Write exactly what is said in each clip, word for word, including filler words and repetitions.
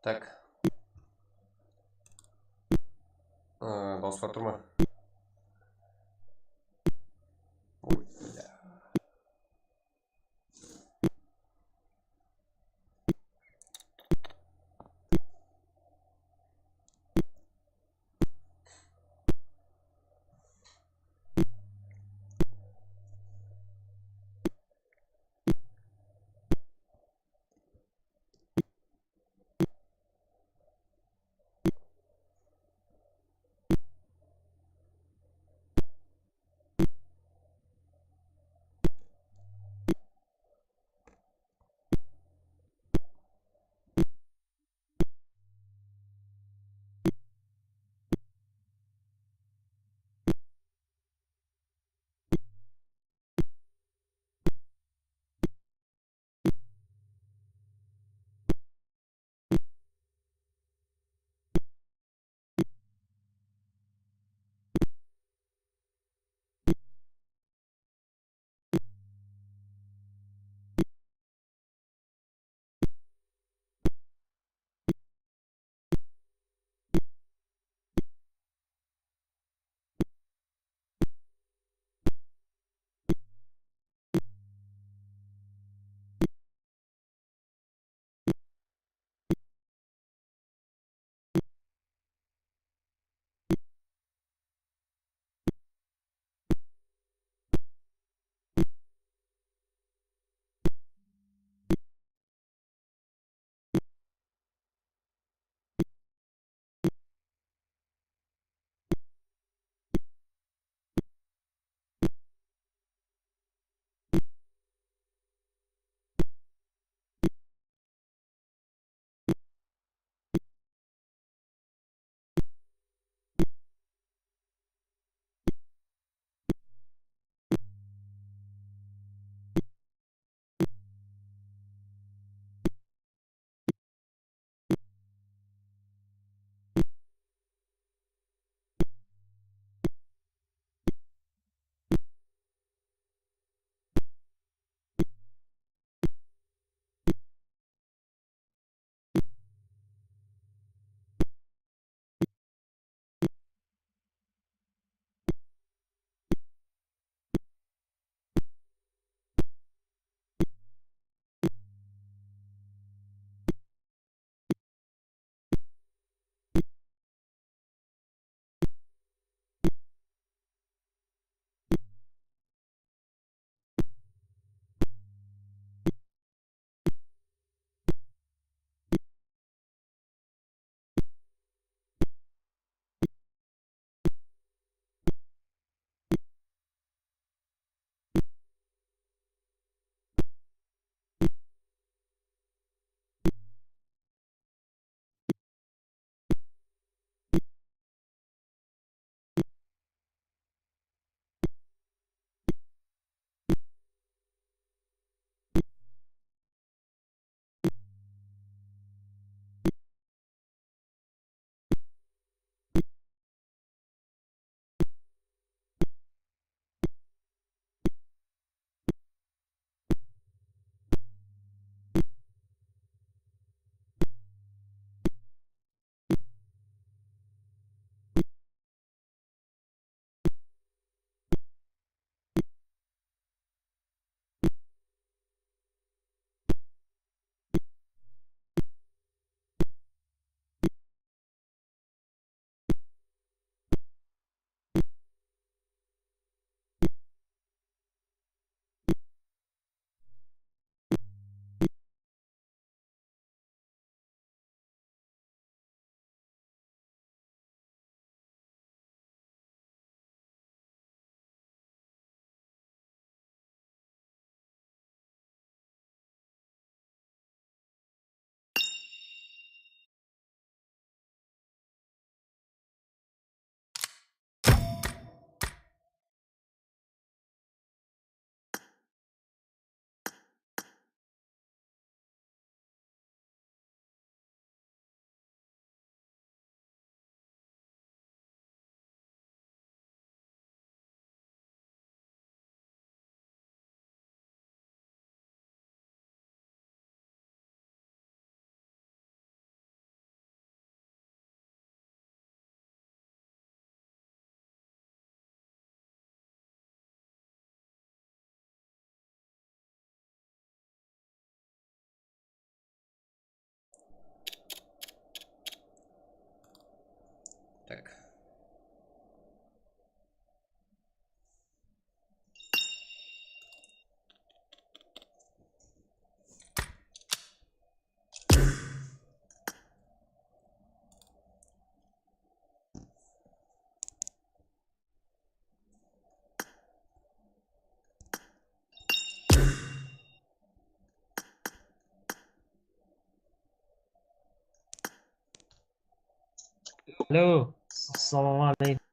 Tak. Aa, dawısqa turma. Oy, bля. Alo, assalamu aleykum.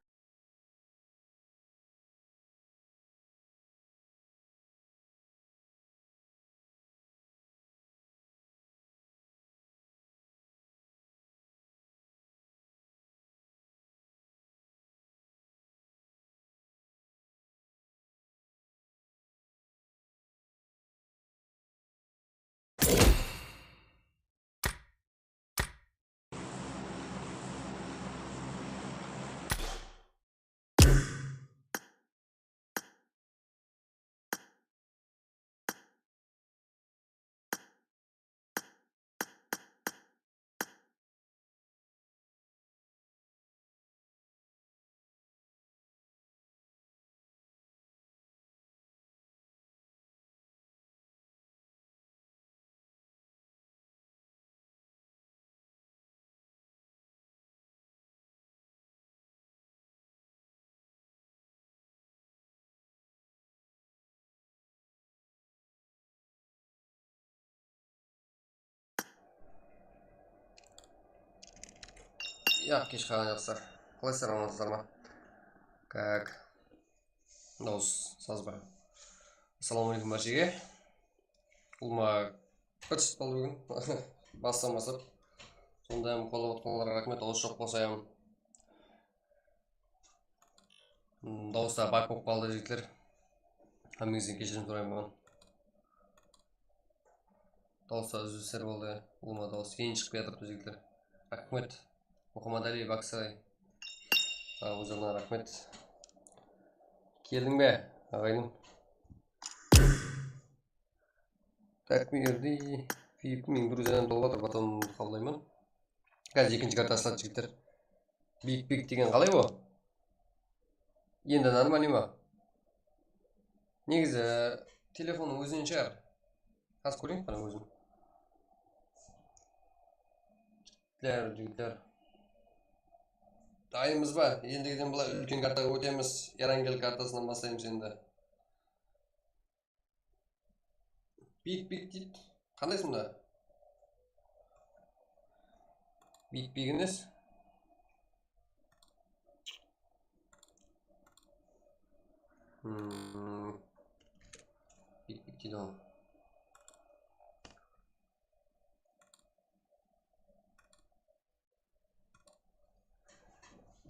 Ya, kesh qalǵan jaqsı. Qalaysızlar, amansızlar ma? Kak. Dawıs, saz bar. Assalamu aleykum bárshege. Ulıwma bir çıt boldı búgin. Bastan baslap. Sonday hám qollap atqanlarǵa raxmet, dawıs joq bolsa hám. Hmm, dawısta bak bolıp qaldı, jigitler. Hámmeńizden keshirim sorayman. Dawısta úzilisler boldı. Ulıwma dawıs keyin shıǵıp kiyatırıptı, jigitler. Raxmet. Muhammad Ali, Baksaray. Saǵan ózlerine raxmet. Keldiń be, aǵaydım? Tak, bu jerde V I P men bir ózim tolıp atır, potom qabıllayman. Házir ekinshi karta asladı, jigitler. Big Big degen qalay o? Endi normalnıy ma? Negizi telefonnıń ózinen shıǵar. Házir kóreyin, qana ózim. Jigitler, jigitler. Dayınmız ba? Endigiden bılay úlken kartaǵa ótemiz. Erangel kartasınan baslaymız endi. Big Big deydi. Qanday sonda? Big Big emes. Hmm. Big Big deydi ol.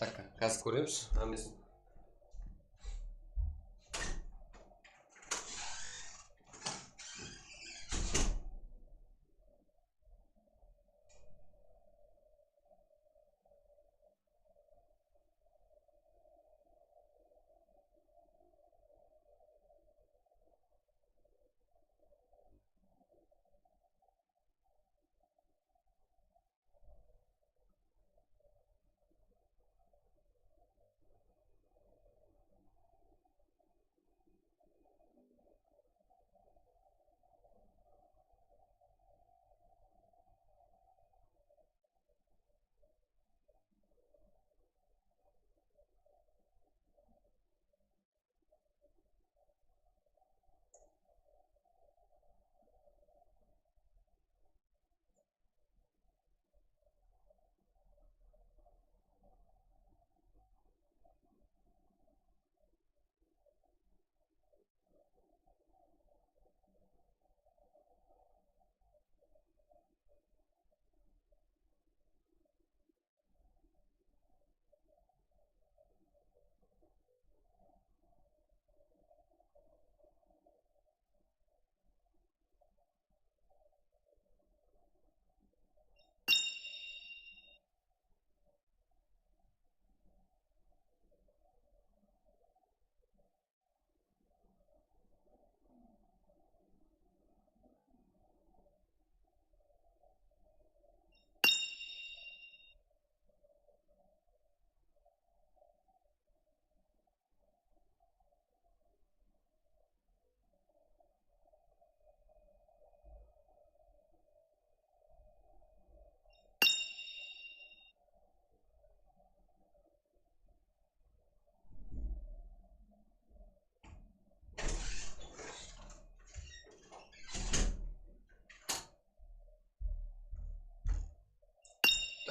Tak, házir kóremiz hámmesin.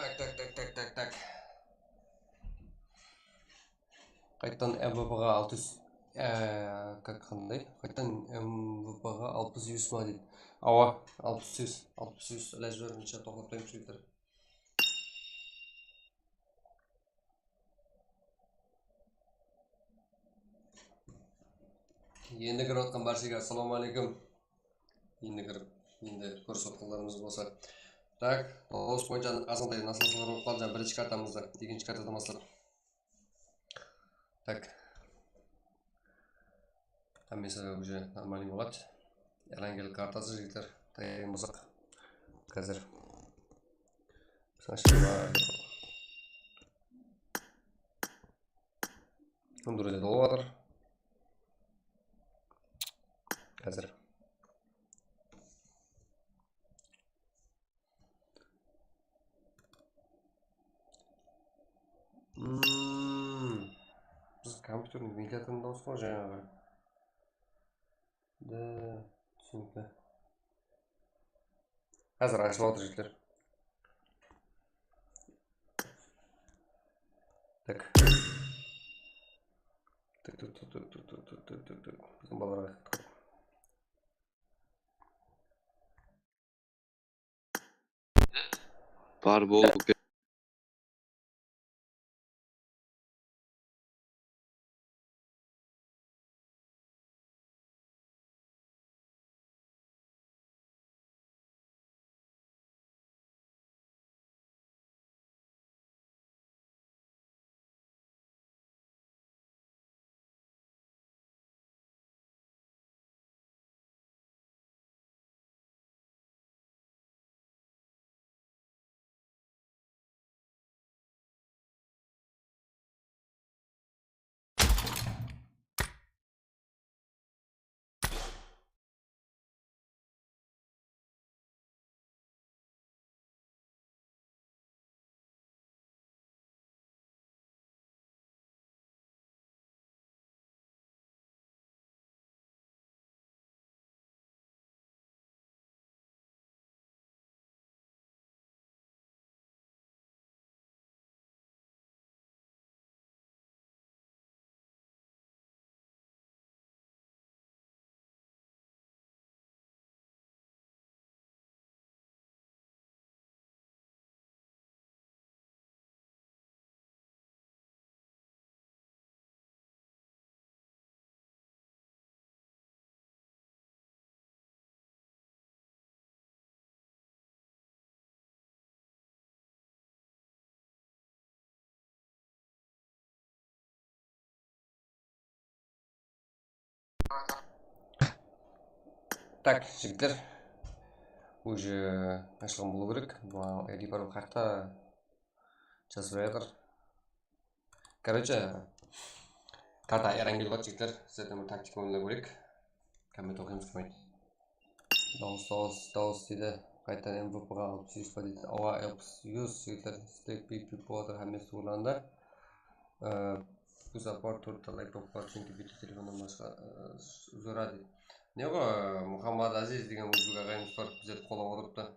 Tak, tak, tak, tak, tak, tak. Qaytadan M V P-ǵa altı júz, e, qanday? Qaytadan M V P-ǵa alpıs júz ma deydi. Awa, alpıs júz, alpıs júz ilajı bar, birinshi toqtap qoyayıq, jigitler. Endi kirip atqan bársheńe assalamu aleykum. Endi kirip, endi kórisip atqanlarımız bolsa. Tak, dawıs boyınsha azǵantay nasazlıqlar bolıp qaldı, jańa birinshi kartamızda, ekinshi kartadan baslap. Tak. Hámmesi уже нормальный boladı. Erangeldik kartası, jigitler, tayın bolsaq. Házir. Sınashılar. Bul durıs dolu atır. Házir. Hmm. Biz kompyuterdiń ventilyatorın dawıs ǵoy jańaǵı. Da, túsinikli. Házir ashılıp atır, jigitler. Tak. Tak, tak, tak. Biziń balalar qayttı. Bar bol, uke. Tak, jigitler. Уже ashılǵan bolıw kerek. Mına I D parol qayaqta? Jazbay atır. Короче, karta ayran kelip atır, jigitler. Sizlerden bir taktika oynaw kerek. Komment oqıymız, komment. Dawıs, dawıs, dawıs deydi. Qaytadan M V P-ǵa alpıs júz pa deydi. Awa, alpıs júz, jigitler. Stek pip pip bolıp atır, hámmesi urlandı. Ee, bu sapar tórtte layk bolıp qaldı, çünki bitta telefonnan basqa, ee, zora deydi. Ne ǵo, Muhammad Aziz degen ózbek aǵayımız bar, bizlerdi qollap otırıptı.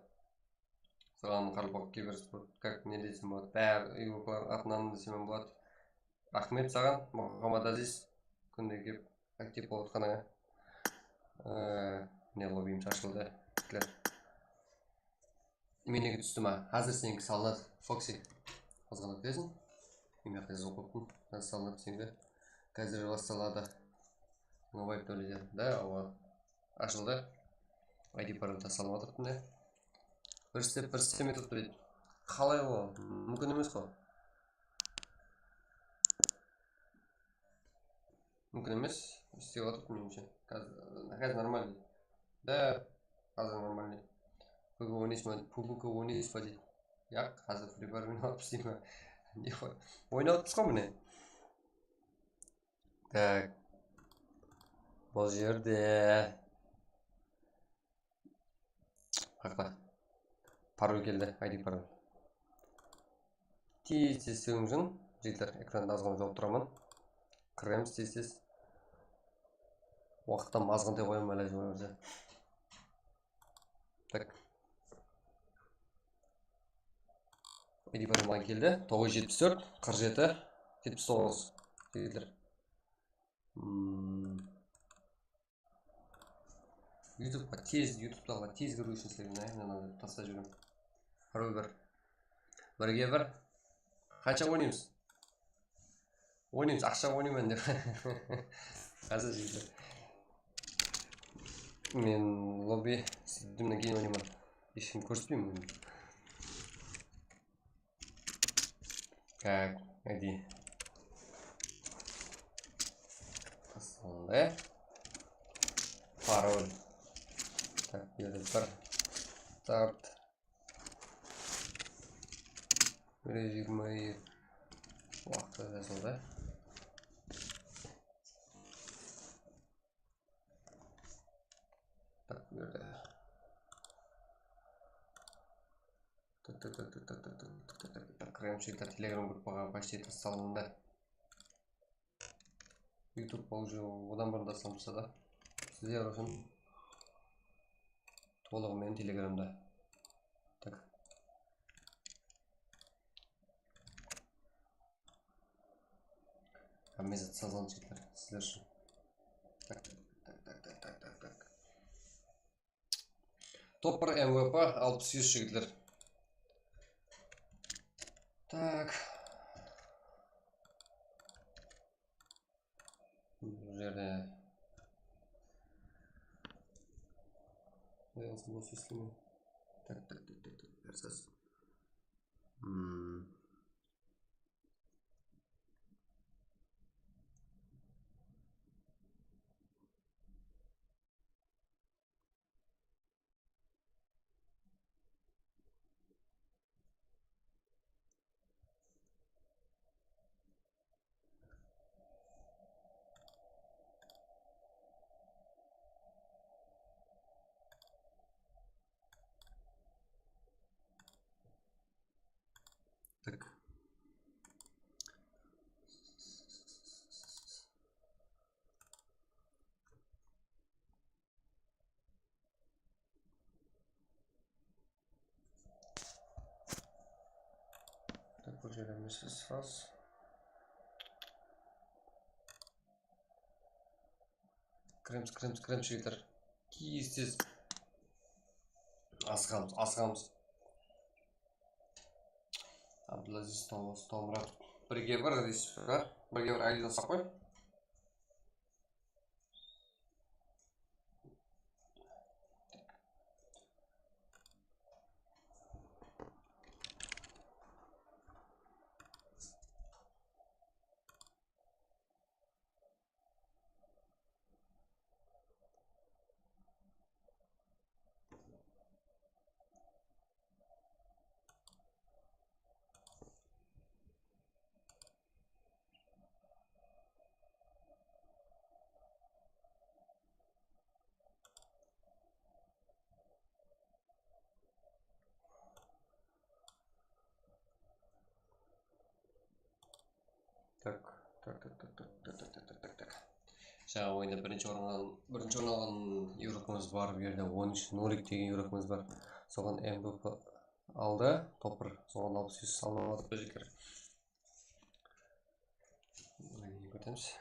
Salam, Qaraqalpaq kibersport, как, ne desem boladı? Bári yurtlar atınan desem boladı. Raxmet saǵan, Muhammad Aziz, kúnde kelip aktiv bolıp atqanıńa. Ee, ne, lobbyim shashıldı, jigitler. Meniki tústi ma? Házir seniki salınadı, Foxy. Azǵana kútesin. Men mıyaqta jazıp qoyıppın. Házir salınadı seniki. Házir baslanadı. Mobile tóledi. Da, awa. Ashıldı. I D parol da salıp atırıptı, mine. Bir istep, bir istemey turıptı deydi. Qalay ol? Múmkin emes ǵo. Múmkin emes. Istep atırıptı, menińshe. Házir, házir нормальный. Da, házir нормальный. P U B Q oynaysız ba, P U B Q oynaysız ba deydi. Yaq, házir Free Fire oynap atırmız deymen. Ne, oynap atırmız ǵo mine. Tak. Bul jerde. Haqta. Parol keldi, I D parol. Tez-tez islewińiz ushın, jigitler, ekranda azǵana jawıp turaman. Kiremiz tez-tez. Waqıttan azǵantay qoyaman, ilajı bar bolsa. Tak. I D parol maǵan keldi. Toǵız júz jetpis tórt, qırq jeti, jetpis toǵız. Jigitler. Hmm. YouTubeqa tez, YouTubetaǵılar tez kiriw ushın sizlerge mına, mınanı tasıp jiberemen. Birge bir. Birge bir. Qansha oynaymız? Oynaymız, aqsha oynayman dep. Házir jigitler. Men lobbi sizdi mına keyin oynayman. Hesh kimdi kórsetpeymen. Так, iди. Sonday. Parol. Так, beri bir. Start. Beri jigirma eki. Waqtı jazıldı. Tak, bu jerde. Tak, tak, tak. Kremshikler Telegram gruppaǵa почти tassalındı. YouTube уже odan burın taslanıpsa da. Sizler ushın tolıǵı menen Telegramda. Tak. Hámme zat sazlanıp kettiler sizler ushın. Tak, tak, tak. Top bir M V P alpıs jigitler. Tak. Bul jerde. Qoyalsın, bos islemey. Tak, tak, tak, tak, tak. Erses. Hmm. Tak. Tak, bul jerde mınaw sraz. Kiremiz, kiremiz, kiremiz, jigitler. Tez-tez. Asıǵamız, asıǵamız. Abdulaziz Tom-, Tomrat. Birge bir deysiz be? Birge bir aydan saq qoy. Tak, tak, tak. Jańa oyında birinshi orın al-, birinshi orın alǵan igrokımız bar, bu jerde on úsh nolik degen igrokımız bar. Soǵan M V P aldı, top bir, soǵan alpıs úsh salınıp atır, jigitler. Mına keyin kóremiz.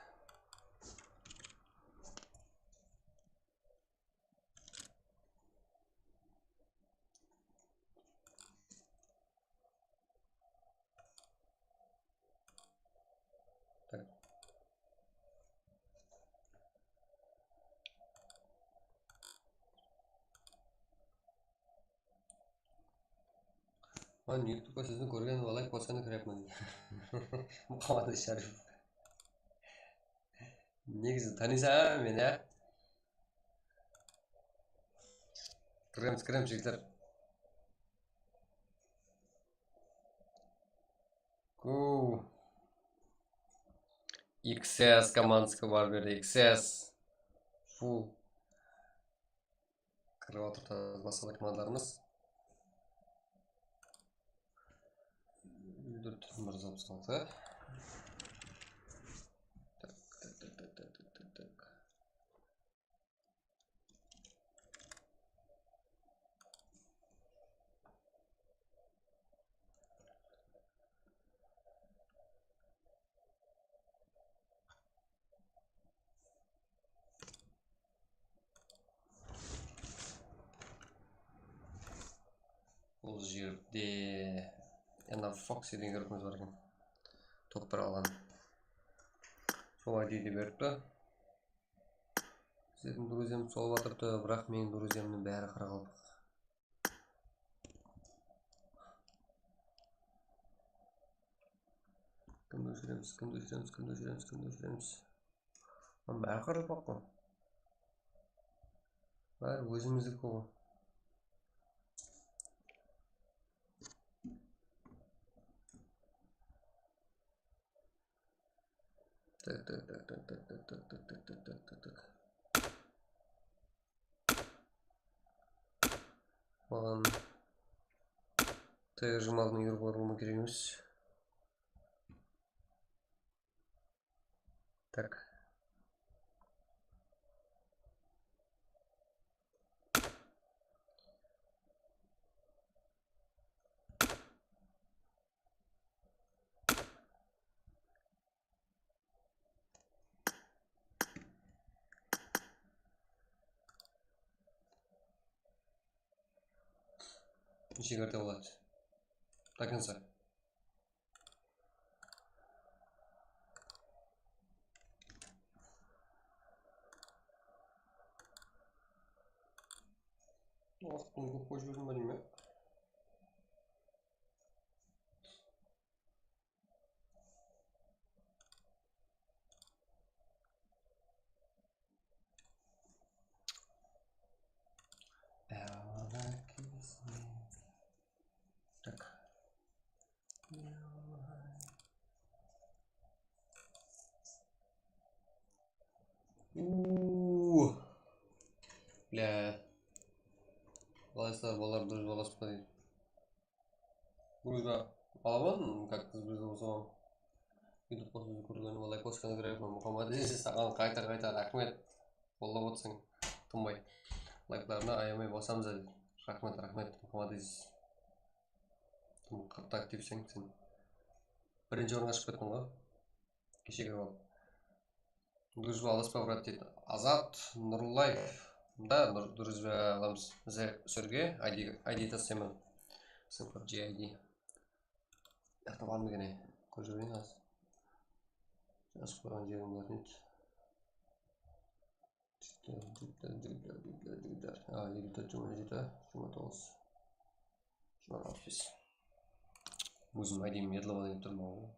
Mına YouTubeqa siziń kórgen layk bosqanda kirepman. Muhammad Sharipov. Negizi tanıysań meni, á? Kiremiz, kiremiz, jigitler. Go. X S komandası bar bu jerde, X S. Full. Kirip atır basqa da komandalarımız. Dört júz alpıs altı. Tak, tak, tak. jerde Anna Foxy degen igrokımız bar eken. Top bir alǵan. Sol I D de beripti. Sizlerdiń druziyamız solıp atırdı, biraq meniń druziyamnıń bári qaraqalpaq. Kimdi óshiremiz, kimdi óshiremiz, kimdi óshiremiz, kimdi óshiremiz? Mına bári qaraqalpaq ǵoy. Bári ózimizdiki ǵoy. Tak, tak, tak. Maǵan T R jigirma altı igroklar bolma kerek emes. Tak. Neshe kárta boladı? До конца. Waqtın kóp qoyıp jiberdim ba deymen. Tak. Uuu. Bля. Qalaysalar, balalar, durıs balasıp pa deydi. Дружба alaman, как biz bolsa. YouTube qosıwdı kórgenińe, layk bosqanıńa, Muhammad Aziz, saǵan qayta-qayta raxmet. Qollap otırsań, tınbay. Layklarına ayamay basamız, dedi. Raxmet, raxmet, Muhammad Aziz. Tım qattı aktivseń sen. Birinshi orınǵa shıǵıp kettiń ǵoy. Keshe kirip al. Дружба alaspa, брат, deydi. Azat Nurullaev. Da, Nur-, дружба alamız. Bizler úsirge I D, I D taslayman. Bizdiń PUBG I D. Jaqta bar ma eken, ey? Kórip jibereyin házir. Jazıp qoyǵan jerim bolatuǵın edi. Jigitler, jigitler, jigitler, jigitler. A, elli tórt, jigirma jeti, jigirma toǵız. Jigirma alpıs bes. Ózim I D-mi yadlap alayın dep turman ǵoy.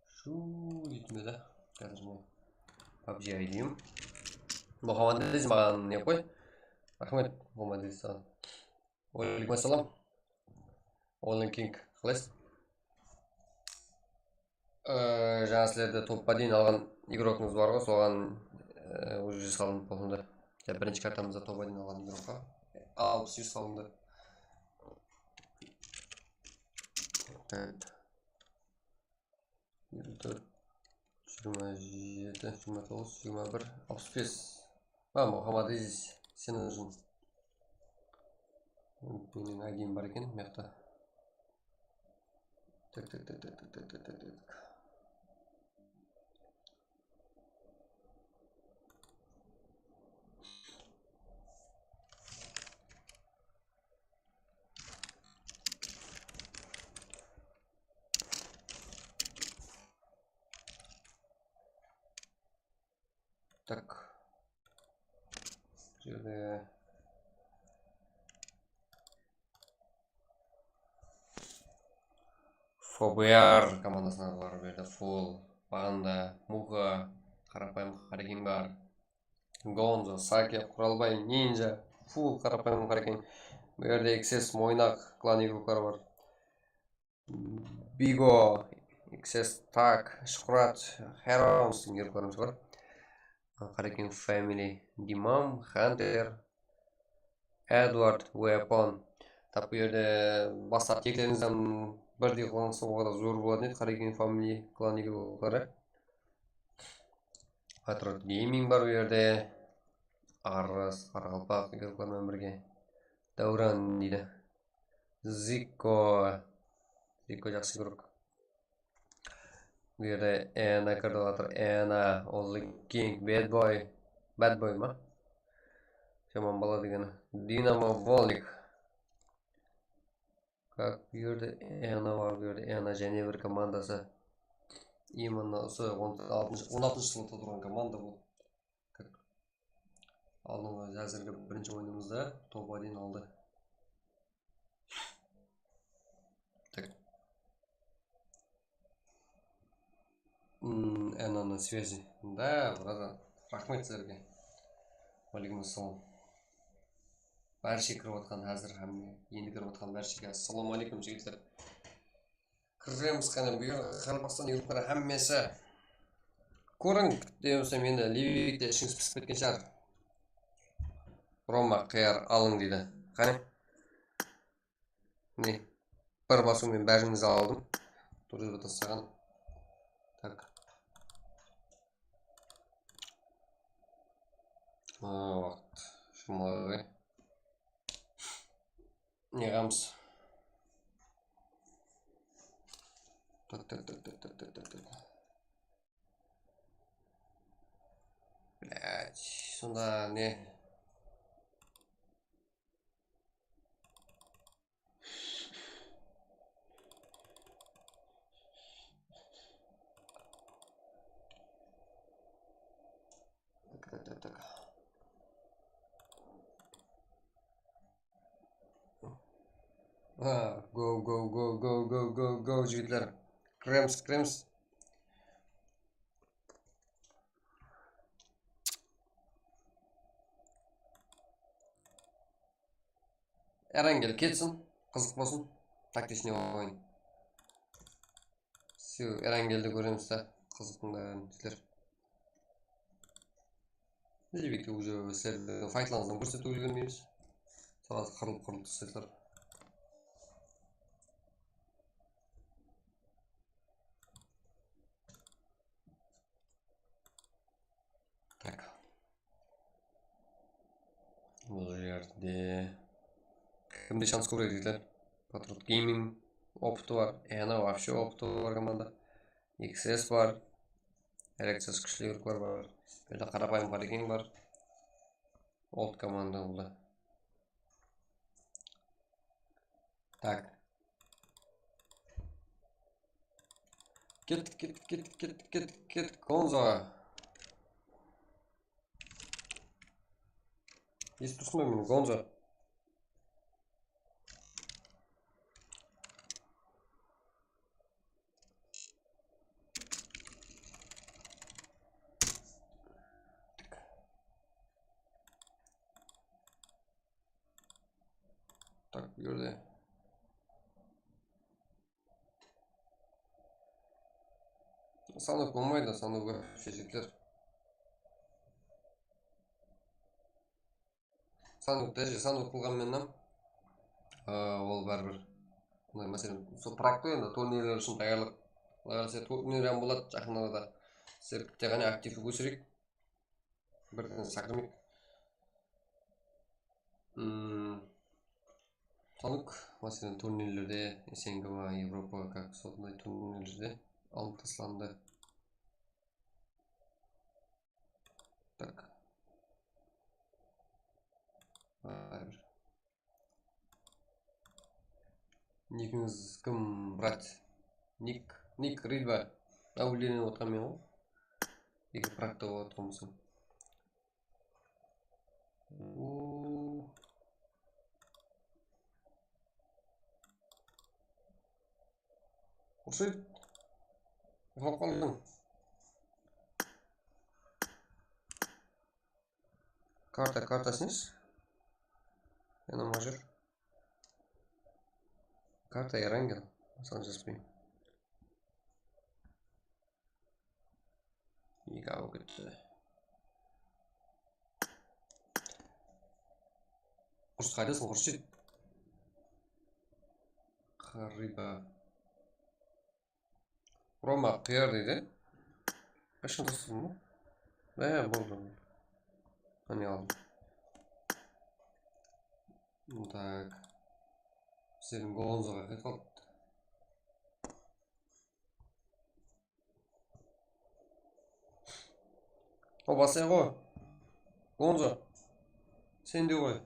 Shu jetpedi. Házir mine PUBG I D-im. Muhammad Aziz maǵan ne qoy. Raxmet, Muhammad Aziz, saǵan. Waleykum assalam. Olin King, qalaysız? Ee, jańa sizlerde topqa deyin alǵan igrokıńız bar ǵoy, soǵan, ee, уже salınıp boldı. Ya, birinshi kartamızda topqa deyin alǵan igrokqa alpıs júz salındı. Evet. Elli tórt, jigirma jeti, jigirma toǵız, jigirma bir, alpıs bes. Ha, Muhammad Aziz, sen óziń. Meniń I D-m bar eken, mıyaqta. Tak, tak, tak. Tak. Bul jerde F B R komandasınan bar, bul jerde Full, Panda, Muha, Qarapayım Qarekiń bar. Gonzo, Sake, Quralbay, Ninja, Full, Qarapayım Qarekiń. Bul jerde X S, Moynaq, klan igrokları bar. Bigo, X S, Tak, Shuhrat, Herons, igroklarımız bar. Qarekiń Family, Dimam, Hunter, Edward, Weapon. Tap, bul jerde baslap teklerińizden birdey qılǵan soǵada zor boladı edi, Qarekiń Family klan igrokları. Patriot Gaming bar bul jerde. Arız, Qaraqalpaq igroklar menen birge. Dáwran deydi. Zikko. Zikko jaqsı igrok. Bul jerde Ena kirip atır. Ena, Olli King, Bad Boy. Bad Boy ma? Jaman bala degeni. Dinamo Volnik. Tak, bu jerde Ena bar, bu jerde Ena jáne bir komandası. Именно usı on altınshı, on altınshı slotта turǵan komanda bul. Aldınǵı házirgi birinshi oyınımızda top один aldı. Tak. Hmm, Ena на связи. Да, братан. Raxmet sizlerge. Waleykum assalam. Bárshe kirip atqan házir hámme, endi kirip atqan bárshege assalamu aleykum, jigitler. Kiremiz qáne, bul jerde Qaraqalpaqstan yurtları hámmesi. Kóriń, demese meni Livikte ishińiz pisip ketken shıǵar. Roma qıyar alıń deydi. Qáne. Mine, bir basıwmen bárińizdi aldım. Durıs taslaǵan. Tak. Aa, waqıt. Shımlaǵay. Ne qılamız? Tak, tak, tak. Блядь, sonda ne? Tak, tak, tak, tak. Ha, go, go, go, jigitler. Kiremiz, kiremiz. Erangel ketsin, qızıq bolsın. Taktichniy oyın. Все, Erangeldi kóremiz da, qızıq tındaǵan sizler. Libikte уже sizlerdiń faytlarıńızdan kórsetip úlgermeymiz. Salat qırılıp-qırılıp taslaysalar. Tak. Bul jerde kimde shans kóbirek jigitler? Patriot Gaming opıtı bar. Ena вообще opıtı bar komanda. X S bar. Reakciyası kúshli jigitler bar. Bul jerde qarapayım Qarekeń bar. Old komanda bul da. Tak. Kettik, kettik, kettik, kettik, kettik, kettik. Gonzo. Esitip tursın ba meni, Gonzo? Tak, bul jerde. Sanıp bolmaydı, sanıp jigitler. Sanıp, даже sanıp qılǵan menen, aa, ol báribir. Mına, máselen, sol prakta endi turnirler ushın tayarlıq. Quday qálese, turnir hám boladı jaqın arada. Sizler tek ǵana aktivdi ósireyik. Birden shaqırmayıq. Hmm. Tanık, máselen, turnirlerde, S N G ma, Evropa, как, sonday turnirlerde alıp taslandı. Tak. Báribir. Nikińiz kim, brat? Nik, Nik Ridva. Á, úylenip otırman men ǵoy. Eki prakta bolıp atırǵan bolsam. Oo. Uqsaydı. Uxlap qaldıń. Karta, karta siniz. Yanıma júr. Karta Erangel. San jaspay. Eki alıp ketti. Qurs qaydasıń, Qurshid? Qarıyba. Roma qıyar deydi. Qashan tasladım ba? Á, boldı. Qáne aldım. Так. Bizlerdiń Gonzoǵa qayt qaldı. O, basay ǵoy. Gonzo. Sen de ǵoy.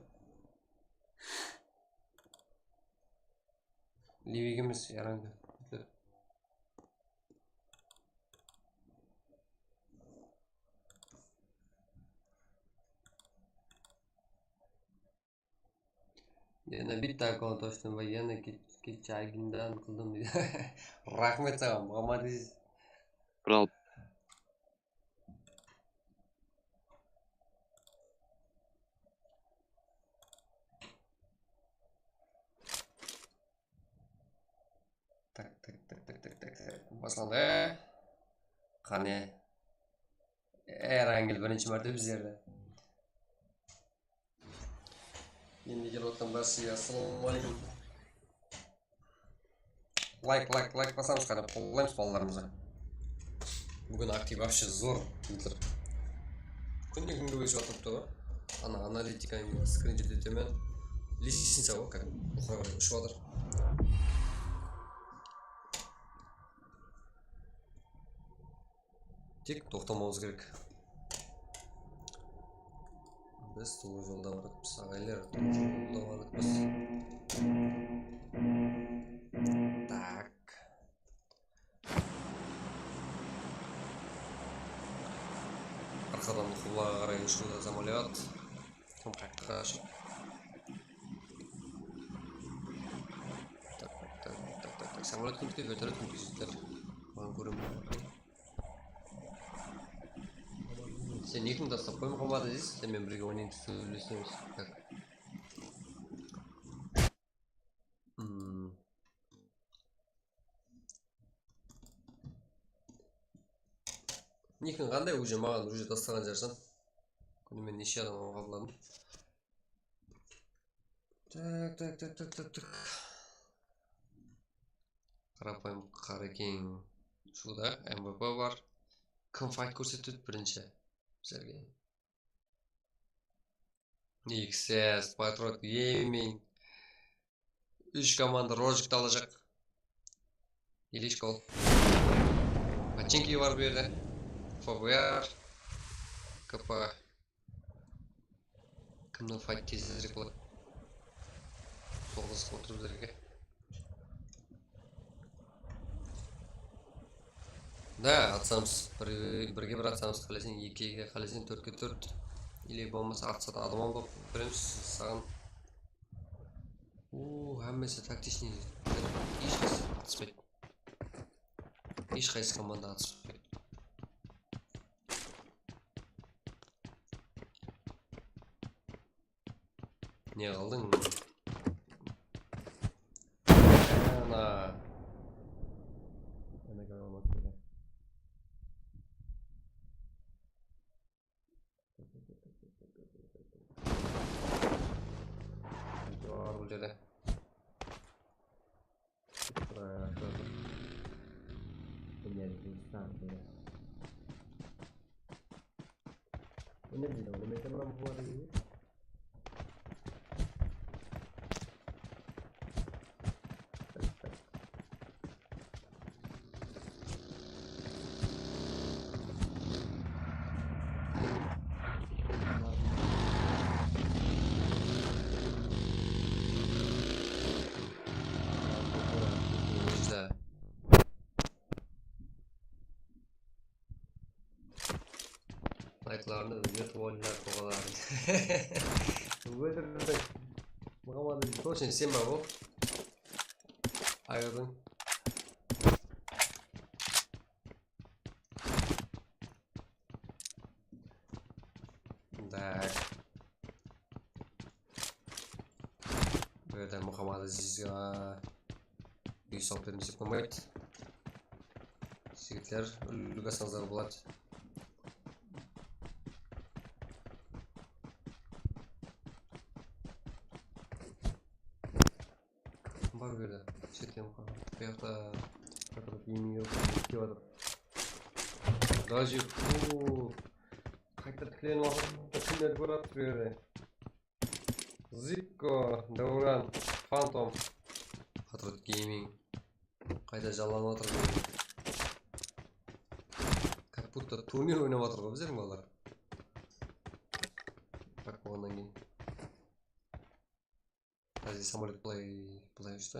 Livik emes, yarangı. Yana bitta akkaunt ashtım ba, yana ke-, kecha agindan qıldım deydi. Raxmet saǵan, Muhammad Aziz. Bral. Tak, tak, tak, tak, tak, tak, tak. Baslandı. Qáne. Erangel birinshi márte bizlerdi. Endi kelip atqan bárshege assalamu aleykum. Layk, layk, layk basamız, qáne, qollaymız balalarımızdı. Búgin aktiv вообще zor. Kúnde kúnge ósip atırıptı ǵoy. Ana, analitika, skrinshot etemen. Лестница ǵoy, как, ushıp atır. Tek toqtamawımız kerek. Biz tuwrı jolda baratırmız, aǵayinler, tuwrı jolda baratırmız. Tak. Arqadan qublaǵa qaray ushıp samolyot. Kim qayaqqa qashıp? Tak, tak, tak, tak, tak, tak. Samolyot kim ketedi, vertolyot kim ketedi? Maǵan kóremen. Sen ekini taslap qoy, Muhammad Aziz, sen menen birge oynayın, sóylesemiz. Tak. Hmm. Nikin qanday, уже maǵan уже taslaǵan jarsan. Kúnime neshe adamǵa qabıladım. Tak, tak, tak, tak, tak, tak. Qarapayım Qarekeń. Shuda M V P bar. Kim fayt kórsetedi birinshi bizlerge? X S, Patriot Gaming. Úsh komanda Rojikti alajaq. Ilishka ol. Pachinki bar bu jerde. F B R. K P. Kimniń fayt tezirek boladı? Soǵısıp otır bizlerge. Da, atsamız, bir, birge bir atsamız, qáleseń, ekige qáleseń, tórtke tórt. Или bolmasa atsa da adam bolıp beremiz saǵan. Uuu, hámmesi taktichniy. Hesh qaysı atıspaydı. Hesh qaysı komanda atıspaydı. Ne qaldıń? Ana. Ana, galamat edi. Bar bul jerde. Bırak, bırak. Enerji stansiya. Enerji de oynamasa, mına bu var. Layıqlarında úlge tuwallar qoǵalar. Óldirdim. Muhammad, точно sen ba bul? Ayırdıń. Tak. Bu jerde Muhammad Azizge úy salıp bermesek bolmaydı. Jigitler, úlgi alsańızlar boladı. Bar bu jerde. Shetken qaldı. Bu jaqta jatırıp, iymiy kep atır. Rajiv, uuu. Qayta tiklenip atır. Kimlerdi kórip atır bu jerde? Zikko, Davran, Phantom. Patriot Gaming. Qayta janlanıp atır bu jerde. Как будто turnir oynap atır ǵoy bizlerdiń balalar. Tak bolǵannan keyin. Házir samolyot bılay, bılay ushsa.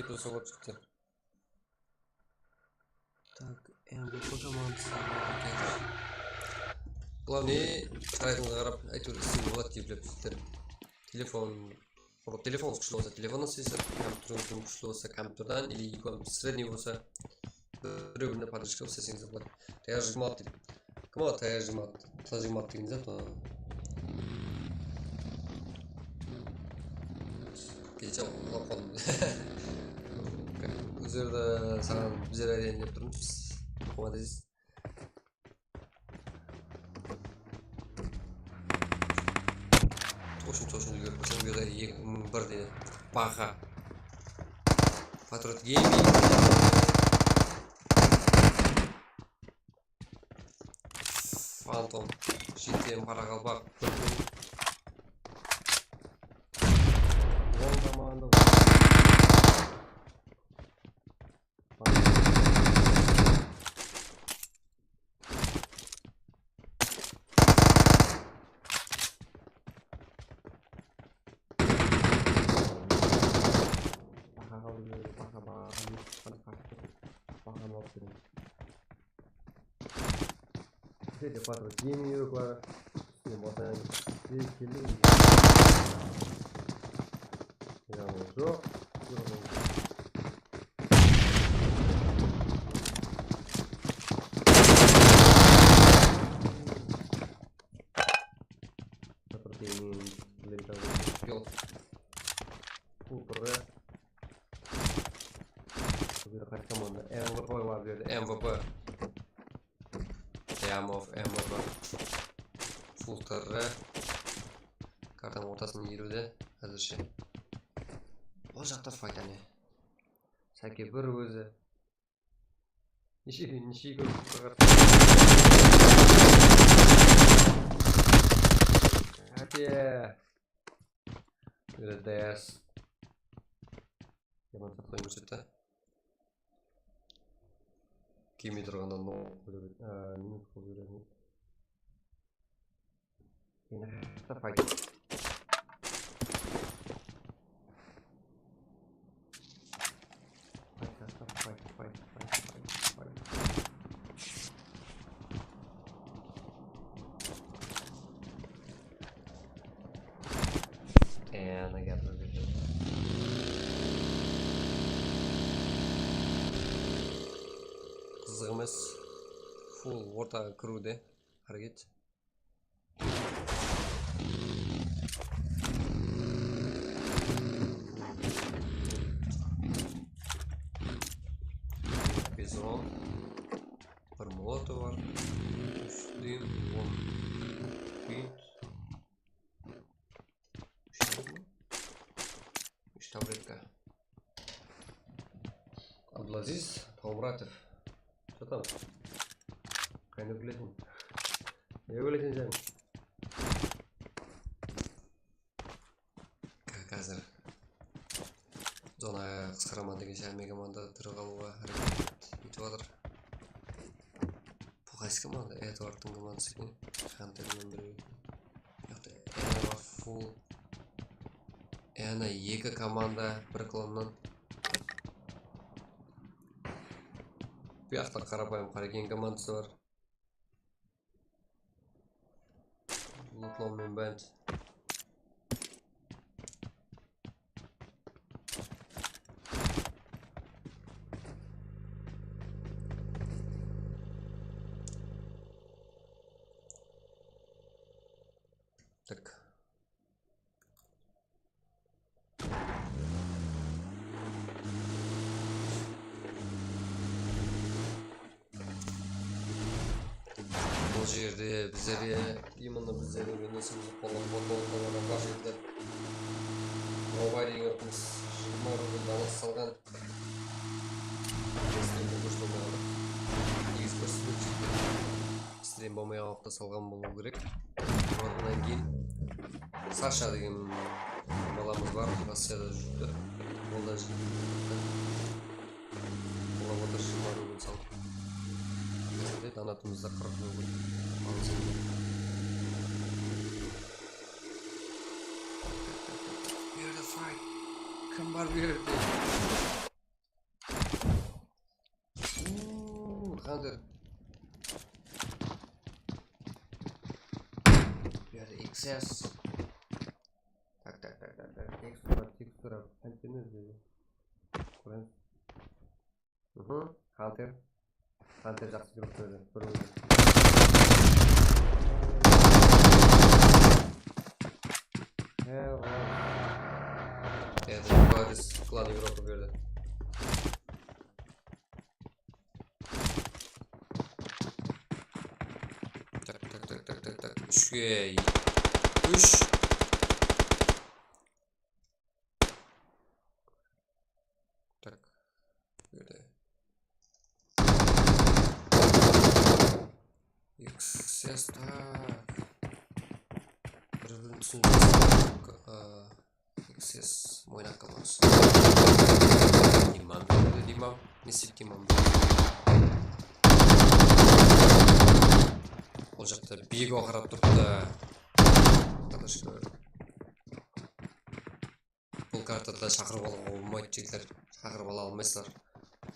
raketa bolsa bolıp shıqtı. Так, M V P komandası. Главное, qaraydıǵınızǵa qarap, áytewir islep boladı, eplep sizler. Telefon, telefon kúshli bolsa, telefonnan isleysiz, kompyuterińiz kúshli bolsa, kompyuterden, или ekewin средний bolsa, birew-birine поддержка isteseńiz de boladı. Tayar jigirma altı deydi. Kim o tayar jigirma altı? Tayar jigirma altı degen zat o. Kecha uxlap qaldım. Uzrdi saǵan bizler aytayın dep turmız. Uqıma deysiz. Toshın, toshın úlgerip tursań, bu jaqta eki mıń bir de baha. Patriot Gaming. Phantom, G T M Qaraqalpaq. Oń komanda. Baha qaldı, baha, baha, baha, baha, baha, baha. Bizde de Patriot Gaming bar. Sen bolsań, tez keldim. Yaǵnıy joq. Patriot Gaming, Lenta, Yol. Super. Bu jerde qaysı komanda? M V P bar bu jerde, M V P. Yamov, M V P. Full T R. Kartanıń ortasında eliwde házirshe. Ol jaqta fayt áne. Sáke bir ózi. Neshe, neshe kóp faqat. Áte. Red Dice. Yaman saqlayın kórsetti. Kelmey turǵanda no qılıp jiberen, a, minus qılıp jiberen. Endi qayaqta fayt. Fayt, fayt, fayt, fayt, fayt, fayt. Ana gapirip júr. Qızıq emes. Full ortaǵa kiriwde háreket. Bizon. Bir molotov bar. Úsh dın, on bint. Úsh tabletka. Abdulaziz Tawmuratov. Что там? Qayda kúleseń? Ne kúleseń, jan? Házir zona qısqaraman degen sháme komanda tiri qalıwǵa háreket etip atır. Bul qaysı komanda? Edvardtıń komandası eken. Xanter menen birge. Buyaqta Ana bar full. Ana eki komanda bir klonnan. Buyaqta qarapayım Qarekeń komandası bar. Lootlawmen bánt. Tak. jerde bizlerge, именно bizlerge, men esimizdi qollap-quwatlaǵan adamlar jerde. Robay degen yurtımız jigirma rubl donat salǵan. Stream bolmay qaldı. Negizi bir stream bolmay qaldı. Stream bolmay qaldı. Salǵan bolıwı kerek. Onnan keyin Sasha degen balamız bar, Rossiyada júripti. Ol da jigirma rubl saldı. Bizde donatımızda qırq rubl. Bu jerde fight. Kim bar bu jerde? Uuu, Hunter. Bu jerde X S. Tak, tak, tak, tak, tak. Tekstura, tekstura. Qansheni izleydi? Kóremiz. Mhm, Hunter. Hunter jaqsı kirip qoydı. Bir ózi. Hell, hell. Endi Paris Klan Evropa berdi. Tak, tak, tak, tak, tak, tak. Úshke. Úsh. Tak. Berde. X S, tak. Bir-birin túsinbes. Aa, X S moynaqqa barsa. Diman, Diman. Nesip Diman. Ol jaqta Bigo qarap turıptı. Qatnashka. Bul kartada shaqırıp alıwǵa bolmaydı, jigitler. Shaqırıp ala almaysızlar.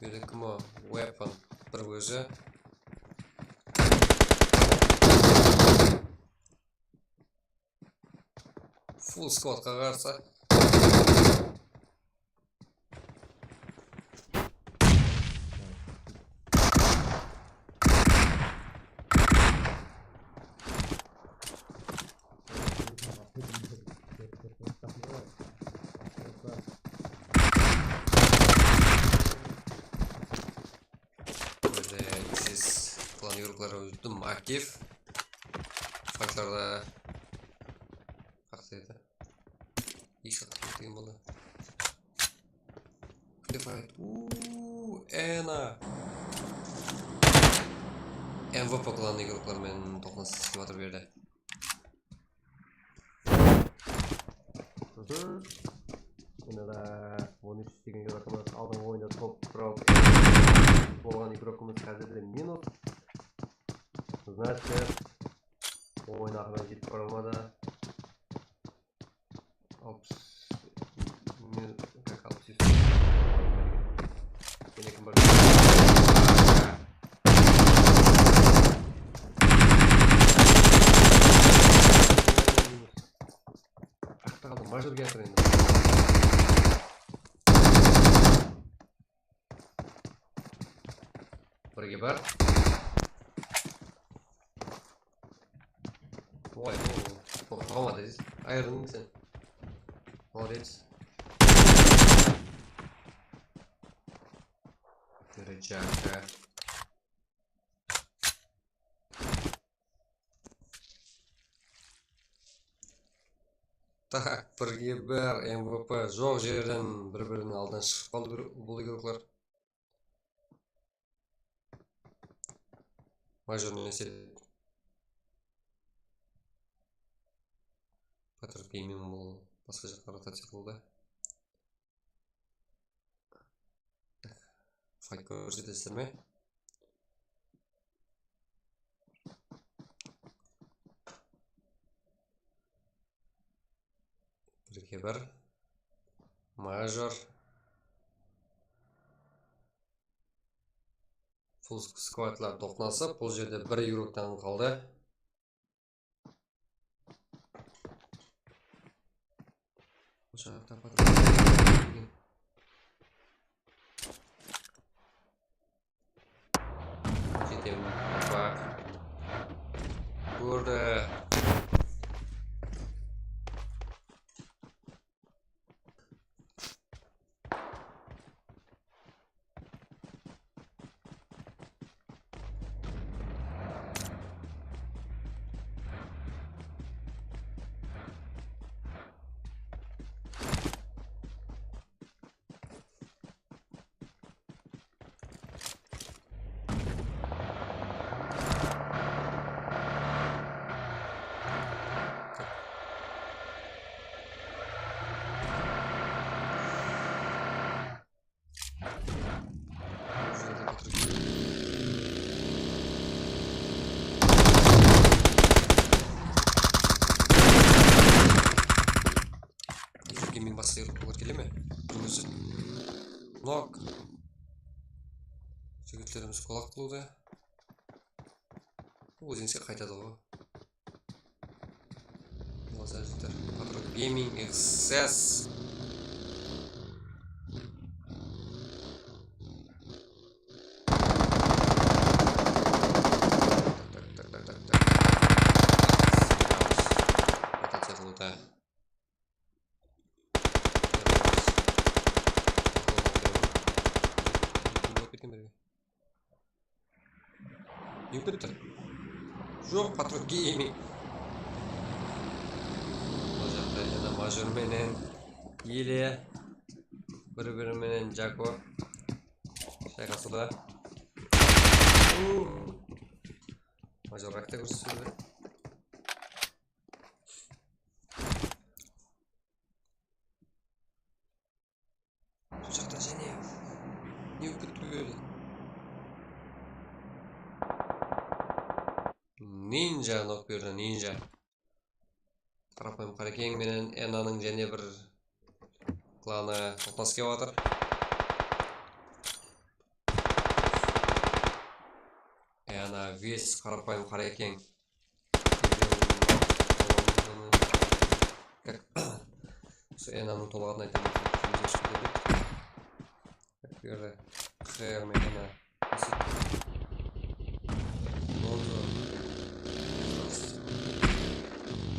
Bu jerde kim o? Weapon. Bir ózi. Full squadqa qarsı. Bizde X S Klan yurukları dım aktiv. Faytlarda aqsaydı. Eshki qatırıp degen bola. Fight. Uuu, ena. M V P Klan igroklar menen toqnas islep atır bu jerde. Mhm. Mına da on úsh degen igrokımız aldınǵı oyında top bir bolǵan igrokımız házirde minus. Значит, oyın aqırına jetip baraman da. Alpıs. Men, как, alpıs. Mende kim bar? Qaqta qaldım, major kiyatır endi. Birge bar. Oy, bu, bu qalmadı, ayırdıń sen. Молодец. Перчатка. Tak, birge bar, M V P joq jerden bir-biriniń aldına shıǵıp qaldı bir, bul igroklar. Major ne istedi? Patriot Gaming bul basqa jaqqa rotaciya qıldı. Fight kórsetesizler me? Birge bir. Major. Full squadlar toqnasıp, bul jerde bir igroktan qaldı. Bul jaqta patron. Jetemen. Bak. Kórdi. Basqa júrip kele me? Ózi. Nok. Jigitlerimiz kulak qılıwda. Ózińizge qaytadı ǵoy. Молодец, jigitler. Patrok Gaming X S. Tak, tak, tak, tak, tak. Rotaciya qılıwda. Kim jawap bergen berge? Kim ketip tur? Joq, Patrok Gaming. Bul jaqta yana Major menen Ile bir-biri menen Jako shayqasıwda. Major rakta kórsetiw. Bul jaqta jáne ne bolıp ketip edi? Ninja nok berdi, ninja. Qarapayım Qarekeń menen Enanıń jáne bir klanı toqnas kep atır. Ena, ves Qarapayım Qarekeń. Usı Enanıń tolǵanın aytaman. Bul jerde Q R menen Ena.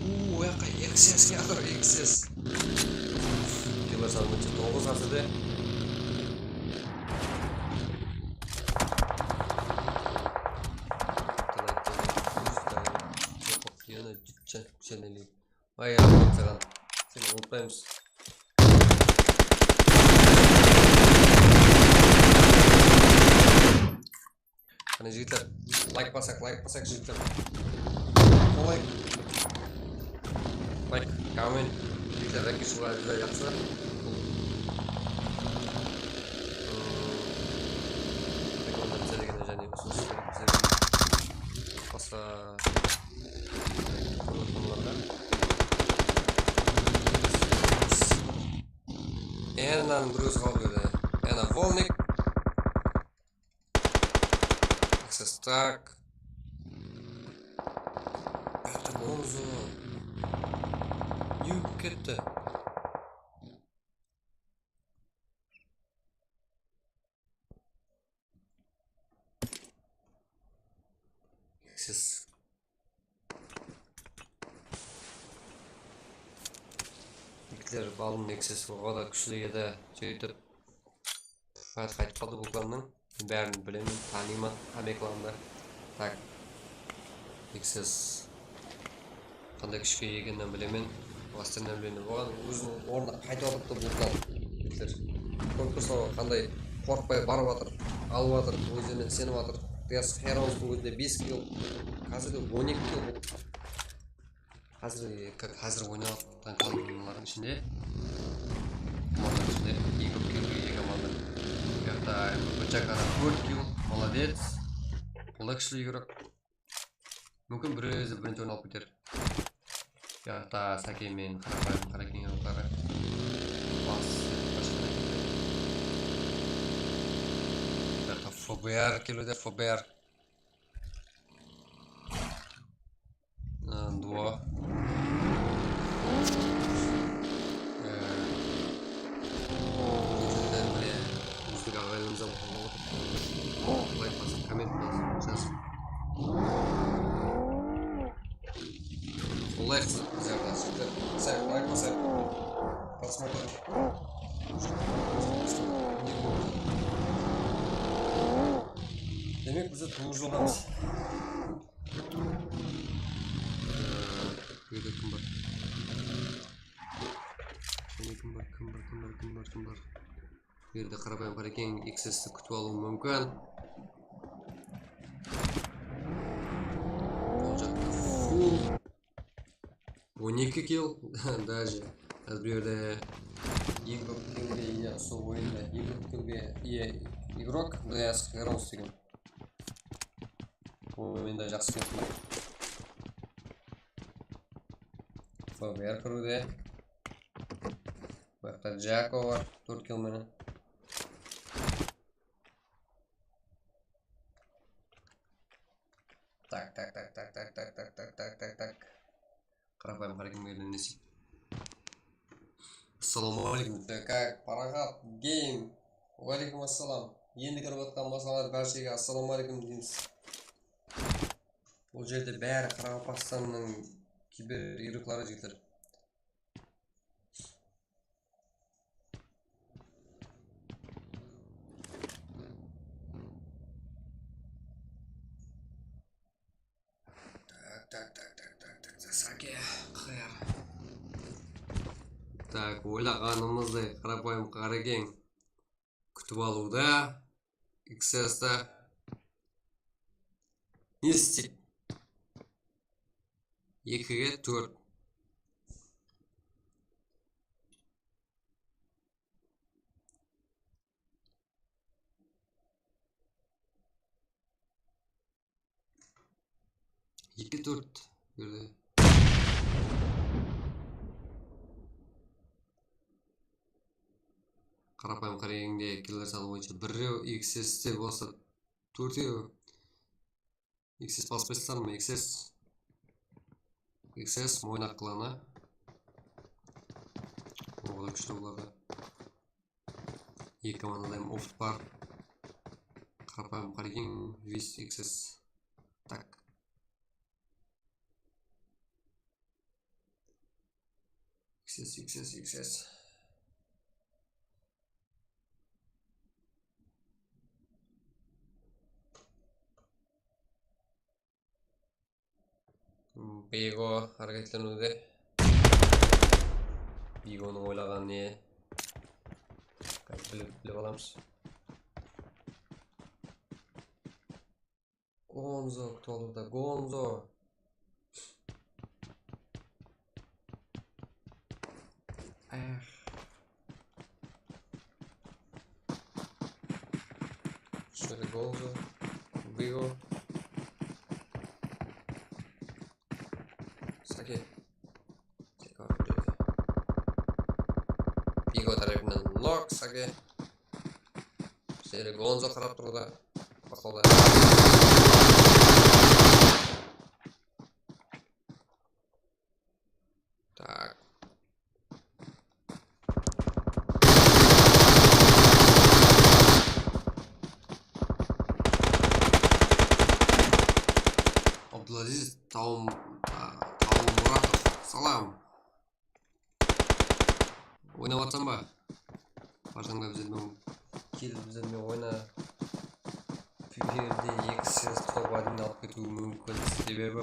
Uuu, o jaqqa X S kiyatır, X S. Killer sanı toǵız házirde. Yana jáneli. Ay, raxmet saǵan. Seni umıtpaymız. Qáne, jigitler, layk basaq, layk basaq, jigitler. Qolay. Layk, komment, jigitler, layk kesip qoyıńızlar, jaqsı. Rekomendaciya degende jáne usınıs berip bizlerge basqa. Enanıń bir ózi qalıp edi. Ena Volnik. X S tak. Buyaqta Monzo. Yurip ketti. X S. Jigitler, balın X S oǵada kúshli edi, sóytip. Qayt-, qaytıp qaldı bul klannan. Bárin bilemen, tanıyman, hámme klandı. Tak. X S. Qanday kúshke iye ekenin bilemen, astırınan bilemen. Oǵan óziniń ornına qaytıp atırıptı bul klan. Jigitler. Kórip tursań ǵoy, qanday qorqpay barıp atır, alıp atır, ózlerine isenip atır. Death Heroes bul gezde bes kill, házir de on eki kill. Házir, e, kak, házir oynap atırǵan komandalardıń ishinde. Komandalardıń ishinde eń kóp killge iye komanda. Bu jaqta M V P Chakana tórt kill, молодец. Bul da kúshli igrok. Múmkin bir ózi birinshi orın alıp keter. Bu jaqta Sake menen Qarapayım Qarekeń igrokları. Bas, bas. Bu jaqta F B R keliwde, F B R. Aa, duo. Ee, bizden bile ózbek aǵayinimiz de qollap otır. Layk basıp, komment basıp, jazıp. Qollay qızıq bizlerdi. Sizler layk basıp, просмотр. Demek, bizler tuwrı joldamız. Ee, bul jerde kim bar? Jáne kim bar, kim bar, kim bar, kim bar, kim bar? Bul jerde Qarapayım Qarekeń X S ti kútip alıwı múmkin. Bul jaqta full. On eki kill, даже. Házir bul jerde eń kóp killge iye, usı oyında eń kóp killge iye igrok, Death Heroes degen. Oyında jaqsı kiyatır. F B R kiriwde. F Bir Jako bar, tórt kill menen. Tak, tak, tak. Qarapayım, qarayım, ne deydi. Assalamu aleykum, T K Paraxat Game. Wa aleykum assalam. Endi kirip atqan bolsańız, bárshege assalamu aleykum deymiz. Bul jerde bári Qaraqalpaqstannıń kiber igrokları, jigitler. Tak, tak, tak, tak, tak, tak, Sasuke, qıyar. Tak, oylaǵanımızday, qarapayım Qarekeń kútip alıwda, X S te. Ne isteyik? Ekige tórt. Eki tórt berde. Qarapayım Qarekeńde killer sanı boyınsha birew X S te bolsa, tórtew. X S basıp qoysalar ma, X S? X S, Moynaq klanı. Oǵada kúshli olarda. Eki komandada hám oft bar. Qarapayım Qarekeń, Vist, X S. Tak. X S, X S, X S. Bigo háreketleniwde. Bigonıń oylaǵanı ne? Házir bilip, bilip alamız. Gonzo kútip alıwda, Gonzo. Eh. Sheri Gonzo. Bigo. Sasuke. Bigo tárepinen nok, Sasuke. Bizleri Gonzo qarap turdı. Baqıldı. Tak. Abdulaziz Tawım, a, Tawımmuratov. Salam. Oynap atsań ba? Barsań ba bizler menen? Kel, bizler menen oyna. Bul jerde eki ses top adamdı alıp ketiwi múmkin. Sebebi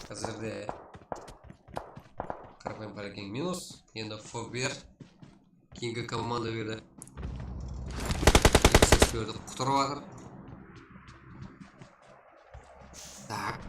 házirde Qarapayım Qarekeń minus. Endi Fober. Keyingi komanda berdi. Eki ses berdi. Qutarıp atır. Tak.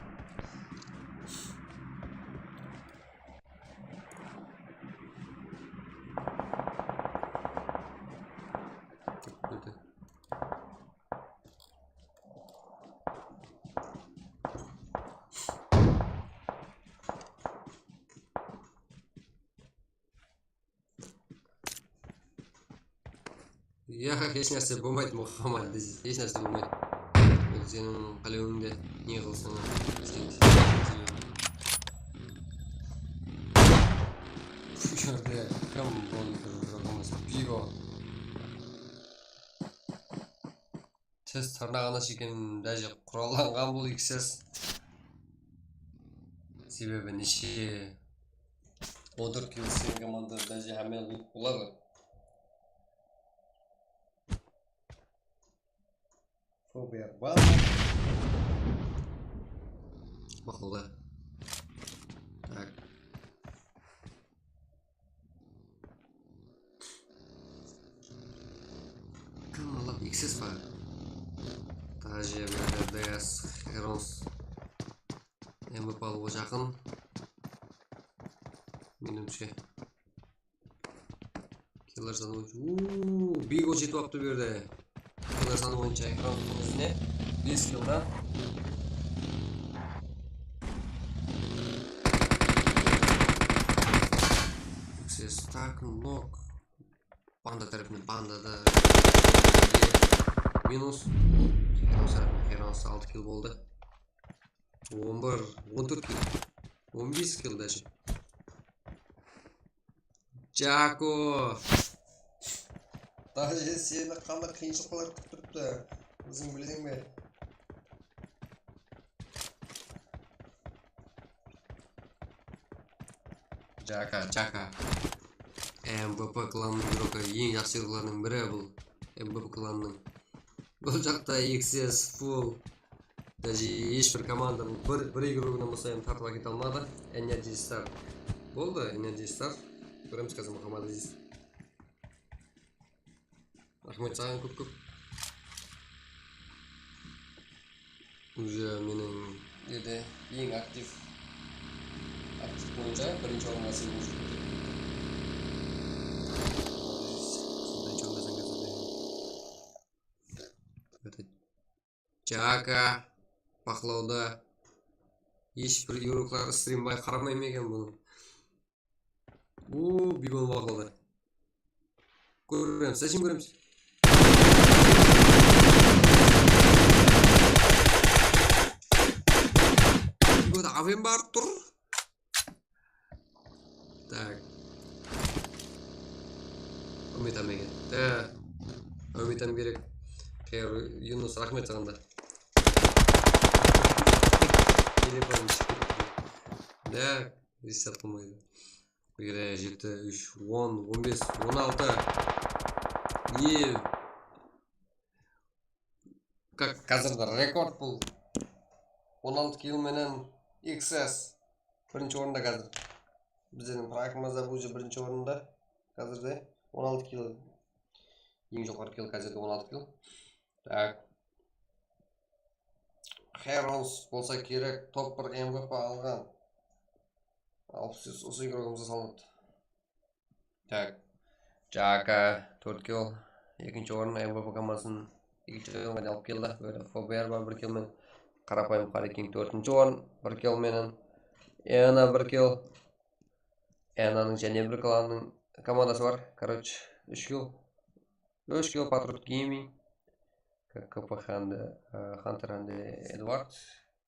Ya, hesh nárse bolmaydı, Muhammad, hesh nárse bolmaydı. Ol seniń qálewińde ne qılsań, isleydi. Bul jerde kim boldı, bir, bir, bir, Pivo. Tez tırnaǵına shekem, daje qurallanǵan bul X S. Sebebi neshe on tórt kill islegen komanda daje hámme lut boladı. Fober bar. Maqulda. Tak. Kanalda X S bar. Daje bir D S Herons M V P alıwǵa jaqın. Menimshe. Killer sanı boyınsha. Uuu, Bigo jetip aptı bu jerde. Killer sanı boyınsha ekran ústine bes killdan. X Sestak nok. Panda tárepinen, Panda da. Minus. Heroes, Heroes altı kill boldı. On bir, on tórt kill. On bes kill daje. Jako. Daje seni qanday qıyınshılıqlar kútip turıptı, óziń bileseń be? Jaka, Jaka. M V P klanınıń igrokı, eń jaqsı igroklardıń biri bul. M V P klanınıń. Bul jaqta X S full. Daje hesh bir komandanıń bir, bir igrogınan bolsa endi tartıp ákete almadı. Energy Star. Boldı, Energy Star. Kóremiz házir Muhammad Aziz. Raxmet saǵan kóp-kóp. Уже meniń jerde eń aktiv, aktiv boyınsha birinshi orınǵa sen уже kóterip kettiń. Birinshi orınǵa sen kóterip kettiń. Jaka baqlawda. Hesh bir igroklar strimge qaramaydı eken bunıń. Uuu, Bigon baqladı. Kóremiz, seshin kóremiz. Bigon abem barıp tur. Tak. Úmit ám eken. Tá. Úmit ám kerek. Xeyr, Yunus, raxmet saǵan da. Telefon shıǵıp ketti. Tak, restart qılmaydı. Bir kere jeti, úsh, on, on bes, on altı. E, Ka-, házirde rekord bul. On altı kill menen X S birinshi orında házir. Bizlerdiń pragımızda bul birinshi orında házirde on altı kill. Eń joqarı kill házirde on altı kill. Tak. Herons bolsa kerek, top bir M V P alǵan. Alpıs usı igrogımızǵa salınadı. Tak. Jaka, tórt kill. Ekinshi orın M V P komandasın ekinshi orınǵa alıp keldi. Böyle F B R bar bir kill menen. Qarapayım Qara King tórtinshi orın, bir kill menen. Ena bir kill. Enanıń jáne bir klanınıń komandası bar. Короче, úsh kill. Úsh kill, Patriot Gaming. K P Hunter, e, Hunter and Edward.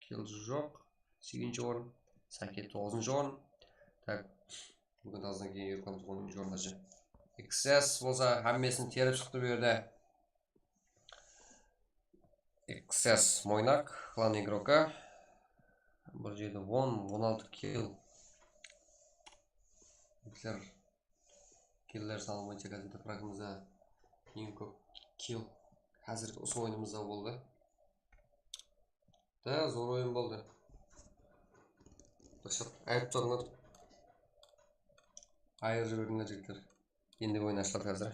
Kill joq. Segizinshi orın. Sake toǵızınshı orın. Tak. Búgin tazdan keyin yurkamız onınshı orındaǵı. X S bolsa hámmesin terip shıqtı bu jerde. X S Moynak, klan igrokı. Bir jerde on, on altı kill. Bizler killer sanı boyınsha házirde pragımızda eń kóp kill házirgi usı oyınımızda boldı. Da, zor oyın boldı. Dahshat, ayırıp turıńlar. Ayırıp jiberdińler, jigitler. Endigi oyın ashıladı házir.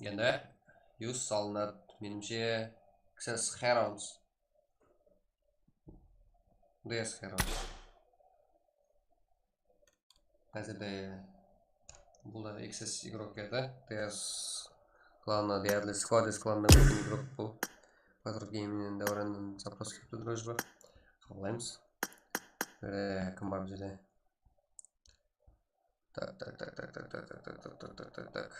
Endi yus salınadı, menimshe, X S Herons. D S Herons. Házirde bul da X S igrok edi. D S klanına deyarli Squadis klanına bergen igrok bul. Patriot Gamingnen de oradan запрос kelipti, дружба. Qabıllaymız. Bere kim bar bul jerde? Tak, tak, tak.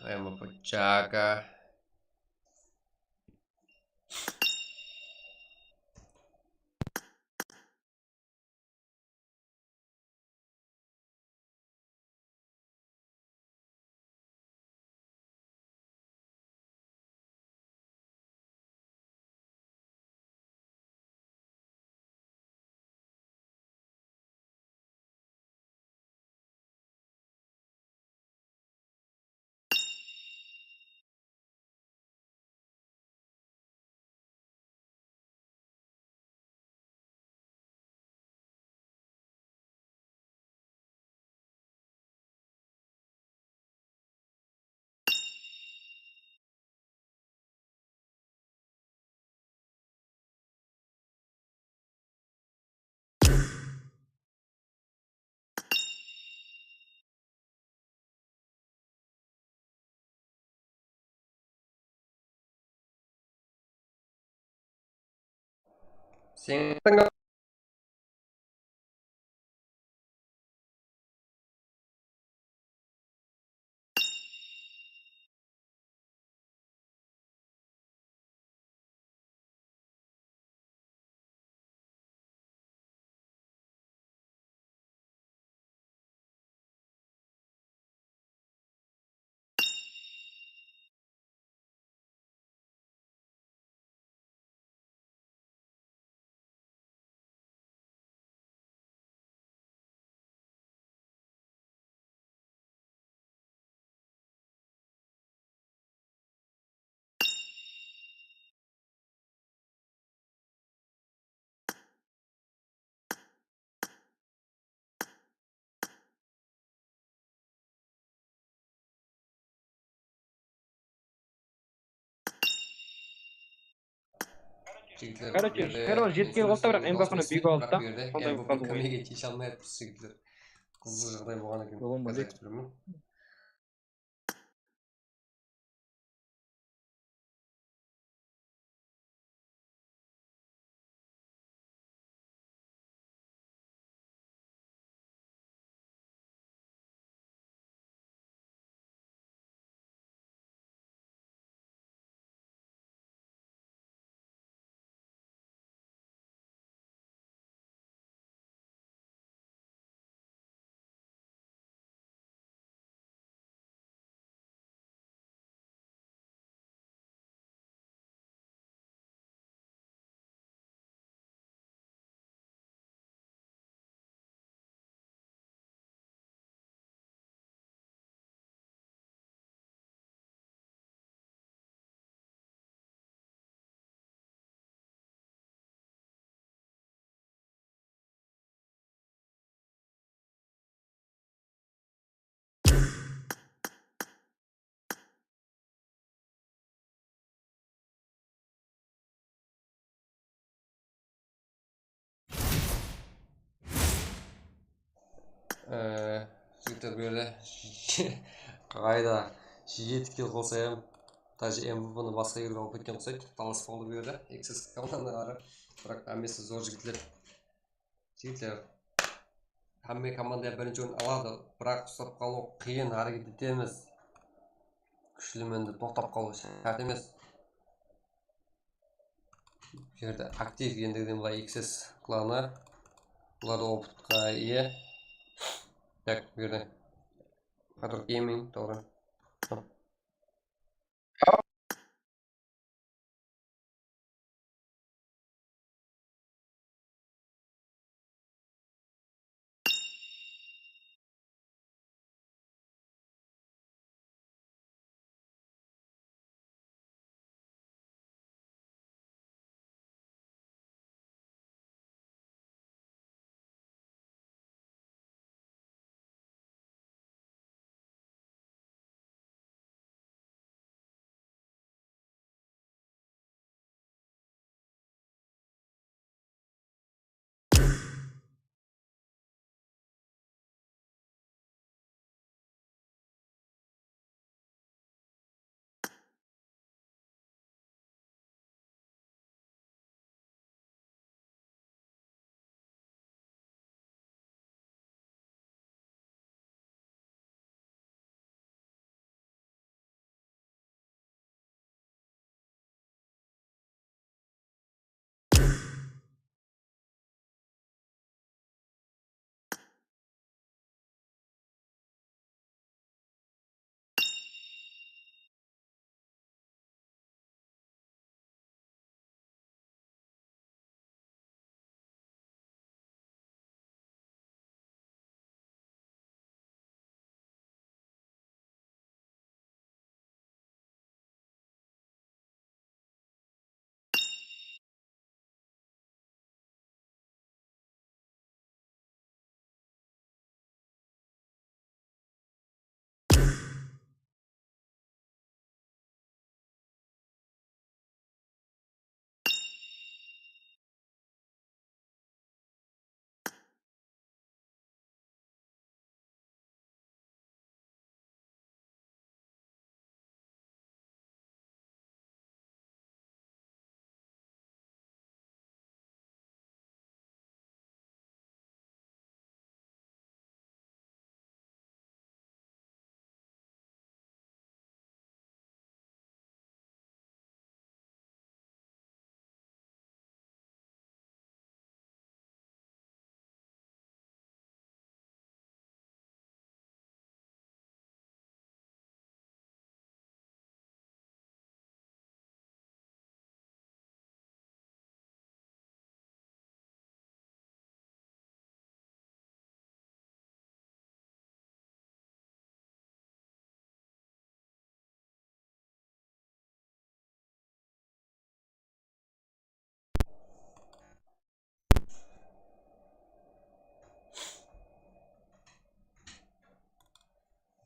M V P Jaka. Sen Jigitler, Короче, bu jerde Ferro jetki endi qolda, biraq Mbappeni dosımız biygo aldı da, bu jerde sonday Mbappe bolıp qaldı. Kómege tiye almay atır, jigitler. Qızıq jaǵday bolǵan eken. Yoǵın ba, Qazaq deydi. Eksperimen. Ee, jigitler, bu jerde qayda jeti kill qılsayam, даже M V P-ni basqa jerge alıp ketken uqsaydı. Talas boldı bu jerde. X S komandaǵa qarap. Biraq hámmesi zor jigitler. Jigitler, hámme komanda birinshi orın aladı, biraq uslap qalıw qıyın, háreket etemiz. Kúshli mende toqtap qalıw shárt emes. Bu jerde aktiv endigiden bılay X S klanı. Bular da opıtqa iye. Tak, bu jerde Hard Rock Gaming, toǵrı.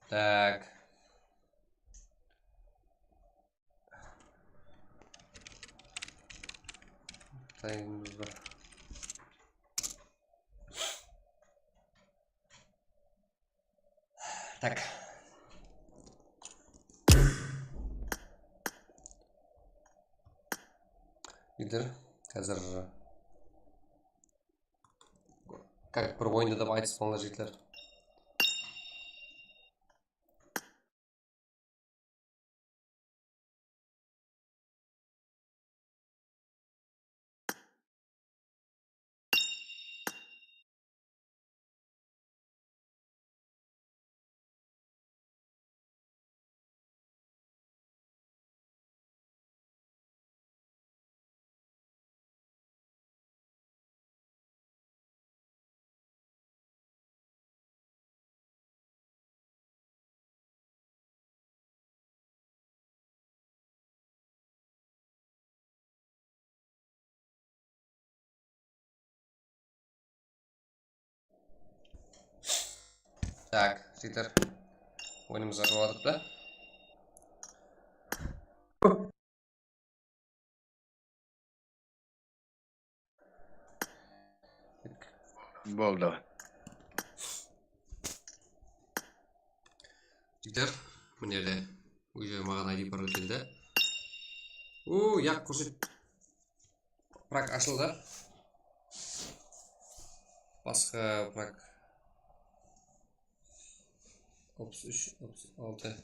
Tak. Tayımız bar. Tak. Jigitler, házir как bir oyındı da aytıp alsın, jigitler. Tak, jigitler. Oyunımızǵa joladıq ta. Boldı. Jigitler, mine de, уже maǵan I D parol keldi. U, yaq, kórset. Prak ashıldı. Basqa prak. Alpıs úsh, alpıs altı.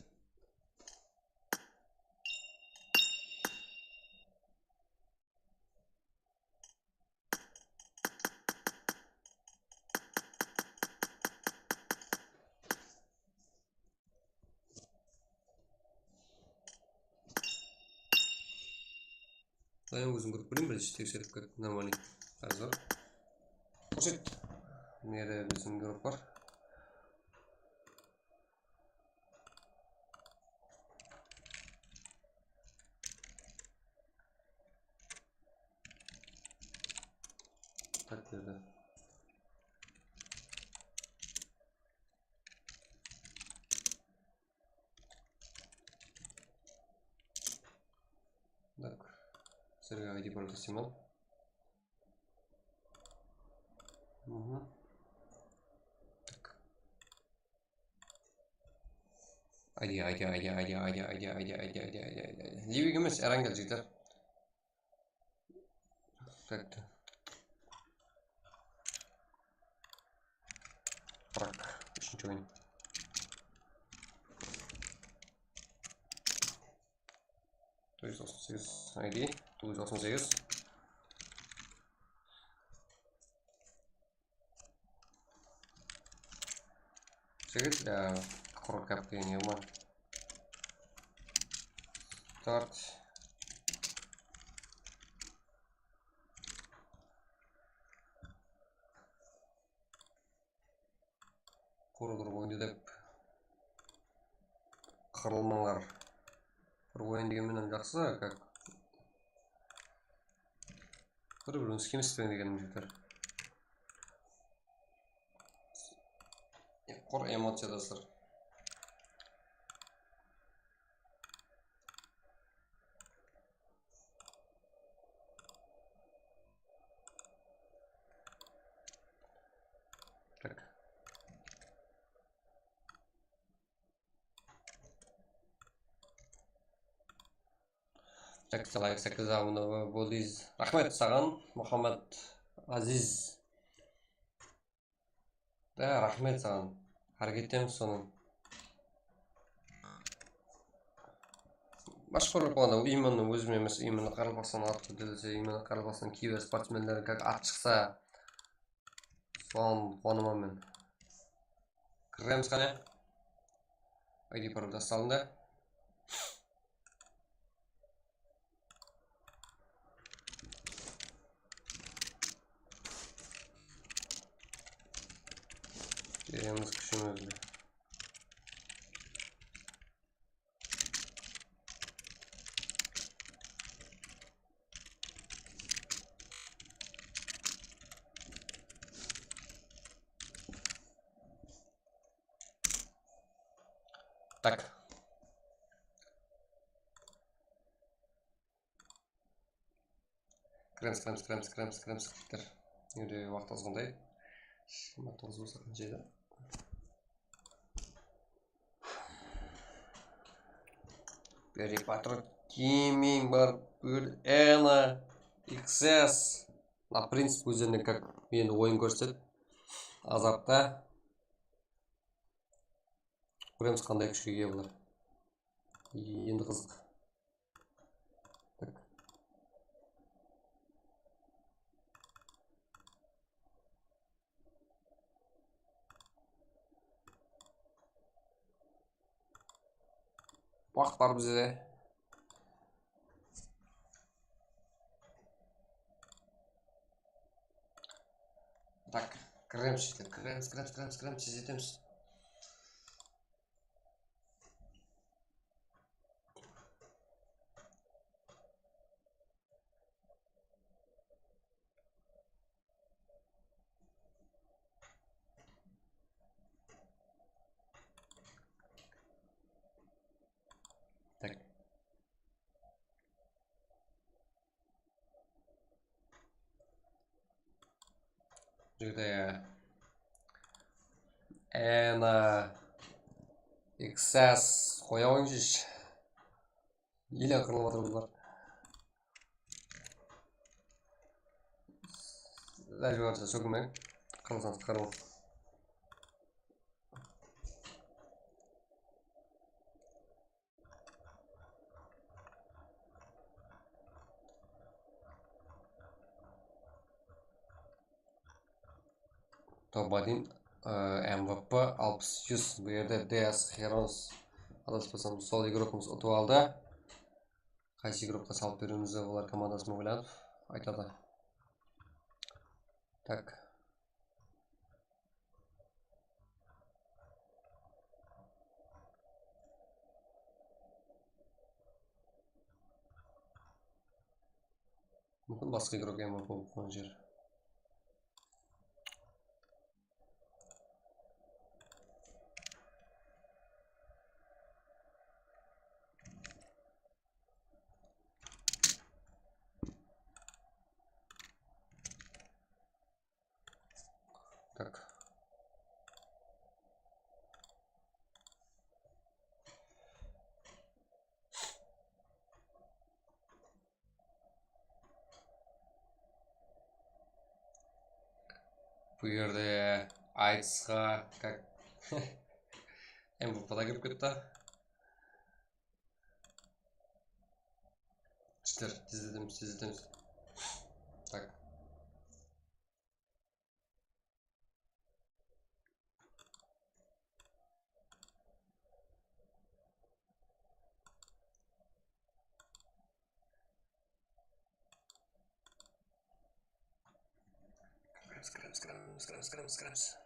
Dayın, ózim kórip kóreyin, birinshi tekserip kórip, нормальный. Házir. Kórset. Mına jerde biziń grup bar. Qayerdi? Так. Sizlerge I D parol taslayman. Mhm. Так. I D, I D, I D, I D. Living emes, Erangel, jigitler. Как-то. Prak, úshinshi oyın. Toǵız júz toqsan segiz I D, toǵız júz toqsan segiz. Jigit, e, qurı káp kelgen edi ma? Start. Qurı bir oyındı dep qırılmańlar. Bir oyın degen menen jaqsı, как bir-birińizge kemsitpeń degenim, jigitler. Qur emociyadasızlar. Так. Так, лайк, сәккіз абуnaǵa boldıńız. Raxmet saǵan, Muhammad Aziz. Da, raxmet saǵan. Háreket etemiz sonı. Mashqur bolıp qalǵanda, именно ózime emes, именно Qaraqalpaqstan atı dese, именно Qaraqalpaqstan kibersportsmenleri как at shıqsa, soǵan quwanaman men. Kiremiz qáne. I D parol tastalındı. Beremiz kúshimizdi. Tak. Kiremiz, kiremiz, kiremiz, kiremiz, kiremiz, kiremiz. Endi waqıt azǵanday. Jigirma toǵız bolsa qanshaydı? Beri Patriot Gaming bar, buyur, Ena, X S. Na, Prince ózlerine как endi oyın kórsetedi. Azapta. Kóremiz, qanday kúshke iye bular. Endi qızıq. Tak. Waqıt bar bizde. Tak, kiremiz, kiremiz, kiremiz, kiremiz, kiremiz, tez etemiz. Tak. Jigitay, Ena, X S qoya qoyıńshı. Ele qırılıp atır bular. Ilajı barınsha sókinbeń. Qırılsańız, qırılıń. Top один, e, M V P alpıs júz. Bu jerde D S Herons, adaspasam, sol igrokımız utıp aldı. Qaysı igrokqa salıp beriwimizdi olar komandasın oylanıp aytadı. Tak. Múmkin, basqa igrok M V P bolıp qoyǵan jer. Tak. Bu jerde aytısqa, как, M V P da kirip ketti. Jigitler, tezletemiz, tezletemiz. Tak. Kiremiz, kiremiz, kiremiz, kiremiz, kiremiz, kiremiz.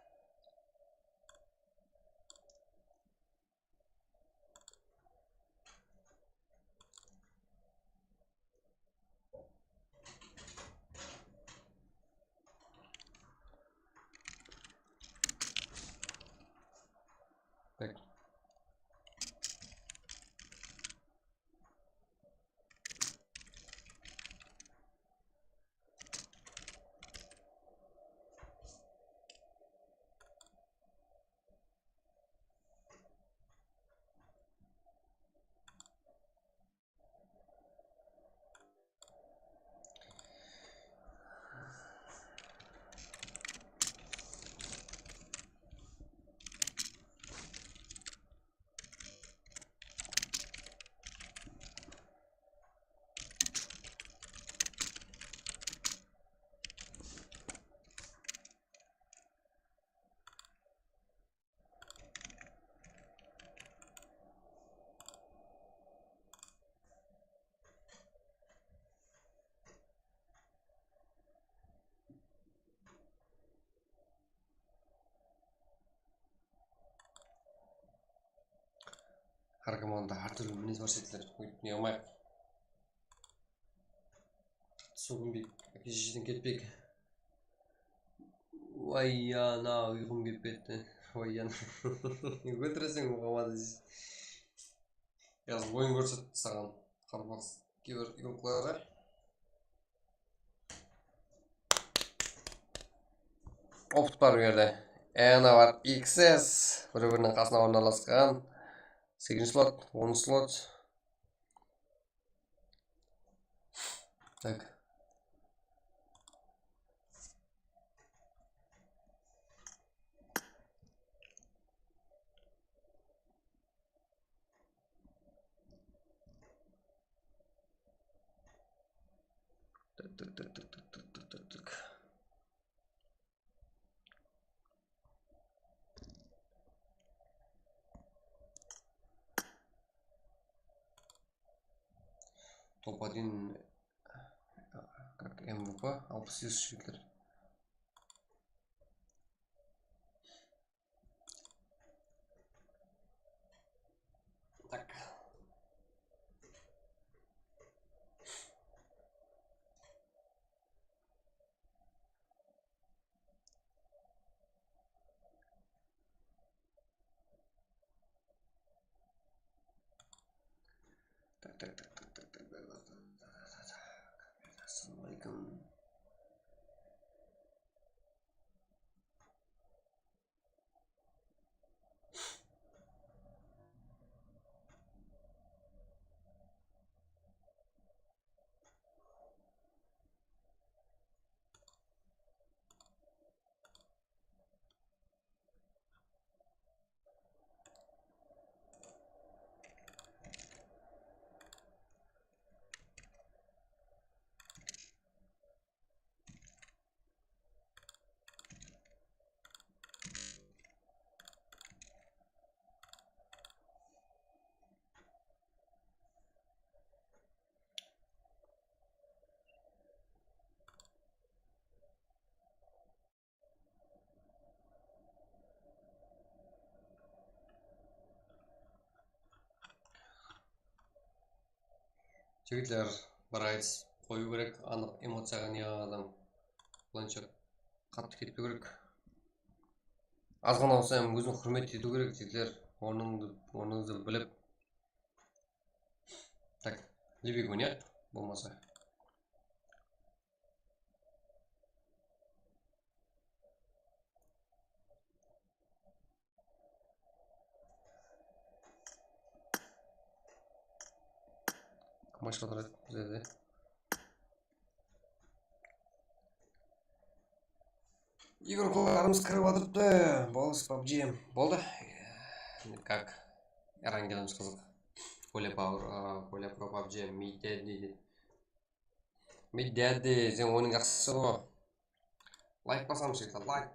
Tak. Hár komanda hár túrli minez bar sekilli, óytip ne qılmayıq. Sókinbeyik, áke-shesheden ketpeyik. Vay ana, uyqım kelip ketti. Vay ana. Óltireseń, Muhammad Aziz. Házir oyın kórsetti saǵan. Qarabaqs kibir igrokları. Opt bar bu jerde. Ana bar X S. Bir-biriniń qasına ornalasqan. Segizinshi slot, onınshı slot. Tak. Tak, tak, tak. Top один, как M V P, alpıs segiz jigitler. Tak. Tak, tak, tak. Assalamualeykum. Jigitler, bir aytıs qoyıw kerek, anıq emociyaǵa ne adam. Bılay qattı ketpew kerek. Azǵana bolsa hám ózin húrmet etiw kerek, jigitler. Ornıńdı, ornıńızdı bilip. Tak, Libik oynayıq, bolmasa. Kim ashıp atır edi bizlerde? Igroklarımız kirip atırıptı. Bolıs, PUBG. Boldı. Как? Erangelimız qızıq. Kolya Power, a, Kolya Pro PUBG, Mid Daddy deydi. Mid Daddy, sen oyınıń jaqsı ǵo. Layk basamız, jigitler, layk.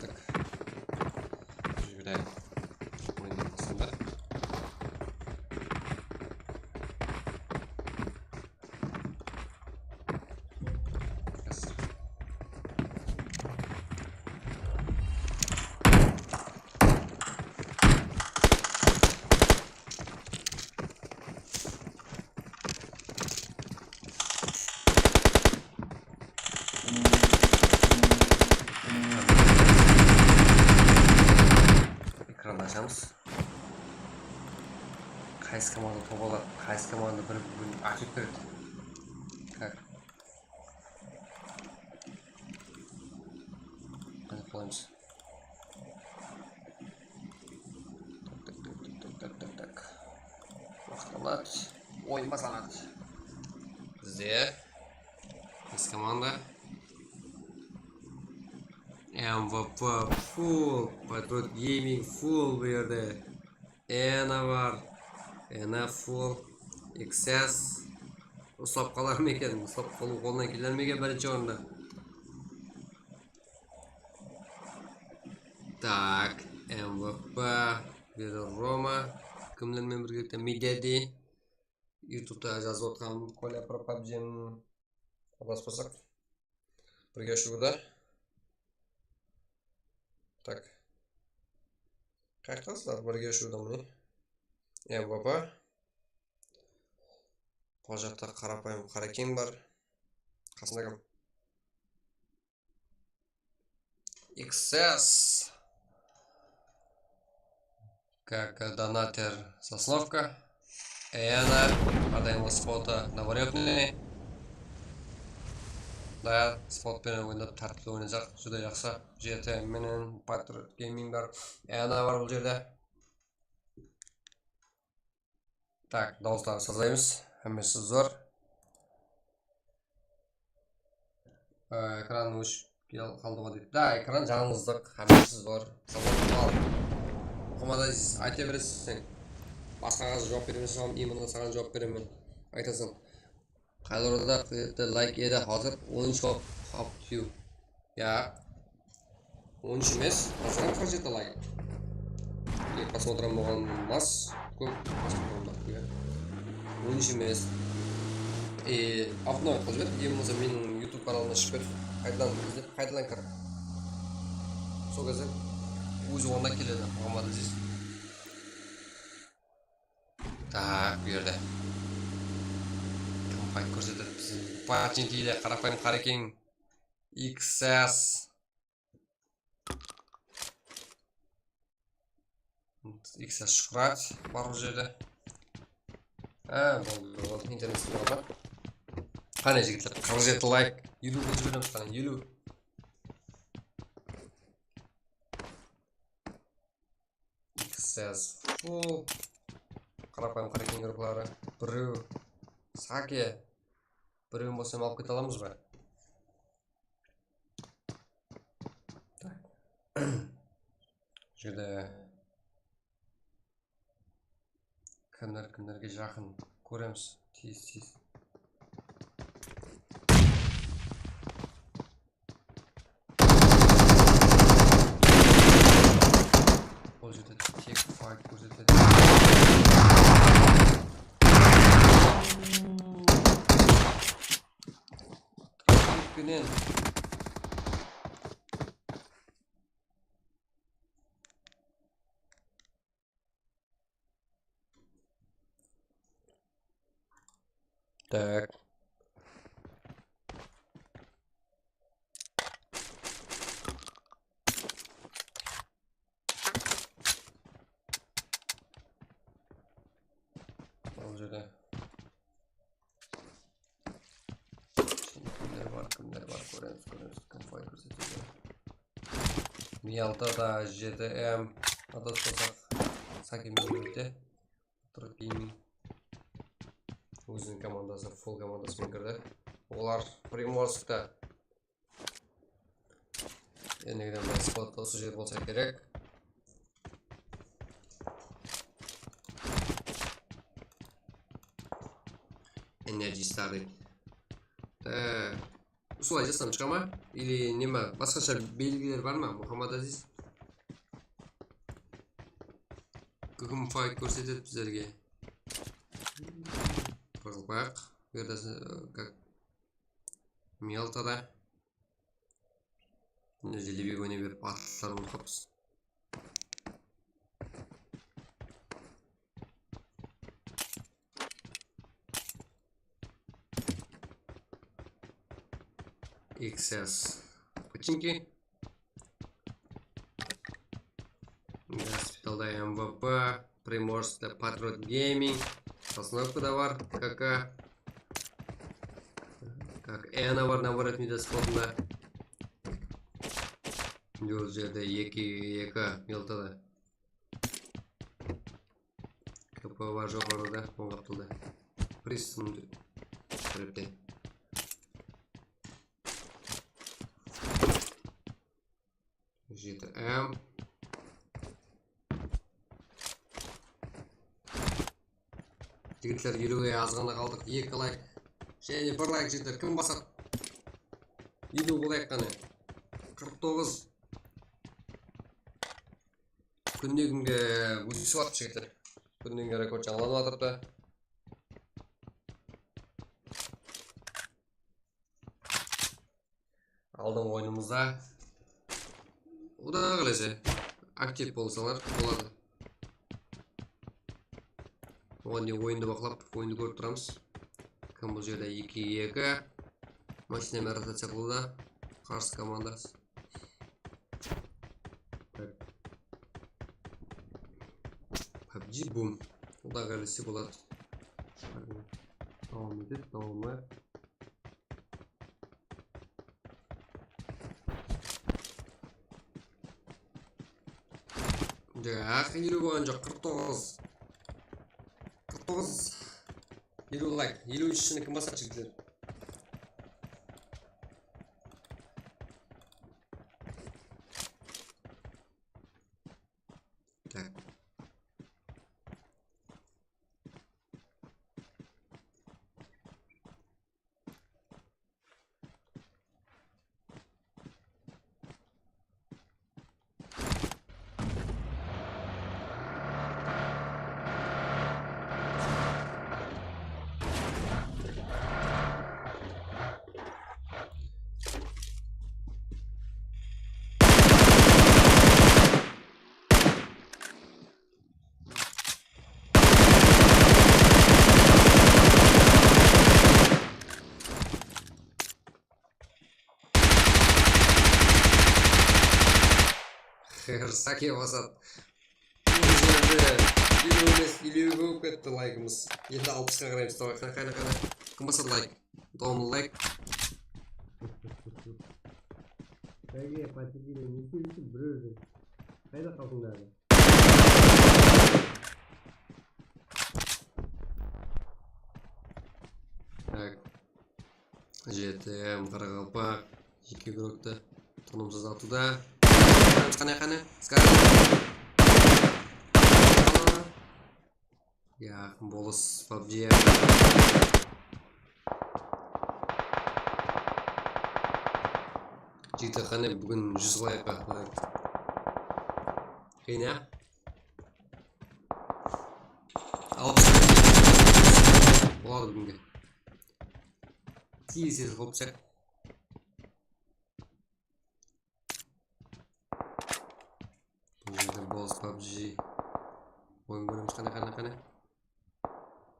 Tak. Júreyik. Oyın basında. Ekrandı ashamız. Qaysı komanda top aladı, qaysı komanda bir, bir atlet beredi. Как? Qáne, qalaymız. Tak, tak, tak. Waqıt aladı. Oyın baslanadı. Bizde qaysı komanda? M V P full, Patriot Gaming full bu jerde. Ena bar. Ena full. X S. Uslap qalar ma eken? Uslap qalıw qoldan keler me eken birinshi orında? Sizler menen birgelikte Media Day. YouTube'da jazıp otqanım Kolya pro pabjini. Adaspasaq, birge ushıwda. Tak. Qayaqtasızlar? Birge ushıwda mine. M V P. Bul jaqta qarapayım Qarekeń bar. Qasında kim? X S. Как донатер Сосновка. Эна, ар dayımǵı spotı наворётный. Da, spot penen oynap, tártipli oynasaq, júdá jaqsı. G T M menen Patriot Gaming bar. Eana bar bul jerde. Tak, dawıslardı sazaymız. Hámmesi zor. Ee, ekran óship kel-, qaldı ǵoy deydi. Da, ekran jańılızlıq, hámmesi zor. Sabır al. Muhammad Aziz, ayta bereseń. Basqaǵa juwap bermeseń, imınǵa saǵan juwap beremen. Aytasań. Qaylarda qayerda layk edi, házir onınshı bolıp qaptı. Ya. Onınshı emes, házir hám qırq jeti layk. E, просмотрам bolǵan emas, kóp просмотрам bar, ya. Onınshı emes. E, Altınay, qılıp jiber, em bolmasa meniń YouTube kanalıma shıǵıp ber. Qaytadan izlep, qaytadan kir. Sol gezde ózi ornına keledi, Muhammad Aziz. Tak, bu jerde. Kim fayt kórsetedi bizge? Pachinki ile qarapayım Qarekeń. X S. X S Shuhrat bar bul jerde. Ha, boldı, boldı. Internet sıkıntı bar. Qáne, jigitler, qırq jeti layk. Eliw qılıp jiberemiz, qáne, eliw. X S full. Qarapayım Qarekeń gruppaları. Birew Sake. Birewin bolsa alıp kete alamız ba? Tak. Jerde kimler kimlerge jaqın kóremiz. Tez, tez. Bul jerde tek fayt kórsetedi. Penen. Tak. Bul jerde. Şimdi kimler bar, kimler bar, kóremiz, kóremiz, kim fayt kórsetedi. Miyalta da jeti M, adaspasaq, Saki Miyalta, Turk Gaming. Óziniń komandası, full komandası menen kirdi. Olar Primorskta. Endigi de mına spot usı jer bolsa kerek. Energy Star. Ee, usılay jazsam shıǵa ma? Ili neme, basqasha belgiler bar ma, Muhammad Aziz? Kim fayt kórsetedi bizlerge? Qızıqpayıq. Bu jerde, e, как Miyaltada. Mine, jelebey oynay berip, atlarımızdı qapsız. X S. Починки. Госпиталда M V P, Приморскта Patriot Gaming, Сосновкада bar, K K. Как Ena bar, наоборот, mide spotında. Jol jerde eki eki Miyaltada. K P bar joqarıda, oń qaptalda. Priston tárepte. Jeti M. Jigitler, eliwge az ǵana qaldıq. Eki layk. Jáne bir layk, jigitler. Kim basadı? Eliw bolayıq qáne. Qırq toǵız. Kúnne kúnge ósip atır, jigitler. Kúnnengi rekord jańalanıp atırıptı. Aldınǵı oyınımızda. Quda qálese, aktiv bolsalar boladı. Oǵan deyin oyındı baqlap, oyındı kórip turamız. Kim bul jerde eki eki. Mashina menen rotaciya qılıwda. Qarsı komanda. PUBG bum. Quda qálese boladı. Dawam etedi, dawamlı. Jaq, eliw bolǵan joq, qırq toǵız. Qırq toǵız. Eliw layk, eliw úshinshi kim basar, jigitler? Tak. Xersake basat. Bul jerde eliw emes, eliw eki bolıp ketti laykımız. Endi alpısqa qaraymız. Davay, qane, qane, qane. Kim basadı layk? Dawamlı layk. Qáge, patikine, ne isleysiz, birewdi? Qayda qaldıń daǵı? Tak. G T M, qaraqalpaq, jeke grupptı tınımsız atıwda. Qane, qane, Sky. Yaqın bolıs, PUBG. Jigitler, qane, búgin júz layk pa? Qıyın, ya? Alpıs. Boladı búginge. Tez-tez qılıp tashlayıq. Bul jerde bolıs, PUBG. Oyın kóremiz, qane, qane, qane.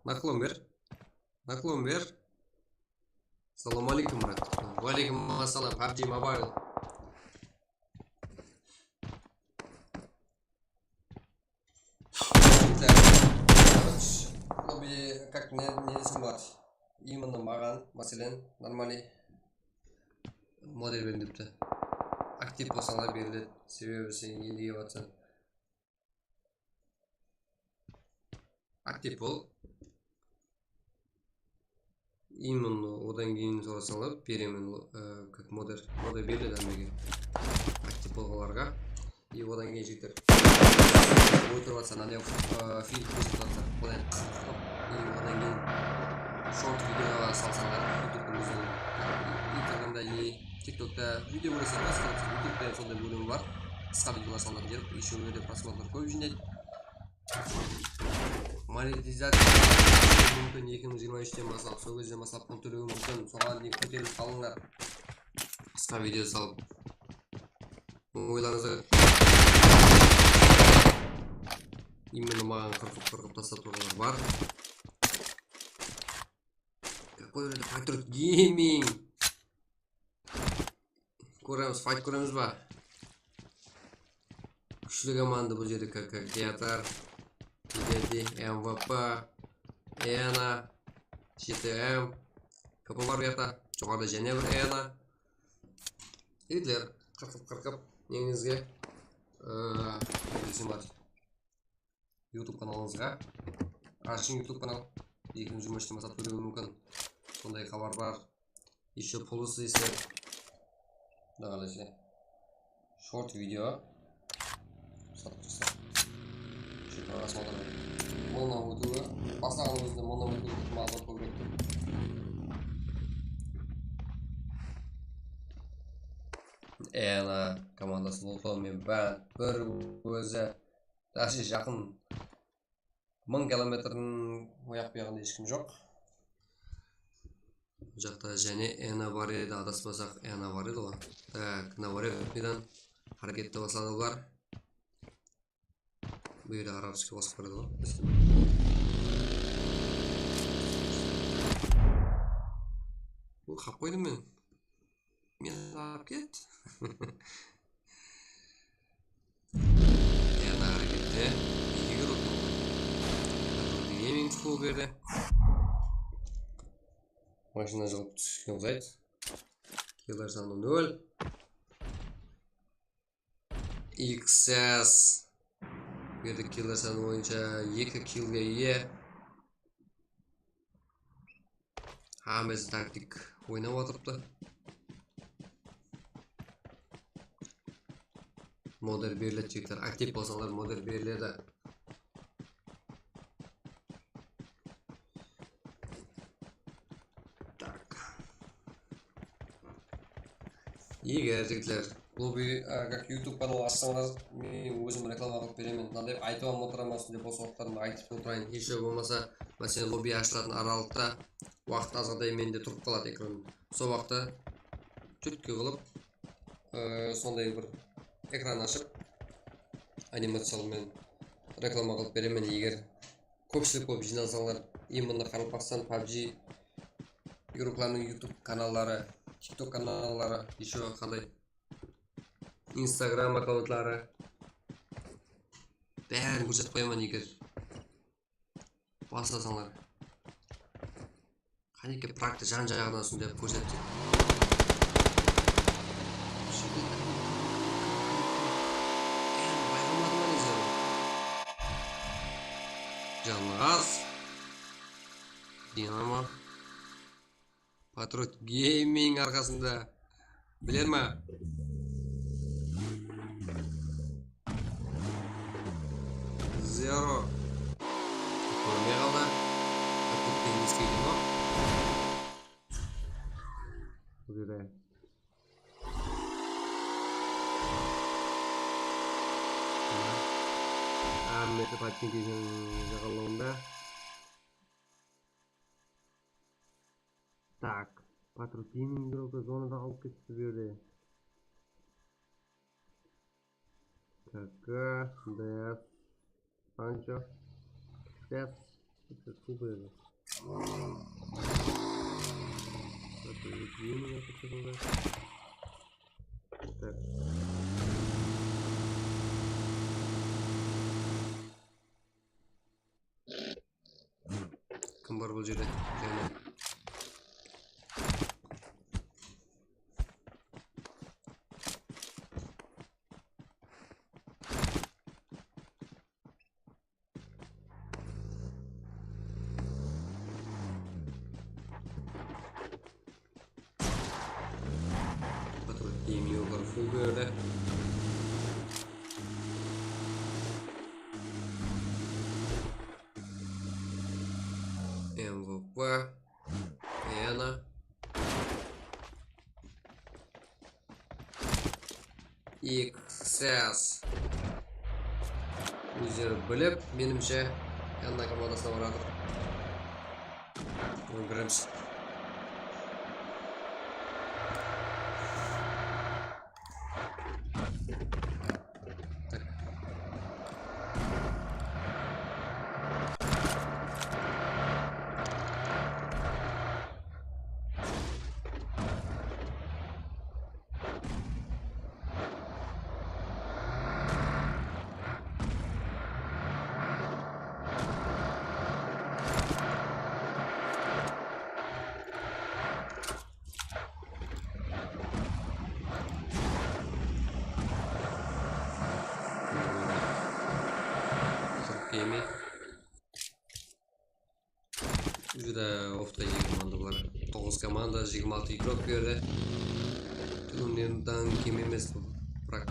Naklon ber. Naklon ber. Assalamu aleykum, brat. Wa aleykum assalam, PUBG Mobile. Lobby, как, ne, ne desem boladı? Именно maǵan, máselen, нормальный model beriń depti. Aktiv bolsańlar beriledi, sebebi sen endi kelip atsań. Aktiv bol. Именно odan keyin sorasalar, beremen, e, как model, model beriledi hámmege. Aktiv bolǵanlarǵa. И odan keyin jigitler. Oy turıp atsa, mına, e, fil kórsep atsa, odan, и odan keyin short videolar salsalar, YouTube-tın óziniń, Instagramda, e, TikTokta video kóresiz, YouTubeda sonday bólim bar. Qısqa videolar salatın jeri, ещё ol jerde prosmotr kóp jıynaydı. Monetizaciya múmkin eki mıń jigirma úshten baslap, sol gezden baslap pul tólew múmkin. Soǵan deyin kóterilip qalıńlar. Qısqa video salıp, oylarıńızda именно maǵan qırqıp-qırqıp taslap turǵanlar bar. Какой это Patriot Gaming? Kóremiz, fight kóremiz ba? Kúshli komanda bul jerde, K K Teatr, Jigedi, M V P, Ena, J T M, K P bar buyaqta, joqarıda jáne bir Ena. Jigitler, qırqıp-qırqıp, neńizge, ıı, YouTube kanalıńızǵa. Ashıń YouTube kanal. Eki mıń jigirma úshten baslap tólew múmkin. Sonday xabar bar. Ещё pul isleysiz. Quda qálese. Short video. Satıp jasa. Shıqqa prasmotr. Mıńnan ótiwi. Baslaǵan ózinde mıńnan ótiwi itimalı kóbirek. Ena komandası Lulton menen bánt bir ózi. Даже jaqın Mıń kilometrdiń oyaq buyaǵında hesh kim joq. Bul jaqta jáne Ena bar edi, adaspasaq Ena bar edi ǵoy. Tak, Navarevnidan háreketti basladı bular. Bul jerde arabskiy basıp baradi ǵoy. Bul qap qoydım men. Men alıp ket. Yana harekette. Eki grup. Gaming full berdi. Mashina jıǵılıp túsken uqsaydı. Killer sanı nol. X S. Bu jerde killer sanı boyınsha eki killge iye. Hámmesi taktik oynap atırıptı. Model beriledi, jigitler. Aktiv bolsańlar, model beriledi. Tak. Eger, jigitler, lobby, a, как YouTube kanal ashsańlar, men ózim reklama qılıp beremen. Mınaday aytıp ham otıraman, sonday bos waqıtlarımda aytıp otırayın. Ещё bolmasa, máselen, lobby ashılatın aralıqta waqıt azǵantay mende turıp qaladı ekran. Sol waqıtta túrtki qılıp, e, sonday bir ekran ashıp, animaciyalı men reklama qılıp beremen, eger kópshilik bolıp jıynasańlar, именно Qaraqalpaqstan PUBG igroklarınıń YouTube kanalları, TikTok kanalları, ещё qanday Instagram akkauntları. Bárin kórsetip qoyaman, eger baslasańlar. Qáneke, prakta jan-jaǵınan usınday qılıp kórsetip. Janǵaz. Dinamo. Patriot Gaming arqasında. Biler ma? Zero. Kórmey qaldı. Patriot Gaming eskiydi ma? Bul jerde. Hámmesi Patriot Gaming jaǵalawında. Tak, Patriot Gaming igrokı zonada qalıp ketti bul jerde. K K, D S, Sancho, D S, Super. Patriot Gaming atı çıkıldı. Tak. Kim bar bul jerde? Jáne. Patriot Gaming igrokları full bul jerde. M V P. Yana. X S. Ózleri bilip, menimshe, Yana komandasına baratır. Óndiremiz. Qırq keme. Júdá ofta eki komanda bar. Toǵız komanda, jigirma altı igrok berdi. Túnimden kem emes, biraq.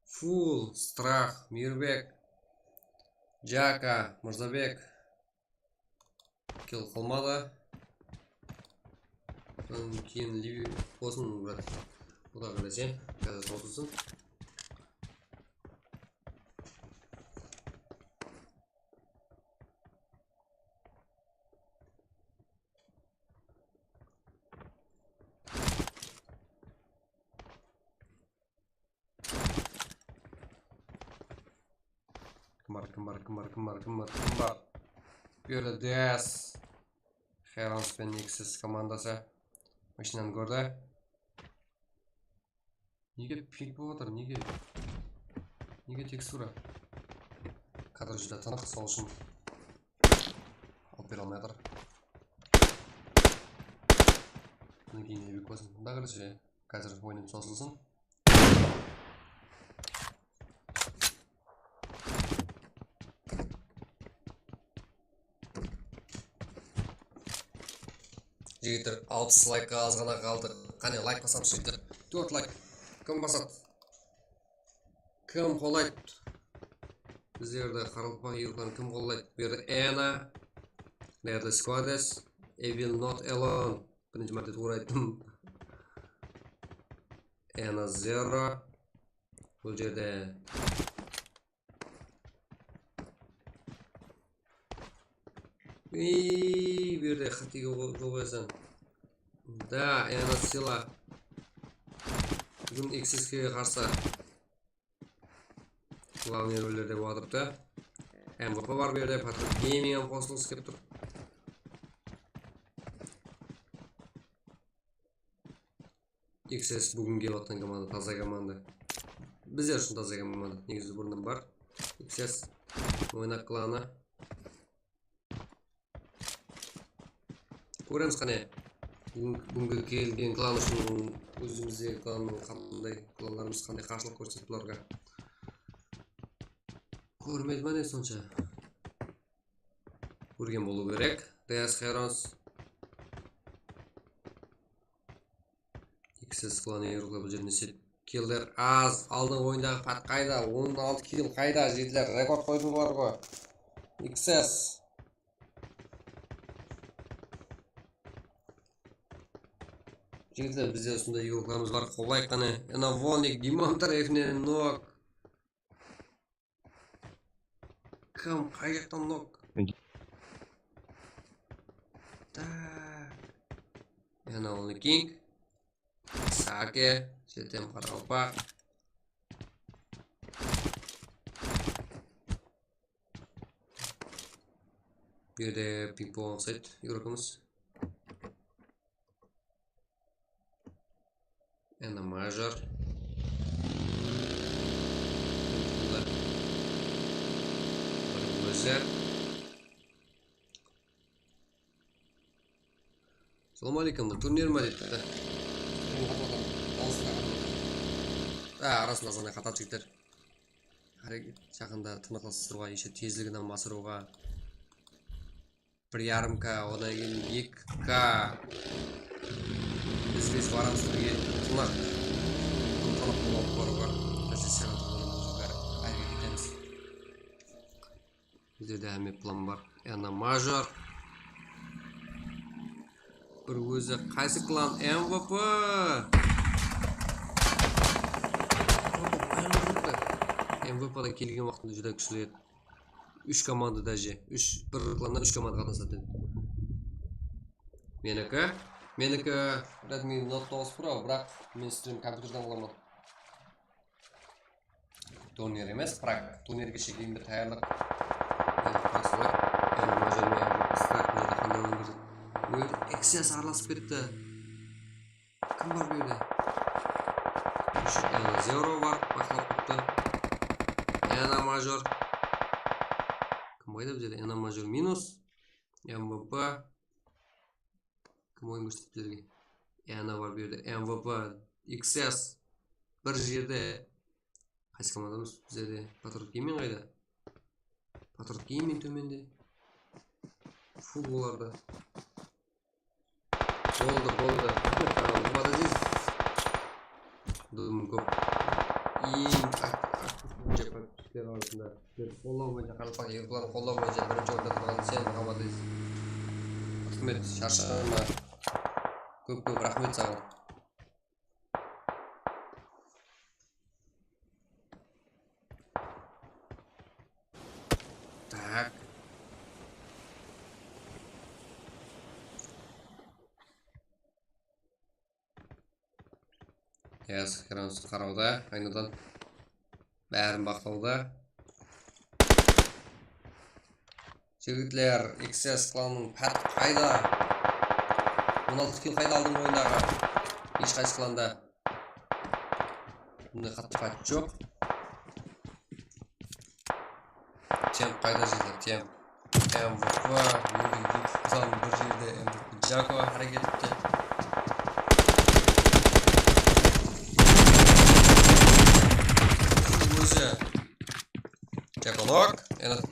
Full, Strah, Mirbek, Jaka, Mırzabek. Kill qılmadı. Onnan keyin Livi bolsın, brat. Quda qálese, házir tawsılsın. Kim bar, kim bar, kim bar, kim bar, kim bar, kim bar? Bu jerde Dias. Herons penen X S komandası. Mashınanı kórdi. Nege ping bolıp atır, nege? Nege tekstura? Kadr júdá tınıq, sol ushın alıp bere almay atır. Bunnan keyin ne beklasın? Mında qarasha, házir oyınım sosılsın. Jigitler, alpıs laykqa az ǵana qaldı. Qáne, layk basamız, jigitler. Tórt layk. Kim basadı? Kim qollaydı? Bizlerdi qaraqalpaq yurtların kim qollaydı? Bu jerde Ena, bu jerde Squades, I will not alone. Birinshi márte tuwrı ayttım. Ena Zero. Bul jerde. Ey, bu jerde qáte jol qoyasań. Da, Ena Sila. Búgin X S ke qarsı. Glavnıy rollerde bolıp atırıptı. M V P bar bu jerde, Patriot Gaming hám qosılǵısı kelip tur. X S búgin kelip atqan komanda, taza komanda. Bizler ushın taza komanda. Negizi burınnan bar. X S, Moynaq klanı. Kóremiz qáne. Búgin, búgingi kelgen klan ushın, ózimizdegi klannıń qanday, klanlarımız qanday qarsılıq kórsetip bularǵa. Kórmedi ma ne sonsha? Kórgen bolıw kerek. Deas Herons. X S klanı, yurıqlar, bul jerinde set. Killer az. Aldın oyındaǵı pat qayda? On altı kill qayda? Jigitler, rekord qoydıńlar ǵoy. X S. Jigitler, bizde usınday yurıqlarımız bar. Qollayıq qáne. Ena Volnik, Dimantar, Efnen, Nok. Kim, qay jaqtan nok? Da. Yana onı king. Sake, Setem qaraqalpaq. Bu jerde ping-pong uqsaydı, yurıqımız. Ena major. Bir ózi. Salam aleykum, bul turnir ma depti. A, arasında azǵana qatadı jigitler. Háreket, jaqında tınıqlasıp turǵan, eshe tezligin hám asırıwǵa. Bir yarım K, odan keyin eki K. Biz, biz baramız birge tınıq. Tınıq bolıp barıwǵa. Poziciyaǵa toǵrı bolıwǵa háreket etemiz. Bizde de hámme plan bar. Ena major. Bir ózi qaysı klan? M V P. M V P da kelgen waqtında júdá kúshli edi. Úsh komanda daje. Úsh, bir klannan úsh komanda qatnasadı edi. Meniki, meniki Redmi Note toǵız Pro, biraq men stream kompyuterden qılaman. Turnir emes, prak. Turnirge shekem bir tayarlıq. Endi qarasılar. Endi mına jerine start neydi, qanday oyındır. Óydi, X S aralasıp ketti. Kim bar bu jerde? Úsh Ena Zero bar, baqlap turıptı. Ena major. Kim qayda bu jerde? Ena major minus. M V P. Kim oyın kórsetip bizlerge? Ena bar bu jerde. M V P, X S. Bir jerde. Qaysı komandamız? Bizlerde Patriot Gaming qayda? Patriot Gaming tómende. Full olarda. Boldı, boldı. Raxmet, sağ ol. Muhammad Aziz. Dım kóp. Eń ak-, aktiv boyınsha podpischiler arasında. Sizlerdi qollaw boyınsha, qaraqalpaq yurtların qollaw boyınsha birinshi orında turǵan sen, Muhammad Aziz. Raxmet, sharshama. Kóp-kóp raxmet saǵan. Tak. Yes, Heroes qarawda, aynadan. Bárin baqlawda. Jigitler, X S klanınıń pát qayda? On altı kill qayda aldıńǵı oyındaǵı? Hesh qaysı klanda bunday qattı pát joq. Temp qayda jigitler, temp? M V P, Yuriy Viktor bir jerde, M V P Jako háreket etken. Ózi Jako nok, ena, ena.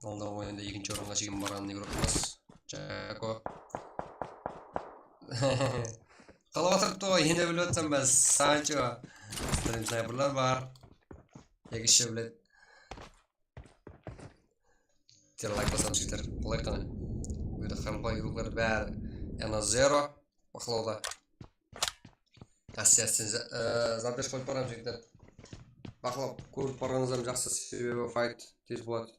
Alda oyında ekinshi orınǵa shekem barǵan igrokımız Jako. Qalap atırıptı ǵoy, endi bilip atırsań ba, Sancho. Stream snayperler bar. Eki shevlet. Ter layk basamız jigitler. Qolay qana. Bu jerde qaraqalpaq igroklar bári. Yana Zero baqlawda. Áste-áste za-, e, zadreshka qoyıp baramız jigitler. Baqlap kórip barǵanıńız hám jaqsı, sebebi fayt tez boladı.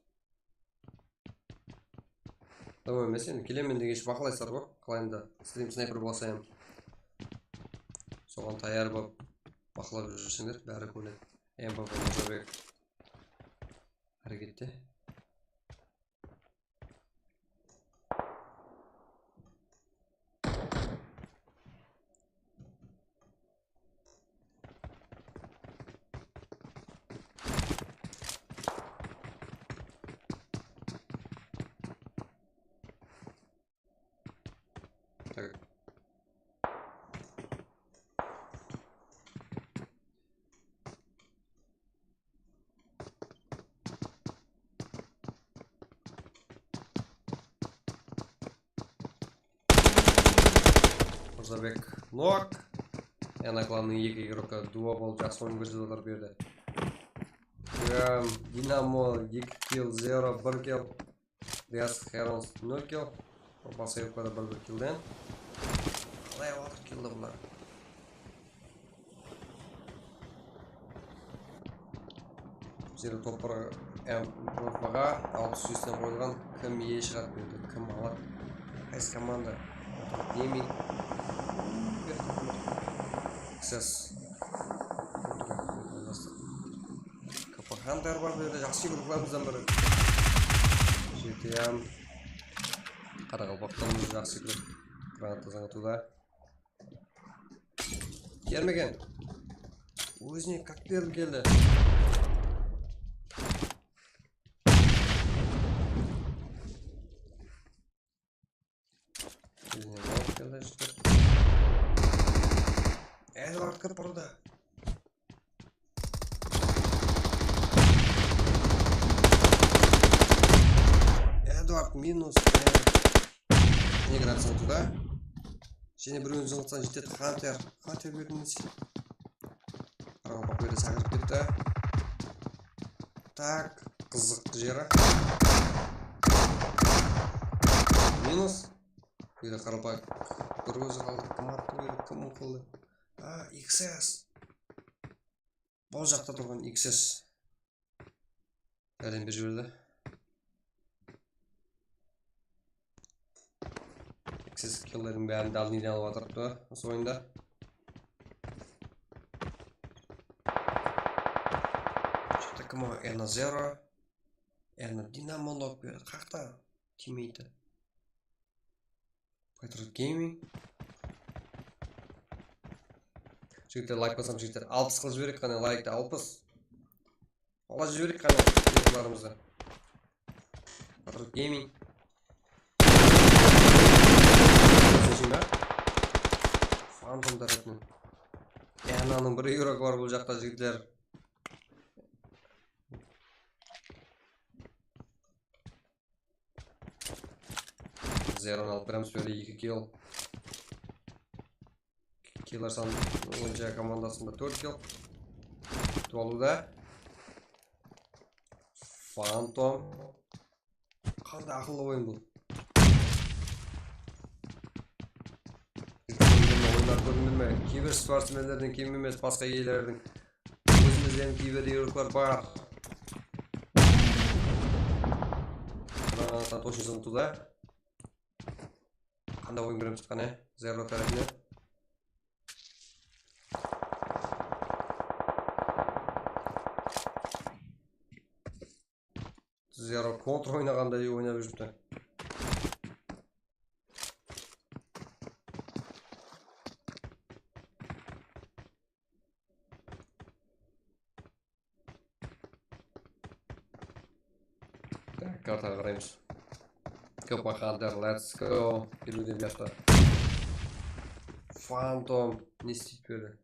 Tamam emes, endi kelemen degenshi baqlaysızlar ǵoy. Qalayında stream snayper bolsa hám soǵan tayar bolıp baqlap júrseńler, bári kórinedi. M V P Mırzabek hárekette. Tak. Mırzabek nok. Yana klanıń eki igrokı duo bolıp jaqsı oyın kórsetip atır bu jerde. Kram, Dinamo, eki kill, Zero, bir kill. Dias Herons nol kill. Basayevka da bir bir killden. Qalay alıp atır killdi bular? Bizde topar M V P-ǵa alpıs júzden qoyılǵan, kim iye shıǵadı bu jerde, kim aladı? Qaysı komanda? Demey. Ses. K P Hunter bar bu jerde, jaqsı igroklarımızdan biri. G T A. Qaraqalpaqtan jaqsı igrok. Granata zańatıwda. Kelmegen. Ózine kak bergim keldi. Bizden alıp keldi, jigitler. Eduard kirip burdı. Eduard minus. Migraciya tуда. Jáne birewin zıńıtsań jetedi. Hunter. Hunter berdiń sen. Qaraqalpaq beri sakırıp ketti. Tak, qızıq jeri. Minus. Buyda qaraqalpaq bir ózi qaldı. Kim attı buyda? Kim qıldı? A, X S. Bul jaqta turǵan X S. Járdem berip jiberdi. X S killlerdiń bárin dálniyden alıp atırıptı usı oyında. Jigitler, kim o? Erna Zero. Erna Dinamo nok berdi. Qaqta tiymeydi. Patriot Gaming. Jigitler, layk basam, jigitler. Alpıs qılıp jibereyik qáne, laykti alpıs. Ala jibereyik qáne, videolarımızdı. Patriot Gaming. Seçim be? Phantom tarafınan. Yananıń bir igrogı bar bul jaqta, jigitler. Zeronı alıp beremiz, böyle eki kill. Killer sanı boyınsha komandasında tórt kill. Toluda. Phantom. Qanday aqıllı oyın bul. Oyunlar kórindi me? Kibersportsmenlerden kem emes, basqa iyelerdiń. Ózimiz Bizden kiyber yurikler bar. Granata точно zıntı da. Qanday oyın kiremiz qane? Zero tárepinen. Zero kontr oynaǵanday oynap júripti. Tak, kartaǵa qaraymız. K P Hunter, let's go. Keliwde buyaqta. Phantom ne isteydi bu jerde?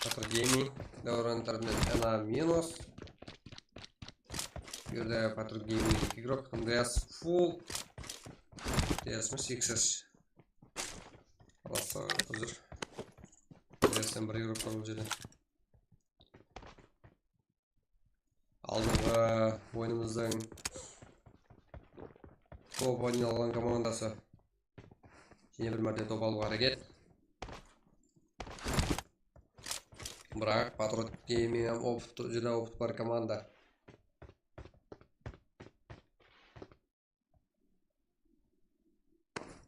Patriot Gaming, Davran tarafından ena minus. Bu jerde Patriot Gaming eki igrok, M D S full. M D S mi seksen. Alasa uzr. M D S ten bir igrok bar bul jerde. Aldınǵı oyınımızdıń topın alǵan komandası jáne bir márte top alıwǵa háreket. Biraq Patriot Gaming hám opıtlı, júdá opıt bar komanda.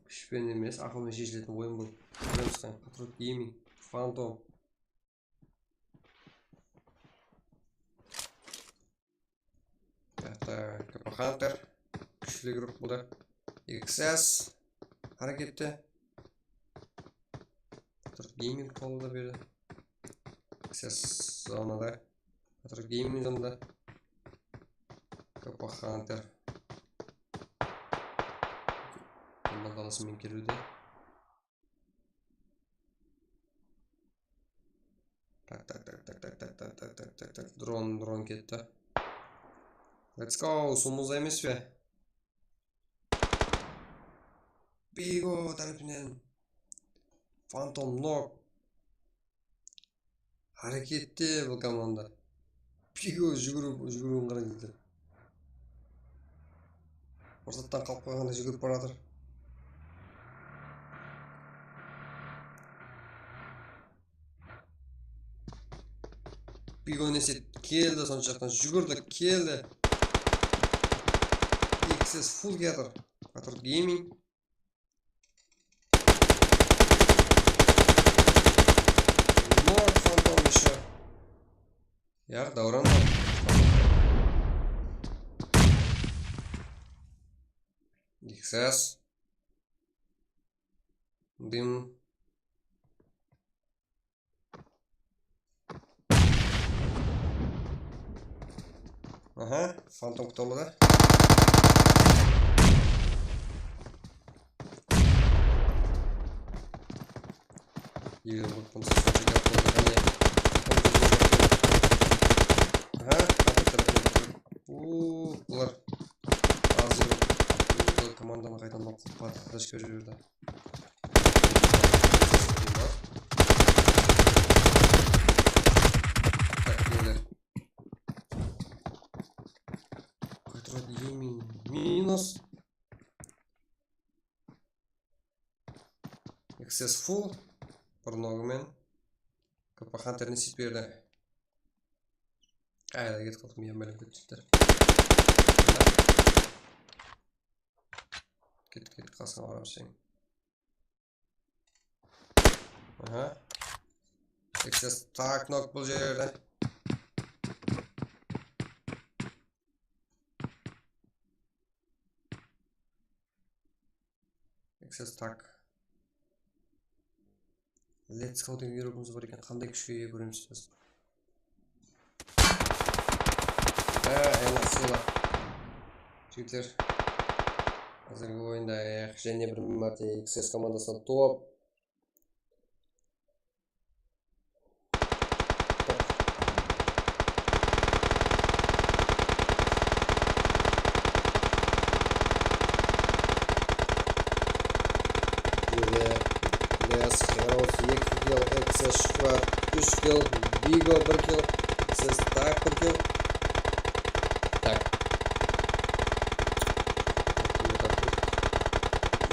Kúsh penen emes, aqıl menen sheshiletin oyın bul. Kóremiz qáne, Patriot Gaming, Phantom. Buyaqta K P Hunter. Kúshli grup boldı. X S. Hárekette. Patriot Gaming qolında berdi. X S zonada. Patriot Gaming zonada. K P Hunter. Komanda alasımen keliwde. Tak, tak, tak. Dron, dron ketti. Let's go, suwımızda emes pe? Bigo tárepinen. Phantom nok. Hárekette bul komanda. Bigo júgirip, júgiriwin qarań sizler. Fursattan qalıp qoyǵanday júgirip baratır. Bigo nesi keldi, sonshaqtan júgirdi, keldi. X S full kiyatır. Patriot Gaming. Nok Phantom ещё. Yaq, Davran bar. X S. Dım. Aha, Phantom qutıldı da. Eger bul qumsız qancha gáp boldı, qáne. Aha, Phantom tárepinen. Uuu, bular azır. Bular komandanı qaytan patlatashka jiberdi. Tak, mende. Qaytırǵan minus. X S full. Bir nogı men. K P Hunter ne seyt berdi. Qayda ketip qaldım, men bilip ketiptir. Ket, ket, qasıma baramız sen. Aha. X S tak nok bul jerde. X S tak. Let's go degen yurigimiz bar eken. Qanday kúshke iye kóremiz biz. Á, ena sıyla. Jigitler. Házirgi oyında, eh, jáne bir márte X S komandasına top. Jerde Les, Heroes eki kill, X S Squad úsh kill, Bigo bir kill, X S Type bir kill. Tak.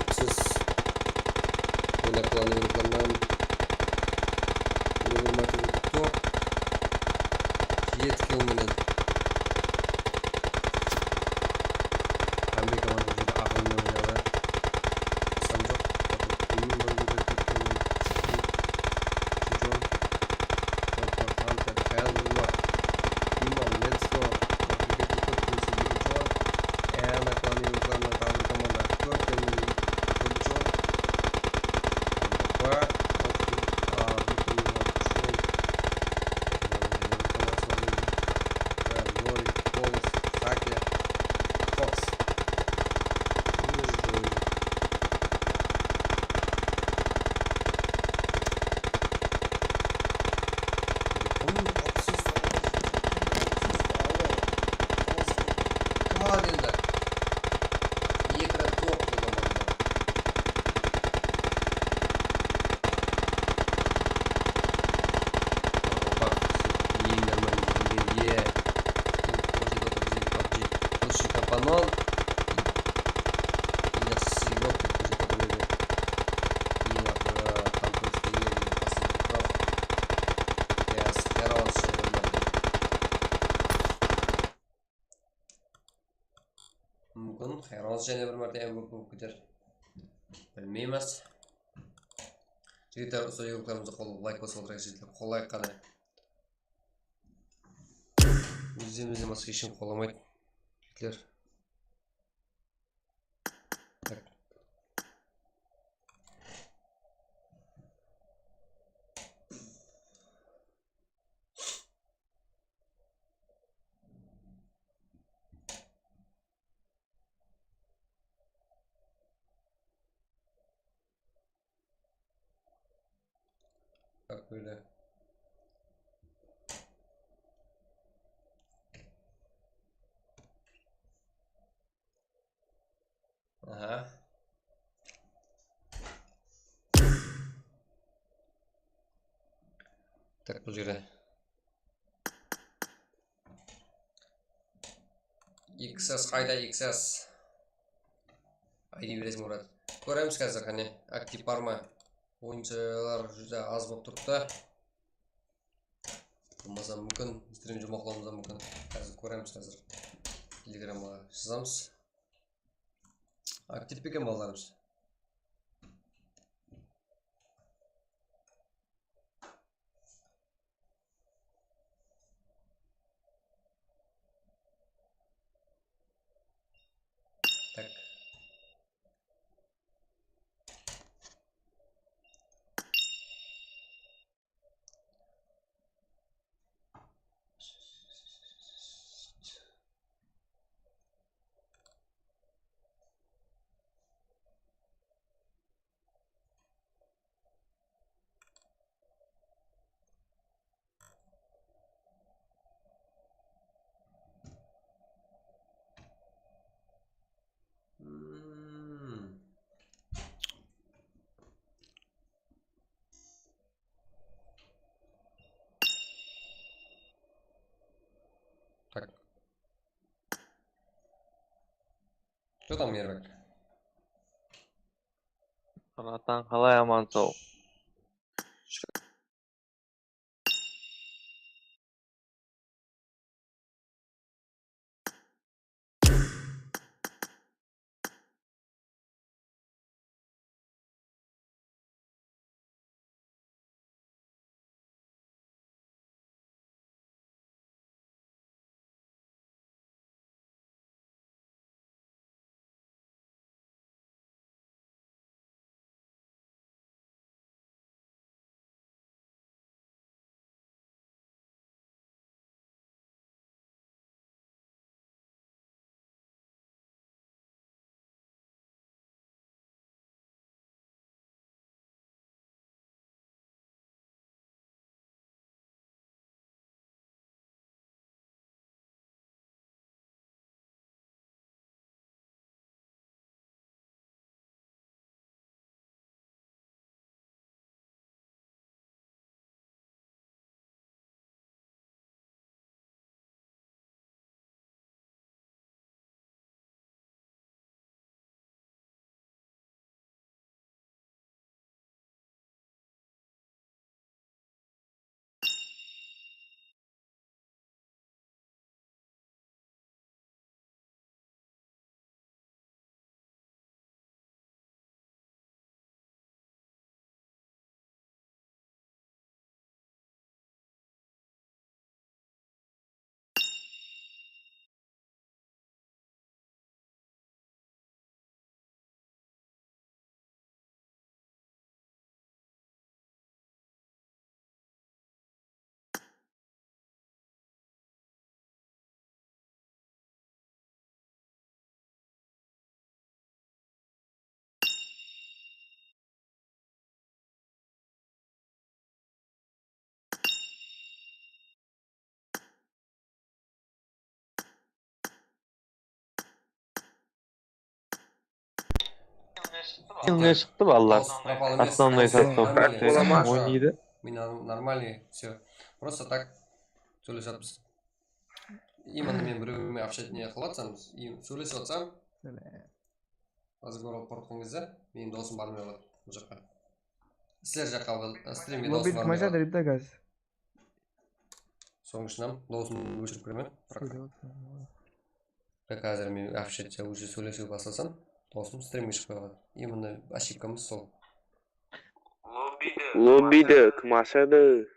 X S. Oynak klanı yurtlarınan. Top. Jeti kill menen. Amerika menen júdá aqıllı oynadı. Qısqam joq. Bunıń bir júdá ketken. Chevron. Hunter, Elva. Iman, let's go. Ena klanı yurtlarınan taǵı bir komanda. Tórt kill menen. Tórt kill. Bar. Lorik, Pols, Hake, Foks. Kim aldı endi? Eki rát top boldı mında. Opa, eń normal degende. Ko'rsatib otır bizge PUBG. Lучший компанон. Yaxshisi yo'q deb ko'rsatib otır bizge. Eng aqırı Tom Cruise degen asıl prof. Yes, Heroes. Múmkin, Heroes jáne bir márte M V P bolıp keter. Bilmeymiz. Jigitler, usı yigitlerimizdi qol, layk basıp otırayıq, jigitler. Qolayıq qáne. Ózimizden basqa hesh kim qolamaydı. Jigitler. Tak. Bak böyle. Aha. Tak, bul jerde. X S qayda, X S? Ayday bereseń, Murat. Kóremiz házir, qáne, aktiv bar ma? Oyınshilar júdá az bolıp turıptı. Bolmasa múmkin, strim juwmaqlawımız da múmkin. Házir kóremiz, házir telegramǵa jazamız. Aktiv beken balalarımız? Tak. Hmm. Так. Что там, Мирбек? Qanatan, qalay, amansıń? Ne shıqtı, balalar? Dawıs propal emes. Основной sostав. Нормальный. Oynaydı. Normalnie, всё. Просто так sóylesip atırmız. Именно men birewime общаться ne qılıp atsam, sóylesip atsam, разговор alıp baratqan gezde meniń dawısım barmay qaladı bul jaqqa. Sizler jaqqa, strimge dawısım barmay qaladı. Sonıń ushın ham dawısımdı óshirip kiremen. Как házir men общаться, уже sóylesiwge baslasam, dawısım strimge shıǵıp qaladı. Именно ошибкамız sol. Lobbide kim ashadı?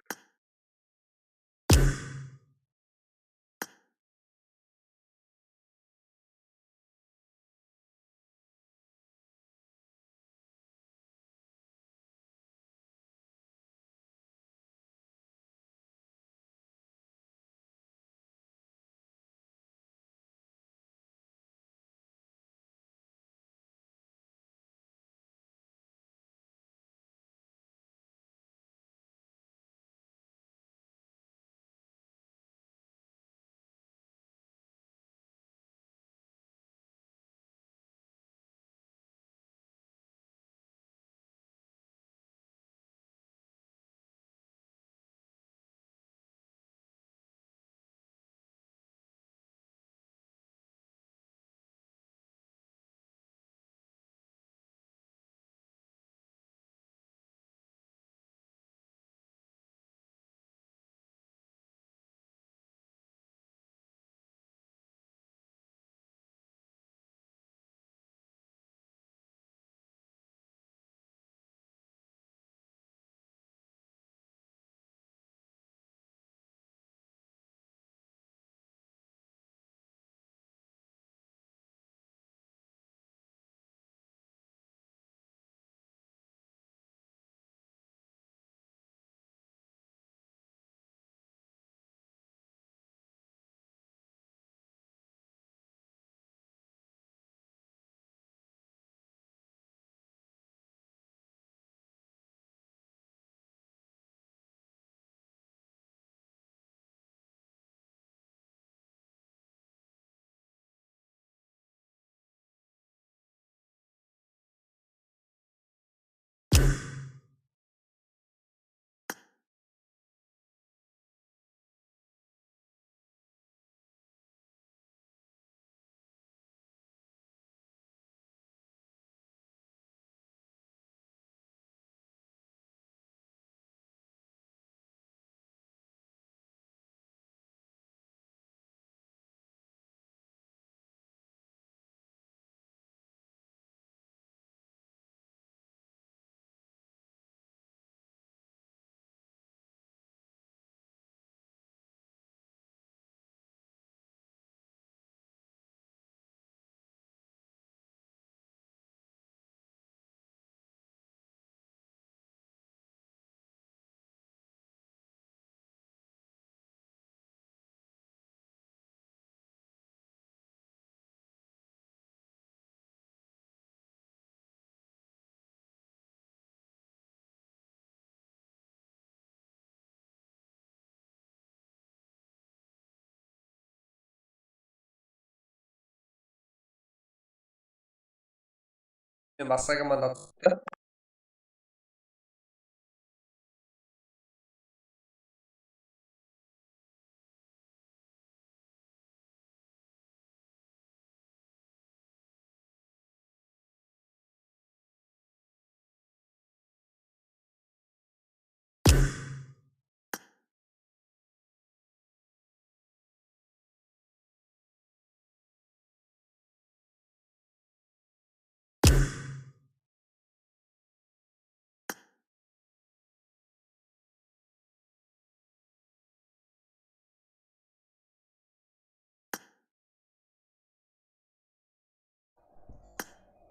Men basqa komanda tuttı.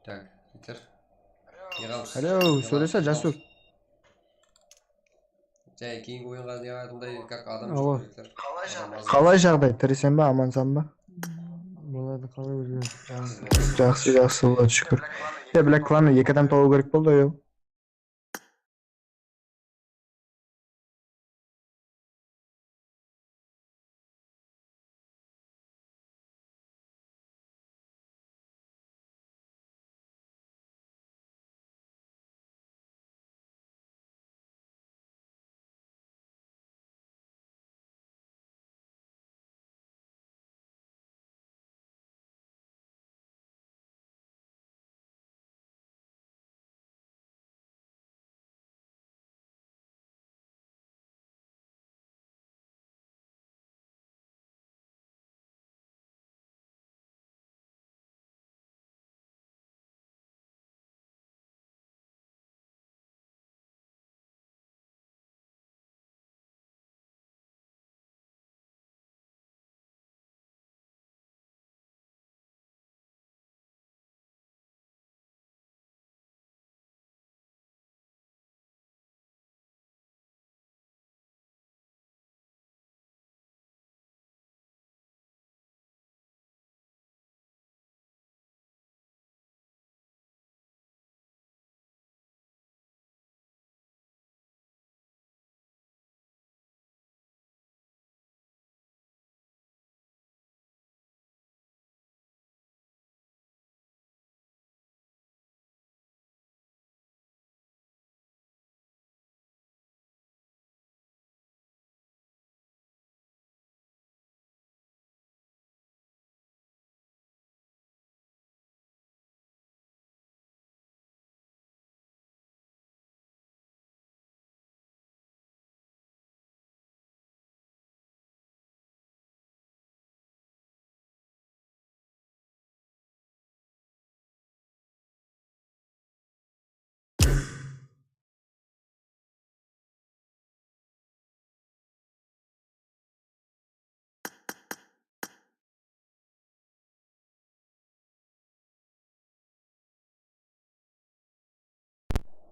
Так, Виктор. Alo, sóylese, Jasur. Jay, keyingi oyınǵa ne aytımday, как adam joq, Viktor. Qalay jaǵday? Tiriseń ba, amansań ba? Boladı, qalay ózge? Jaqsı, jaqsı, Allaǵa shúkir. Ya, Black Klanı eki adam tabıw kerek boldı, ayo.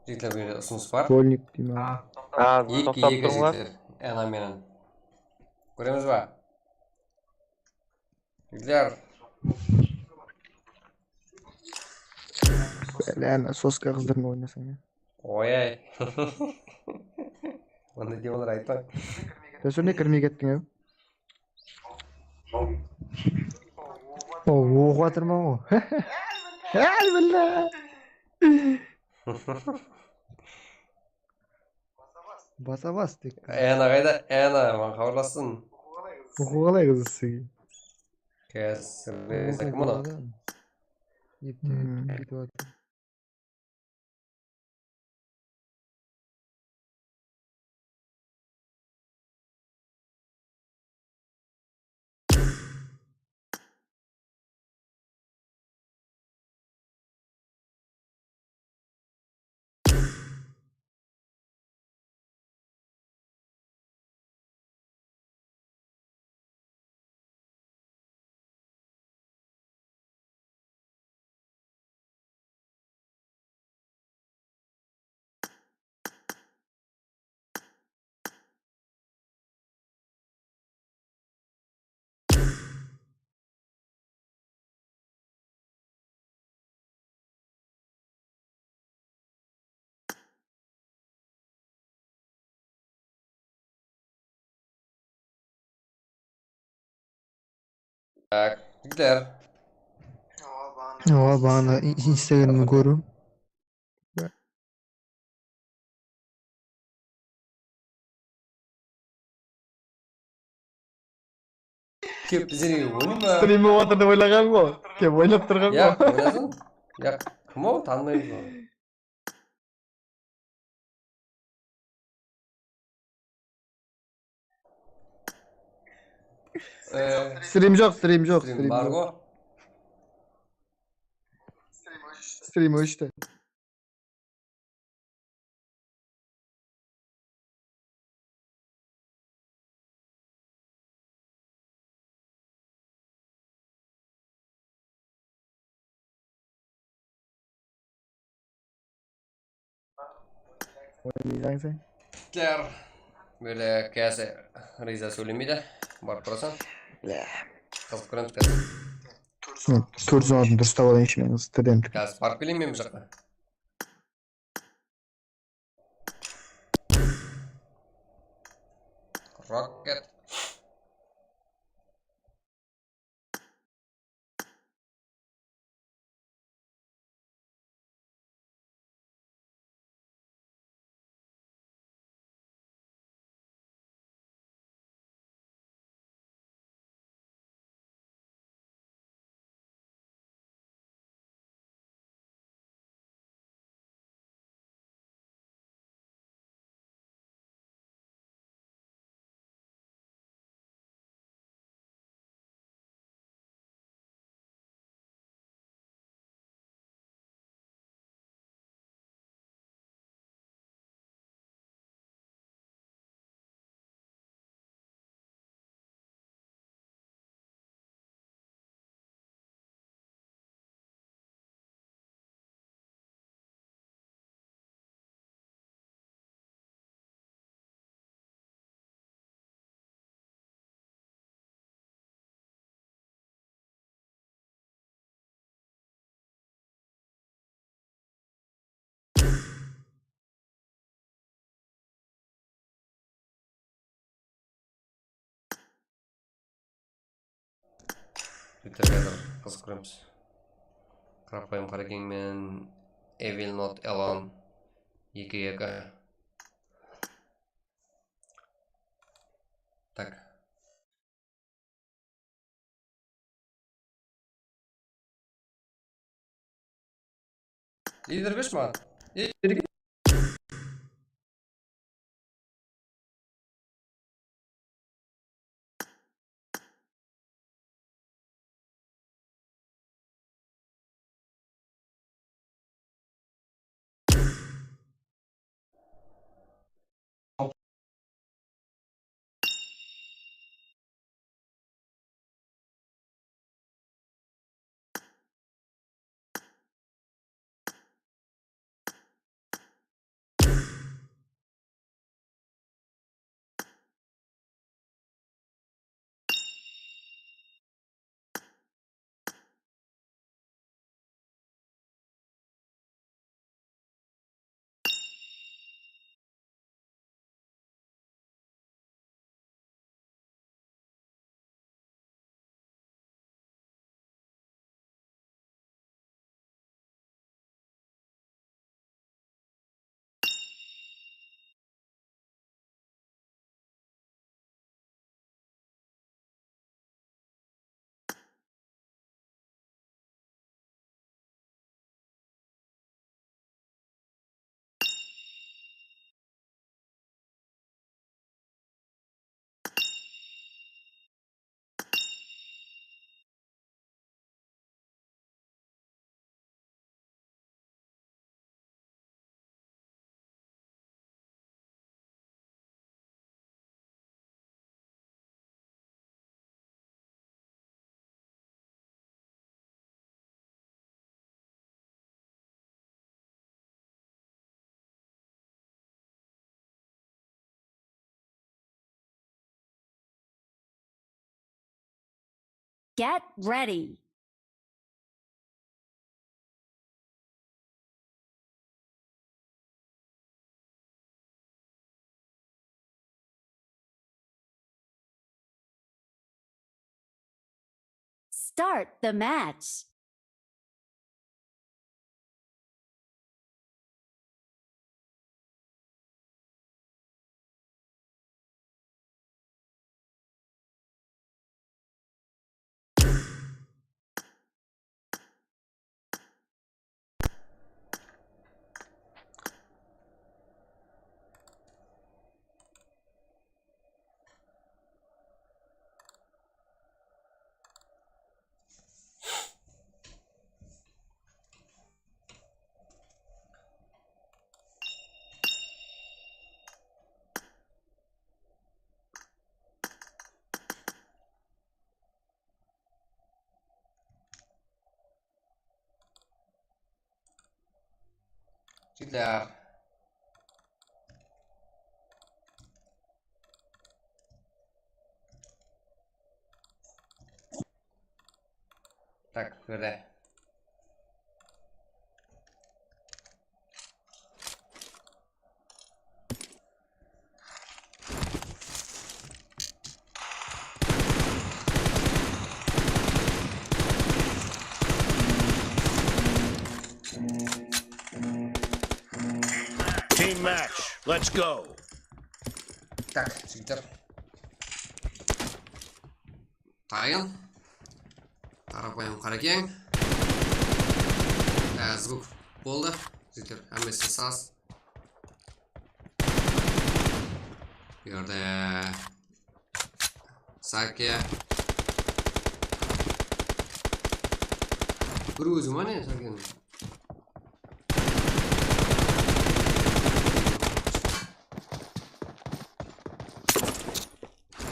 Jigitler, bu jerde usınıs bar. Bolnik deymen. A, eki, toqtap eki turıńlar. Jigitler, ana menen. Kóremiz ba? Jigitler. Bálá, soska qızdarman oynasań ya. Oyay. Onday dep olar, aytpań. Dástúrine kirmey kettiń ya. O, oqıp atırman ǵoy. Háy, billa. Basa bas tek. Ana qayda? Ana, maǵan xabarlassın. Oqıw qalay qızı sizge? Kásir, kim anaw? Eптен ketip atır. Tak, jigitler. Awa, baǵana in-, Instagramda kórdim. Kep bizlerge oyna. Strim bolıp atır dep oylaǵan ǵoy. Kep oynap turǵan ǵoy. Ya, oynasın. Ya, kim ol? Tanımayman ol. Ee, Strim joq, strim joq, strim strim bar joq. Ǵo. Strim óshti. Oynasań sen. Jigitler, bele kesi Riza sóylemeydi. Barıp turasań. Qızıp kóremiz kesi. Tórt júz on altını durıstap alayınshı men, student. Kesi barıp keleyin men bul jaqqa. Rocket. Twitter házir qızıq kóremiz. Qarapayım Qarekeń menen Evil Not Alone eki eki. Tak. Lider bershi maǵan. Ey, berge. Get ready. Start the match. Jigitler. Tak, berde. Team match, let's go. Tak, jigitler. Tayın. Qarapayım qarekeń. Á, zvuk boldı. Jigitler, hámmesi saz. Bu jerde Sake. Bir ózi ma ne Sakeniń?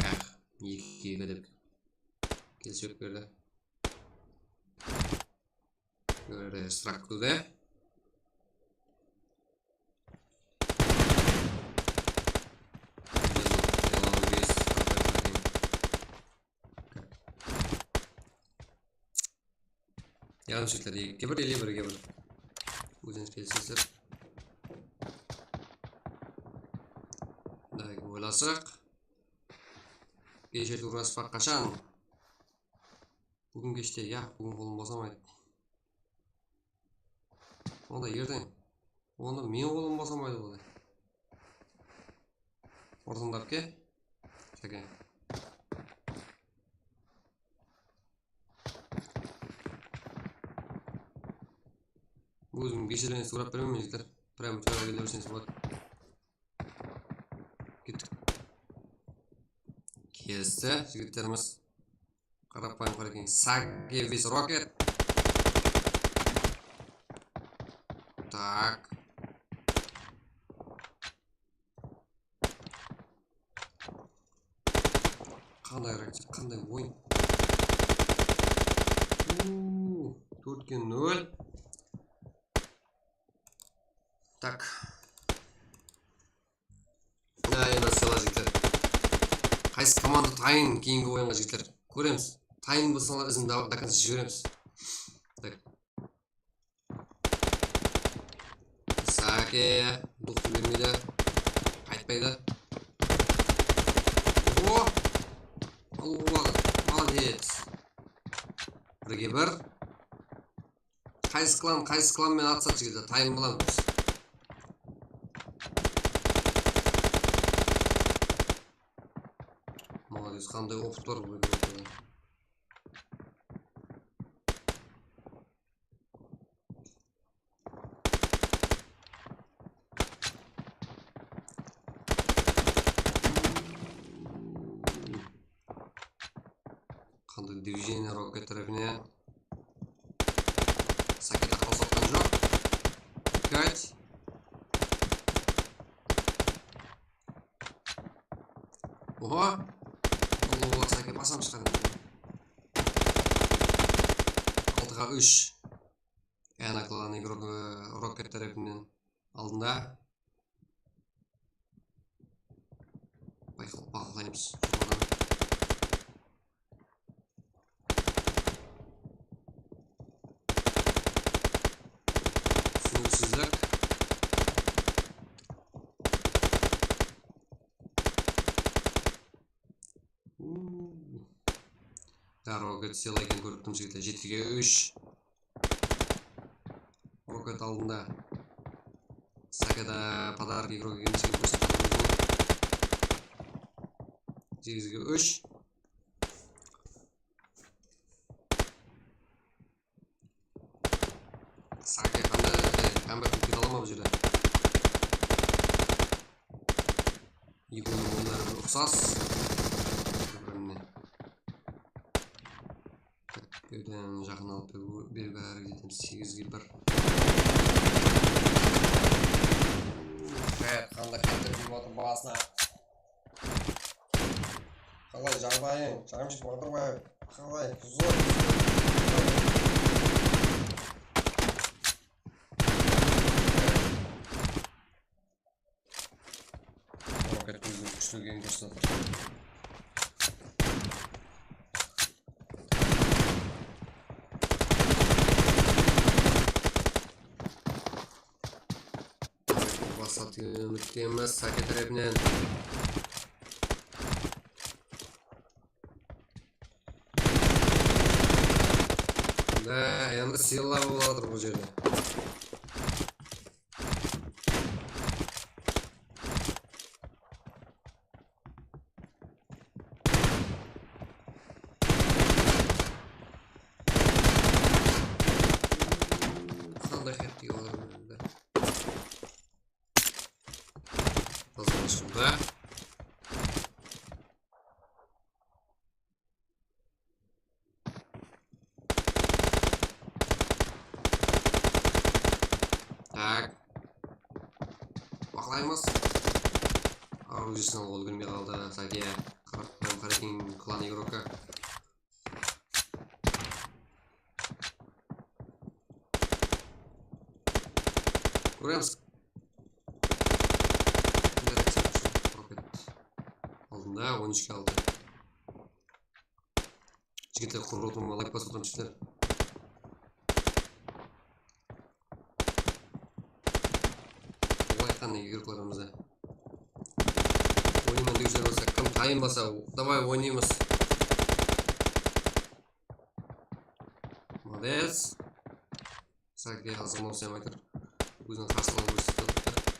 Aq, eki, eki dep. Kelsek berdi. Böyle strak qıldı. Yarım setler ekige bir, ele birge bir. Ózińiz kelsizler. Mına oylasaq. Keshe tuwrasıp qashan? Búgin keshte, ya, búgin qolım bosamaydı. Onda erteń. Onda men qolım bosamaydı ǵoy. Urdıńlar ke? Sake. Ózim keshelerine suwrap beremen, jigitler. Прям suwrap bere berseniz boladı. Kettik. Kesti, jigitlerimiz. Qarapayım qarekeń. Sage with rocket. Tak. Qanday raketa, qanday oyın. Uuu, tórtke nol. Tak. Ay, nasıl jigitler. Qaysı komanda tayın keyingi oyınǵa, jigitler? Kóremiz. Tayın bolsalar, izin da, до конца jiberemiz. Tak. Sake, duqtı bermeydi. Qaytpaydı. O! Allahu akbar. Молодец. Birge bir. Qaysı klan, qaysı klan menen atısadı jigitler, tayın bolamız. Молодец, qanday opıt bar bul ekewde. Qanday движение roket tárepinen. Sake taqal soqqan joq. Опять. Oha. Allahu akbar, Sake basam shıqadı. Altıǵa úsh. Ana klan igrok, e, roket tárepinen aldında. Bayqal-, baqlaymız. Joqarıdan. Sizler. Uuu. Ya, Roket sıyla eken, kórip turmız, jigitler. Jetige úsh. Roket aldında. Sakada podarok igro kelgen, sizge kórsetip atırmız. Segizge úsh. Sake qanday, qanday kit ala ma bul jerde? Ekewiniń oyınları bir uqsas. Bir-birine. Birden jaqın alıp beriwge háreket etemiz. Segizge bir. Hayır, qanday kattır kiyip atır basına. Qalay jaǵdayıń, Jamshid Batırbay? Qalay, zor. Roket óziniń kúshli ekenin kórsetip atır. Basat úmittemiz Sake tárepinen. Da, endi sıyla bolıp atır bul jerde. Qanday xet deyip atır bul jerde? Tazalashıwda. Tak. Baqlaymız. Originalı ol kirmey qaldı. Sake. Qarap qoyam, Qarekin klan igroka. Kóremiz. Aldında on úshke altı. Jigitler, qurı otırma, layk basıp otırıń, jigitler. Layk qanday igroklarımızda. Oynayman dewsizler bolsa, kim tayınbasa, davay, oynaymız. Молодец. Sake azırmawsam aytır. Óziniń qarsılaǵın kórsetip atırıptı.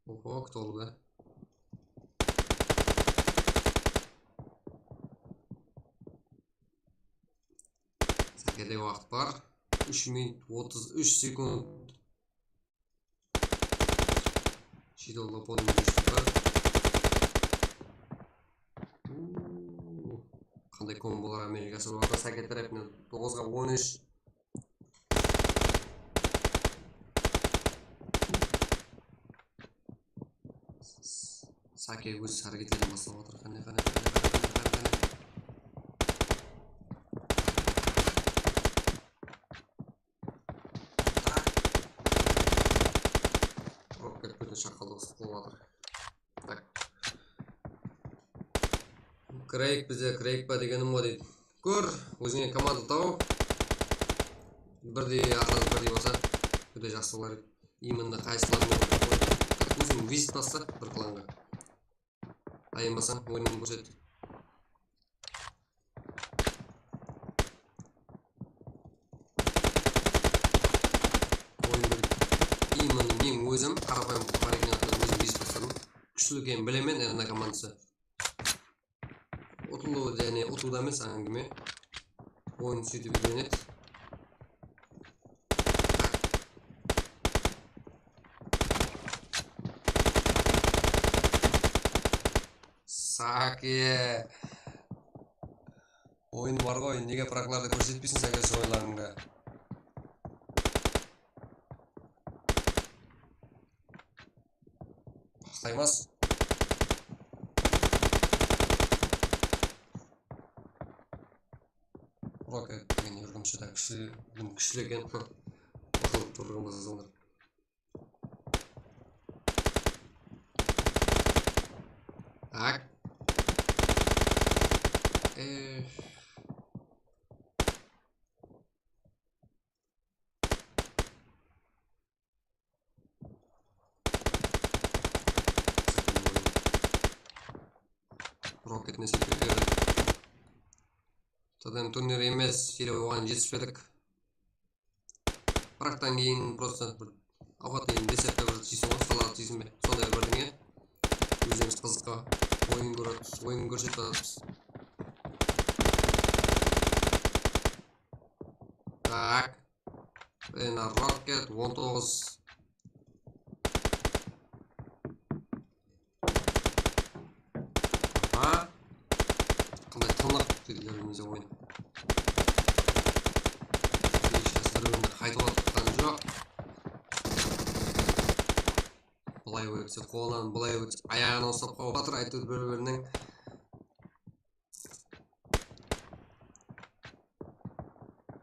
Oho, kit oldı. Sakede waqıt bar. Úsh minut otız úsh sekund. Shidolda podın júrip bar. Uuu, qanday kombolar ámelge asırıp atır Sake tárepinen. Toǵızǵa on úsh. Sake óz háreketlerin baslap atır. Qáne, qáne, qáne. Roket kóte shaqalda basıp qolıp atır. Tak. Craig bizde, Craig pa degenim ǵoy deydi. Kór, ózińe komanda tawıp, birdey, aralań birdey bolsa, júdá jaqsı bolar edi. Именно qaysılarıń, ózim vizit bassa bir klanǵa. Ayınbasań, oyının kórset. Oyın bir, именно men ózim, qarapayım, Qarekin atında ózim vizit basladım. Kúshli ekenin bilemen, endi komandası. Utılıwı, jáne utıwda emes, áńgime. Oyın sóytip úyrenedi. Sake. Oyın bar ǵoy, nege praklardı kórsetpeyseń, Sake, sol oyınlarıńda? Saymaz. Roket degen úrgimshi de kúshli, dım kúshli eken. Turǵan bolsa solar. Tak. Eh. Nese berdi. Totem turnir emes, ele oǵan jetispedik. Biraqtan keyin prosta bir awqattan keyin desert bir jeysiń ǵoy, salat jeysiń be? Sonday bir birdińe. Ózimiz qızıqqa oyın kórip atırmız, oyın kórsetip atırmız. Tak. Ena Rocket on toǵız. Aha. Qanday tınıq dediler ózi oyın. Hesh qási bir-birine qaytıp atırǵan joq. Bılay ótse qolınan, bılay ótse ayaǵınan uslap qalıp atır, áytewir bir-biriniń.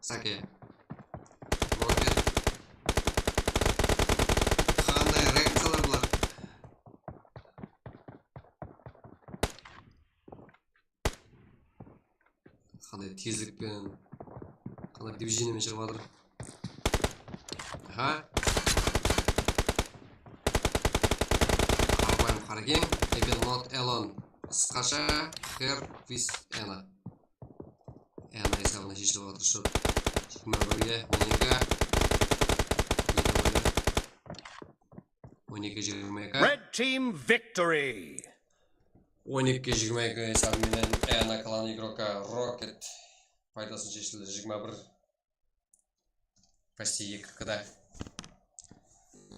Sake. Rocket. Qanday reakciyalar bular? Qanday tezlik penen, qanday движение men shıǵıp atır. Aha. Qarapayım qarekeń. Even not alone. Qısqasha, her with Anna. Anna esabına sheshilip atır shot. Jigirma birge on eki. On eki jigirma eki. Red team victory! On eki jigirma eki esabı menen Anna klan igroka Rocket paydasına sheshildi, jigirma bir. Почти eki kda.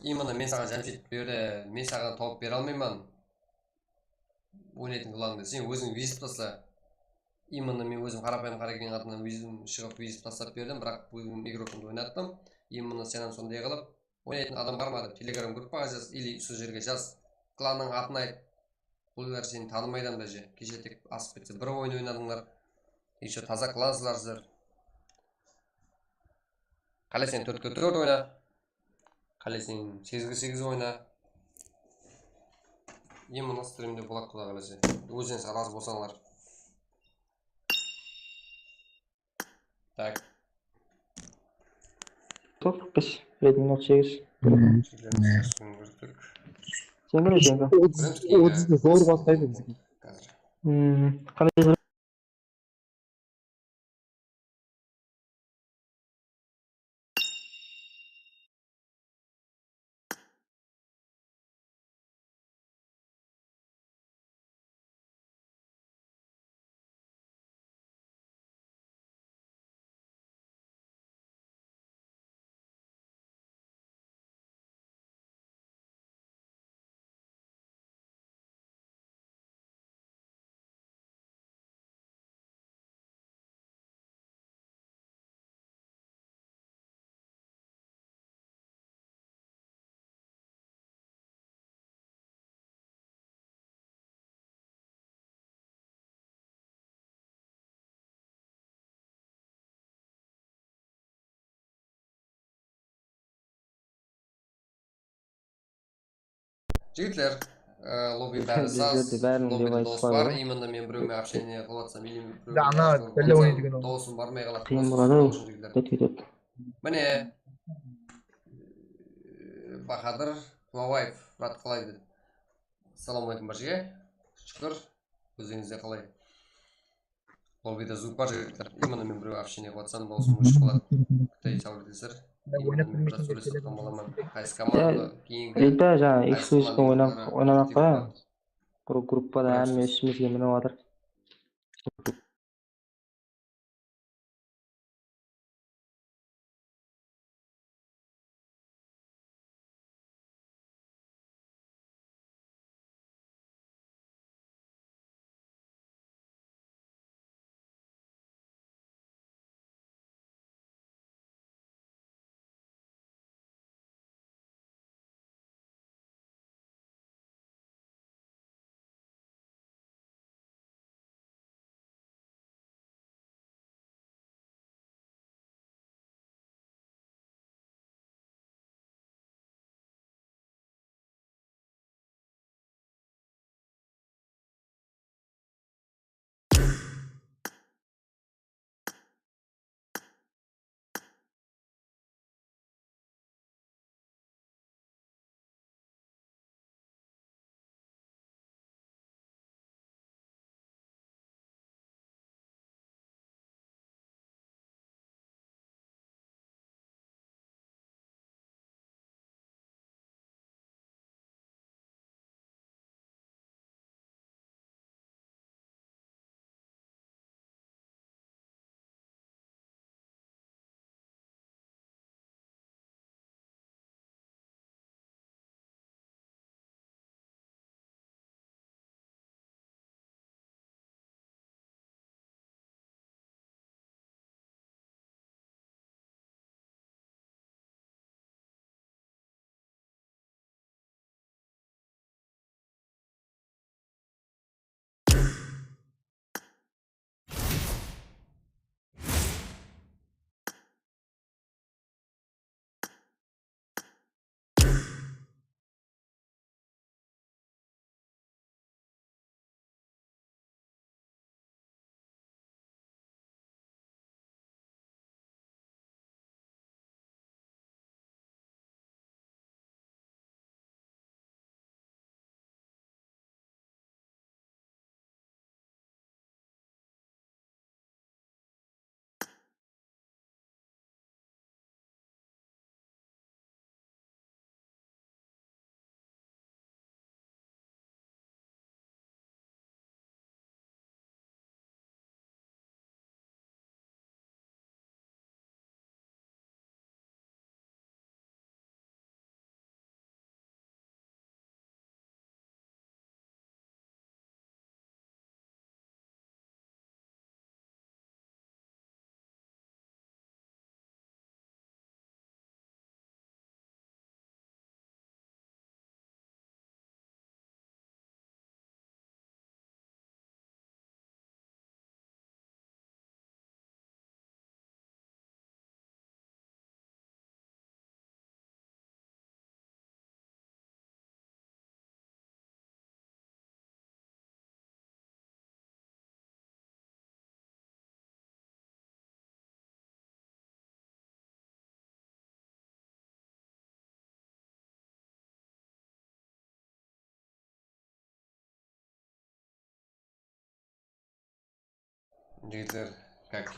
Именно men saǵan, Jámshed, bul jerde men saǵan tawıp bere almayman. Oynaytın klanıńdı sen óziń wizip tasla. Именно men ózim qarapayım qarekeń atınan wizim shıǵıp wizip taslap berdim, biraq búgin igrokımdı oynattım. Именно sen hám sonday qılıp, oynaytın adam bar ma dep telegram gruppaǵa jaz, или usı jerge jaz. Klannıń atın ayt. Bul bári seni tanımaydı anda je. Keshe tek asıp ketse bir oyın oynadıńlar. Ещё taza klansızlar sizler. Qáleseń tórtke tórt oyna. Qáleseń segizge segiz oyna. Именно strimde boladı, Quda qálese. Ózińiz razı bolsańlar. Tak. Top qırq bes, Redmi Note segiz. Sen kire, Jenka. Otız, otızdı zor baslaydı bizge. Hmm, qanday Jigitler, e, lobby bári saz, lobbyde dawıs bar, именно men birewmen общение qılıp atsam, или birewmen dawısım barmay qaladı. Qıyın boladı-aw, jigitler. Mine, e, Bahadır Qumabaev, brat, qalay dedi. Assalamu aleykum, barshege. Shúkir. Ózińizde qalay? Lobbyde zvuk bar, jigitler. Именно men birew общение qılıp atsam, dawısım óship qaladı. Kútey, sabır etesizler. Именно men biraz sóylesip atqan bolaman. Qaysı komanda keyingi, Elda, jańa ekskluzivke oynap, oynamaq pa? Gruppada hámme ústimizge minip atır. Jigitler, как?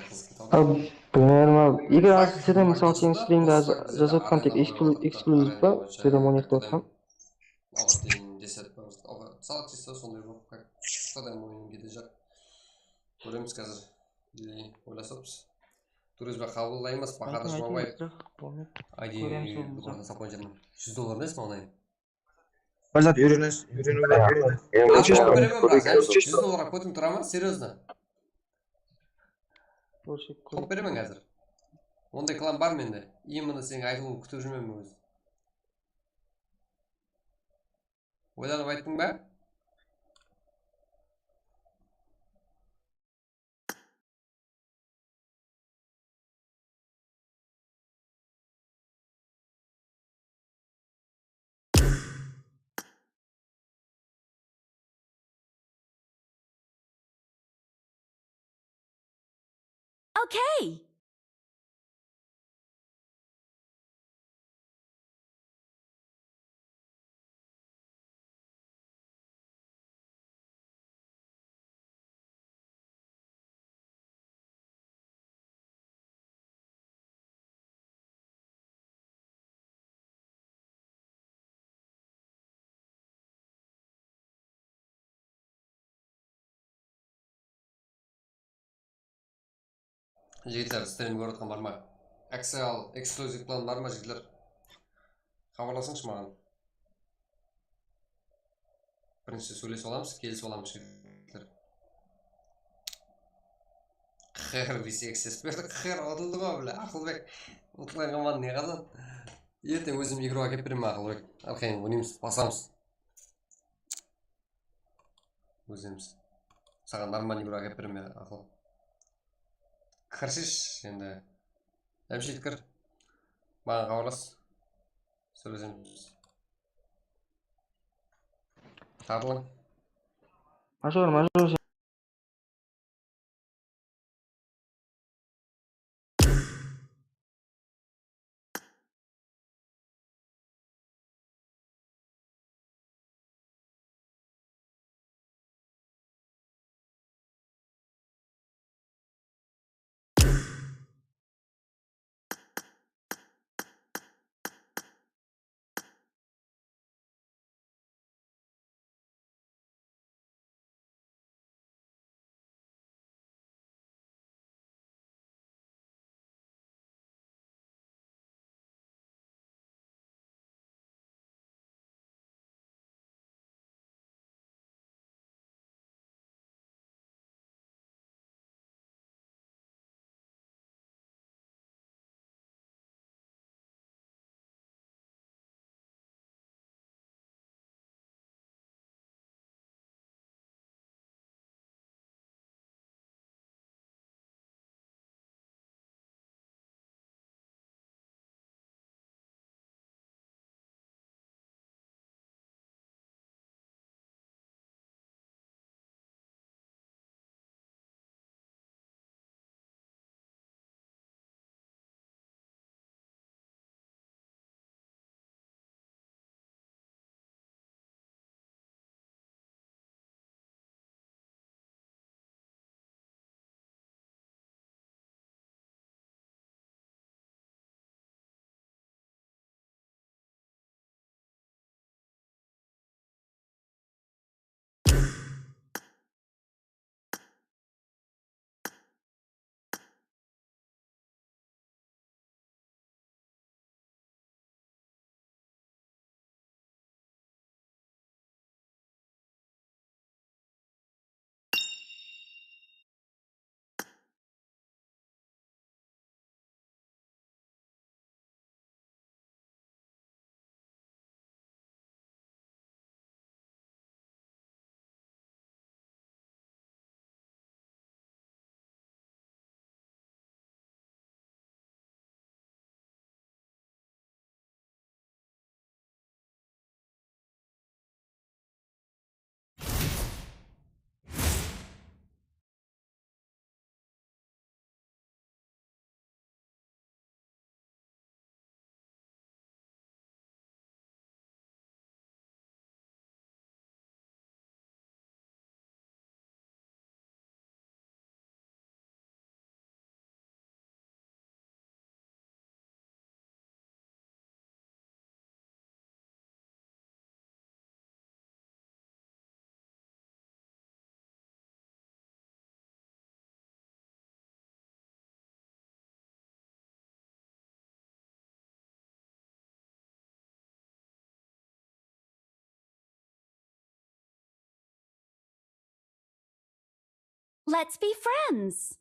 Qızıq kete aldı. Bilmedim abi. Eger az sizden, mısal, seniz streamde jazıp atqan tek eksklyu-, ekskluzivpa, sizden oynayıq dep atqan. Abateyn desat, salak chista sonday bolıp, как, shıqsa da oyın ketejaq. Kóremiz házir. Oylasapız. Turizmge qabıllaymız, Bahadır Jumabaev. Aydi, saplayın. Júz dollar emes, maǵan ayın. Bir zat úyrenesiz, úyrenip. Júz dollarǵa kótiń tura ma? Серьёзно. Qılıp beremen házir. Onday klan bar mende. Именно seniń aytıwıńdı kútip júrmen ózi. Oylanıp ayttıń ba? Okay. Jigitler, stream kórip atqan bar ma? Axial ekskluziv plan bar ma, jigitler? Xabarlasıńshı maǵan. Birinshi sóylesip alamız, kelisip alamız, jigitler. Qır, V C X S berdi, qır, utıldı ǵoy, bile, Aqılbek. Utılǵan komanda ne qazan? Erteń ózim igru ákep beremen, Aqılbek. Arqayın oynaymız, basamız. Ózimiz. Saǵan normal igru ákep beremen, Aqıl. Kirsesh endi. Jámshid, kir. Maǵan xabarlas. Sóylesemiz. Tartıń. Major, major. Let's be friends.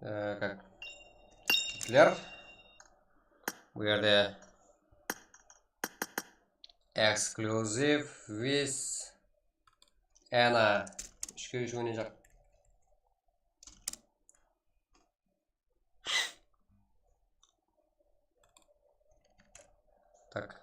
Ee, как? Gitler. Bu jerde exclusive with Ana, úshke úsh oynayjaq. Tak.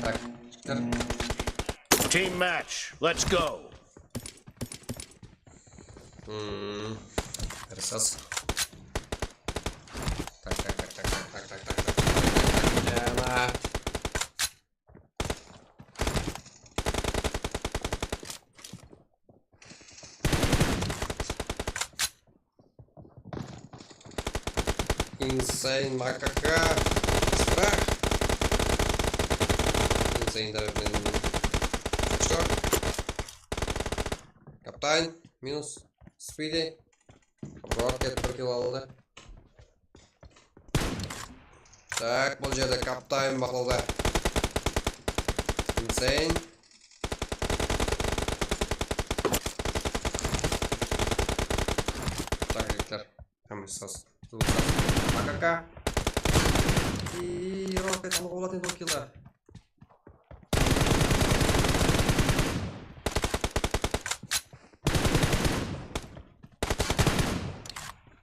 Tak, jigitler. Team match, let's go. Hmm, tırısasız. Tak, tak, tak. Jana. Insane makaka. Strah. Insane tarafınan. Что? Kaptan. Minus. Speedy. Rocket bir kill aldı. Tak, bul jerde Kaptan baqlawda. Insane. Tak, jigitler. Hámmesi sas. Makaka. I Rocket alıp aladı endi ol killdi.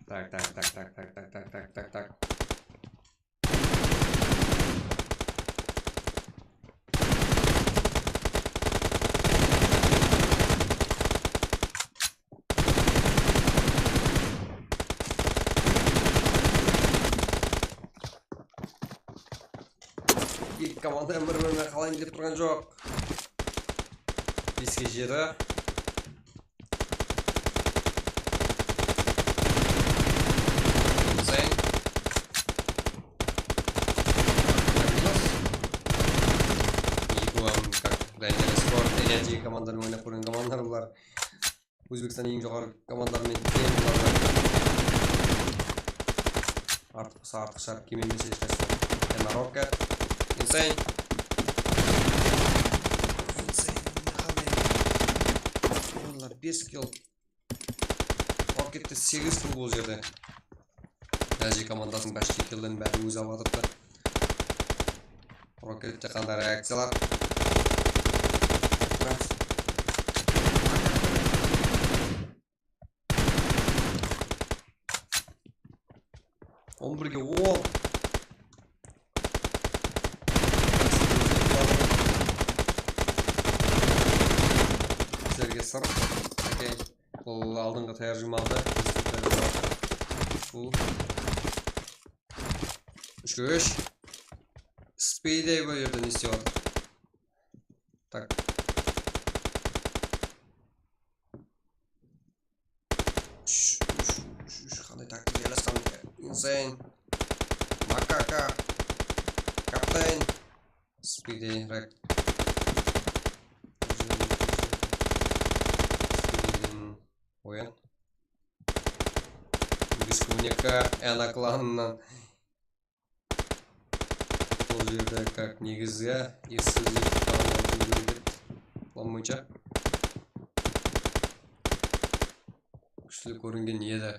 Tak, tak, tak. Eki komanda bir-birine qalayın dep turǵan joq. Beske jeti. Insane. Minus. Eki hám как Dangerous Sport, Energy komandaları oynap kórgen komandalar bular. Ózbekstan eń joqarı komandaları menen teń bular. Artıq bolsa artıq shart keme emes hesh qaysı. Yana Rocket. Insane. Insane, qanday? Olar bes kill. Rockette segiz kill bul jerde. Energy komandasınıń почти killin bárin ózi alıp atırıptı. Rockette qanday reakciyalar? On birge on. Sır. Okey. Bul aldınǵı tárjimalı. Bul. Úsh úsh. Speedey bul jerde ne islep atır? Tak. Úsh, úsh, úsh, úsh, qanday taktika jaylasqan? Insane. Makaka. Kapten. Speedey, rak. Speedeyden oyan. Beskuvneka, ana klanınan. Bul jerde kak negizgi ekskluzivti talıp alıw kerek edi. Plan boyınsha. Kúshli kóringen edi.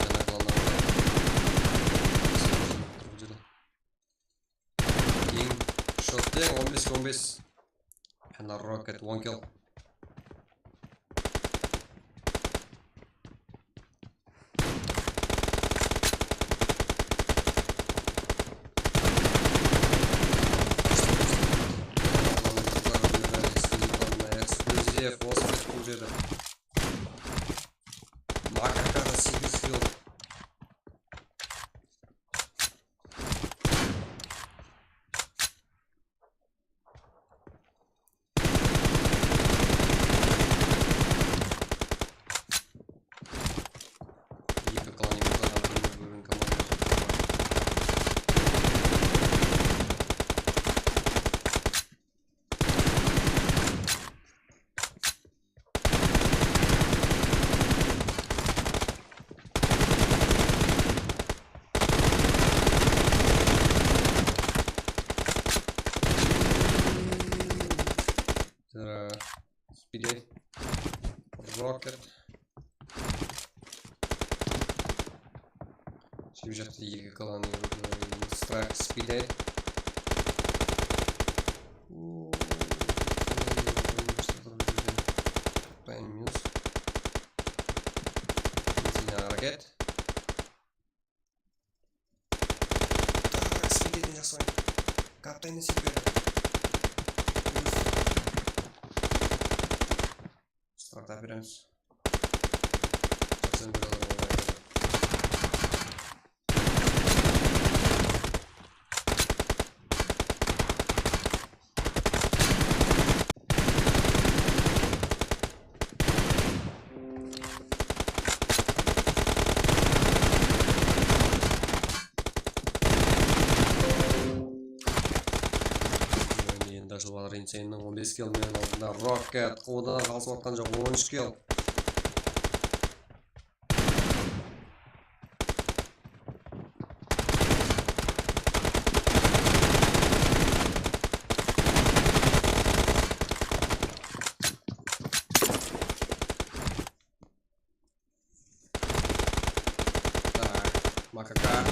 Jańa klanlar. Eń shot teń on bes on bes. Ana Rocket, on kill. Ekskluziv, Osprey bul jerde. Makaka da segiz kill. Eki klan, eki klan, bir komanda. Speedey. Rocket. Shep jaqta eki klan, Strike, Speedey. Minus. Rocket. Speedeyden jaqsı oyın. Kaptayın esep berdi. Minus. Startap beremiz. Jaqsı oyın. Endi ashılıp atır Insane'niń on bes kill menen aldında. Rocket, quwıdan qalısıp atqan joq, on úsh kill. Tak, makaka.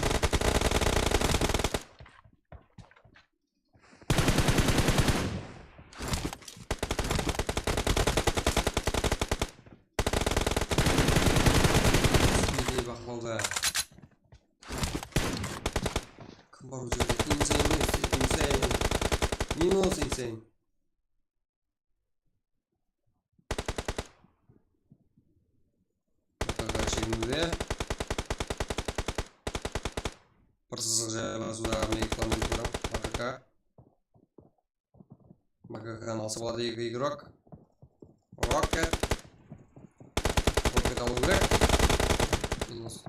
Speedey baqlawda. Kim bar bul jerde? Insane, Insane. Minus Insane. Makaka sheginiwde. Bir sızıq jaya basıwda Amerikadan Makaka. Makakanı alsa boladı eki igrok. Rocket. Rocket alıw kerek. Minus.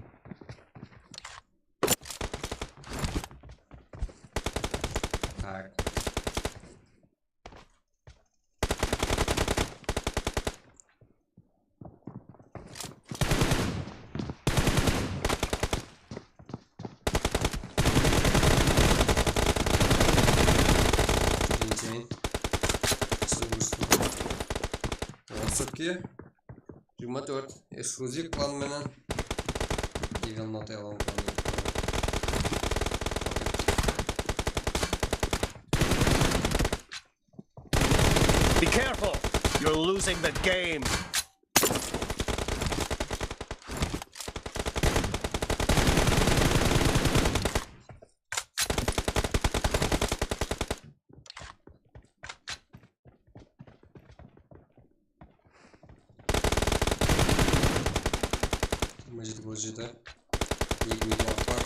Tak. Insane. Otız eki, jigirma tórt. Ekskluziv klan menen. Evil Not Alone klan. Be careful! You're losing the game! Jigirma jeti otız jeti. Eki minut waqıt bar.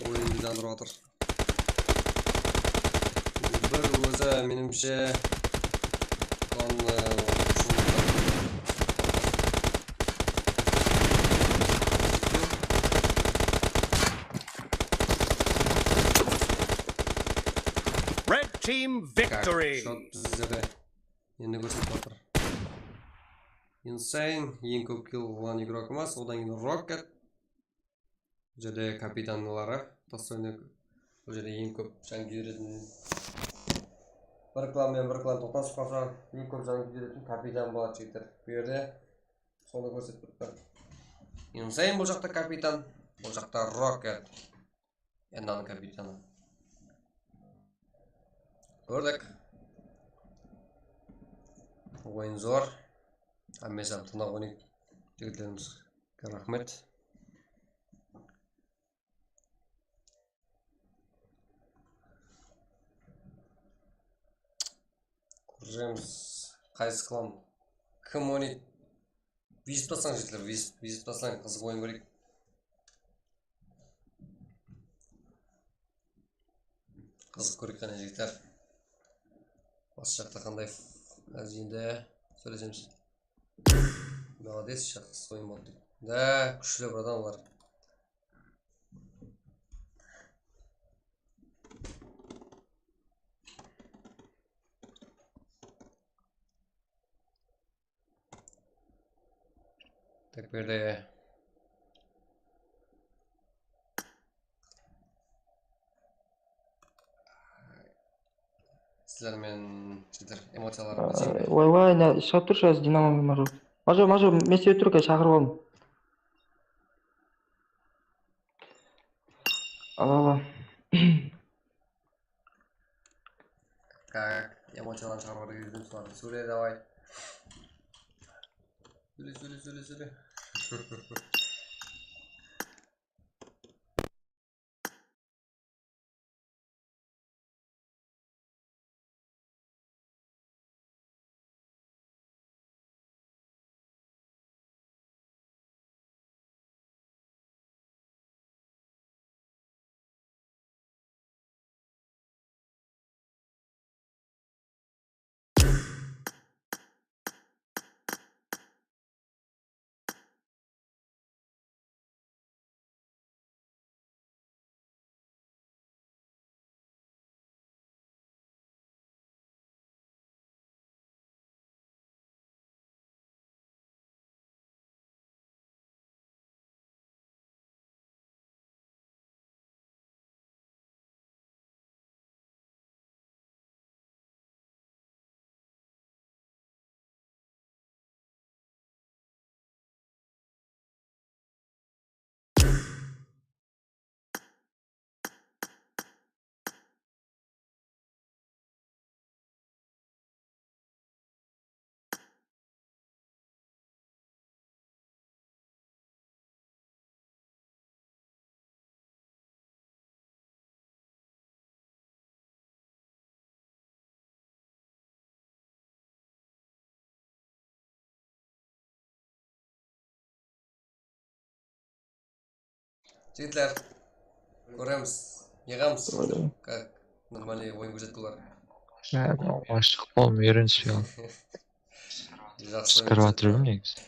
Oyındı jandırıp atır. Bir ózi, menimshe, plan, e, Red team victory. Shot bizlerde. Endi kórsetip atır. Insane, eń kóp kill alǵan igrok emas, odan keyin Rocket. Bul jerde kapitanları, dostlarına, bul jerde eń kóp jan kúydiretin, bir klan menen bir klan toqnasıp qalsa, eń kóp jan kúydiretin kapitan boladı, jigitler. Bul jerde sonı kórsetip turıptı. Insane bul jaqta kapitan, bul jaqta Rocket. Endanıń kapitanı. Kórdik. Oyın zor. Hámmesi tınıǵıp oynaydı. Jigitlerimizge raxmet. Kóremiz, qaysı klan kim oynaydı. Bezip taslań, jigitler, bezip, bezip taslań, qızıq oyın kóreyik. Qızıq kóreyik, qáne, jigitler. Bas jaqta qanday f-, házir endi sóylesemiz. Молодец, jaqsı oyın boldı. Da, kúshli, bratan, olar. Tak, berde. Sizler menen, jigitler, emociyalarımdı jeymen. Vay, vay, ne, shıǵıp turshı házir Dinamo menen Majo. Majo, Majo, men seni turıp shaqırıp aldım. Al, al, al. Как? Emociyalarını shıǵarıp atır, júrdim, solardı. Sóyle, davay. Sóyle, sóyle, sóyle, sóyle. Jigitler, kóremiz, yıǵamız. Как нормальный oyın kórsetip turlar. Ashıq bolım, úyreniship al. Jaqsı. Qısqarıp atır negizi.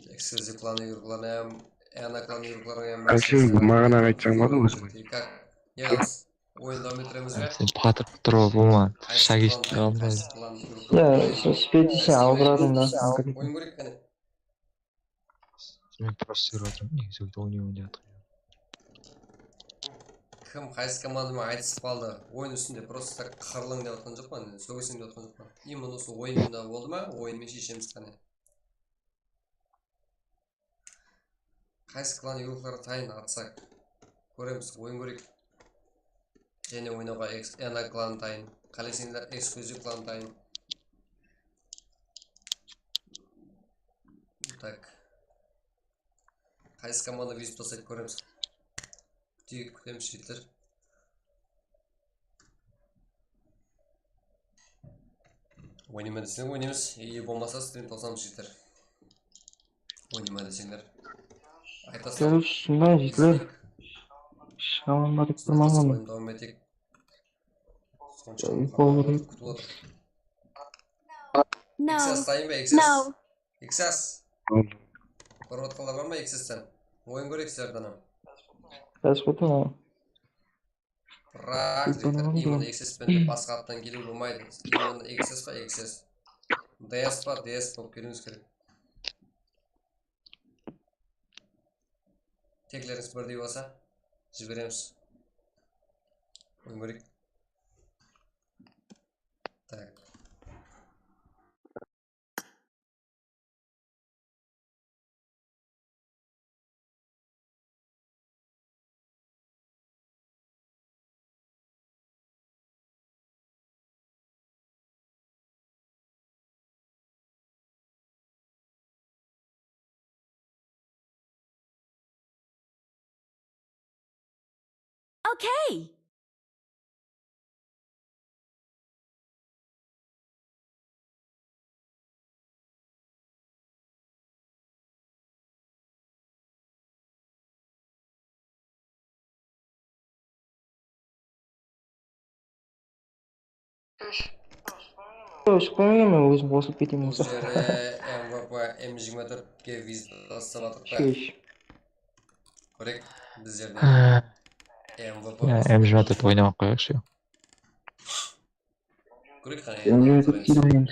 Eksklyuziv klan igroklarına hám, ana klan igroklarına hám. Alsheńiz, maǵan aytsań boladı óziń. Как? Yıǵamız. Oyın dawam ettiremiz be? Sen patır pıtır bolıp bolma. Shagist almay. Ya, spetişen alıp baradım da. Oyın kóreyik qáne. Men просто sıyırıp atırman, negizi oynayman dep atırman. Kim qaysı komanda menen aytısıp qaldı? Oyın ústinde просто так qırılıń dep atqan joqpan, sógisiń dep atqan joqpan. Именно usı oyında boldı ma? Oyın menen sheshemiz qáne. Qaysı klan igrokları tayın atsak? Kóremiz, oyın kóreyik. Jáne oynawǵa eks-, ana klan tayın. Qáleseń, eksklyuziv klan tayın. Так. Qaysı komanda bezip taslaydı, kóremiz. Kúteyik, kútemiz, jigitler. Oynayman deseń, oynaymız. Eye bolmasa, strim tosam, jigitler. Oynayman deseńler. Aytasın. Короче, shunday, jigitler. Istek. Shıǵaman ba dep turman. Oyın davam eteyik. Sonshı. Kútip otır. No. Xs, dayın ba, Xs? No. Xs. Kórip atqanlar bar ma Xs-ten? Oyın kóreyik sizlerden hám. Jasqurtın. Biraq, jigitler, именно Xs penen basqa attan keliw bolmaydı. Именно Xs pa, Xs. DS pa, DS bolıp keliwińiz kerek. Teklerińiz birdey bolsa, jiberemiz. Oyın kóreyik. Так. Okay. Yoq, shıqpayman men, ózim qosılıp ketemen. Bul jeri M V P M jigirma tórtke vizit tasıp atırıq ta. Shesh. Kórek, bizlerden M V P. Ya, M jigirma tórt oynamaq qoyayıqshı. Kórek qana.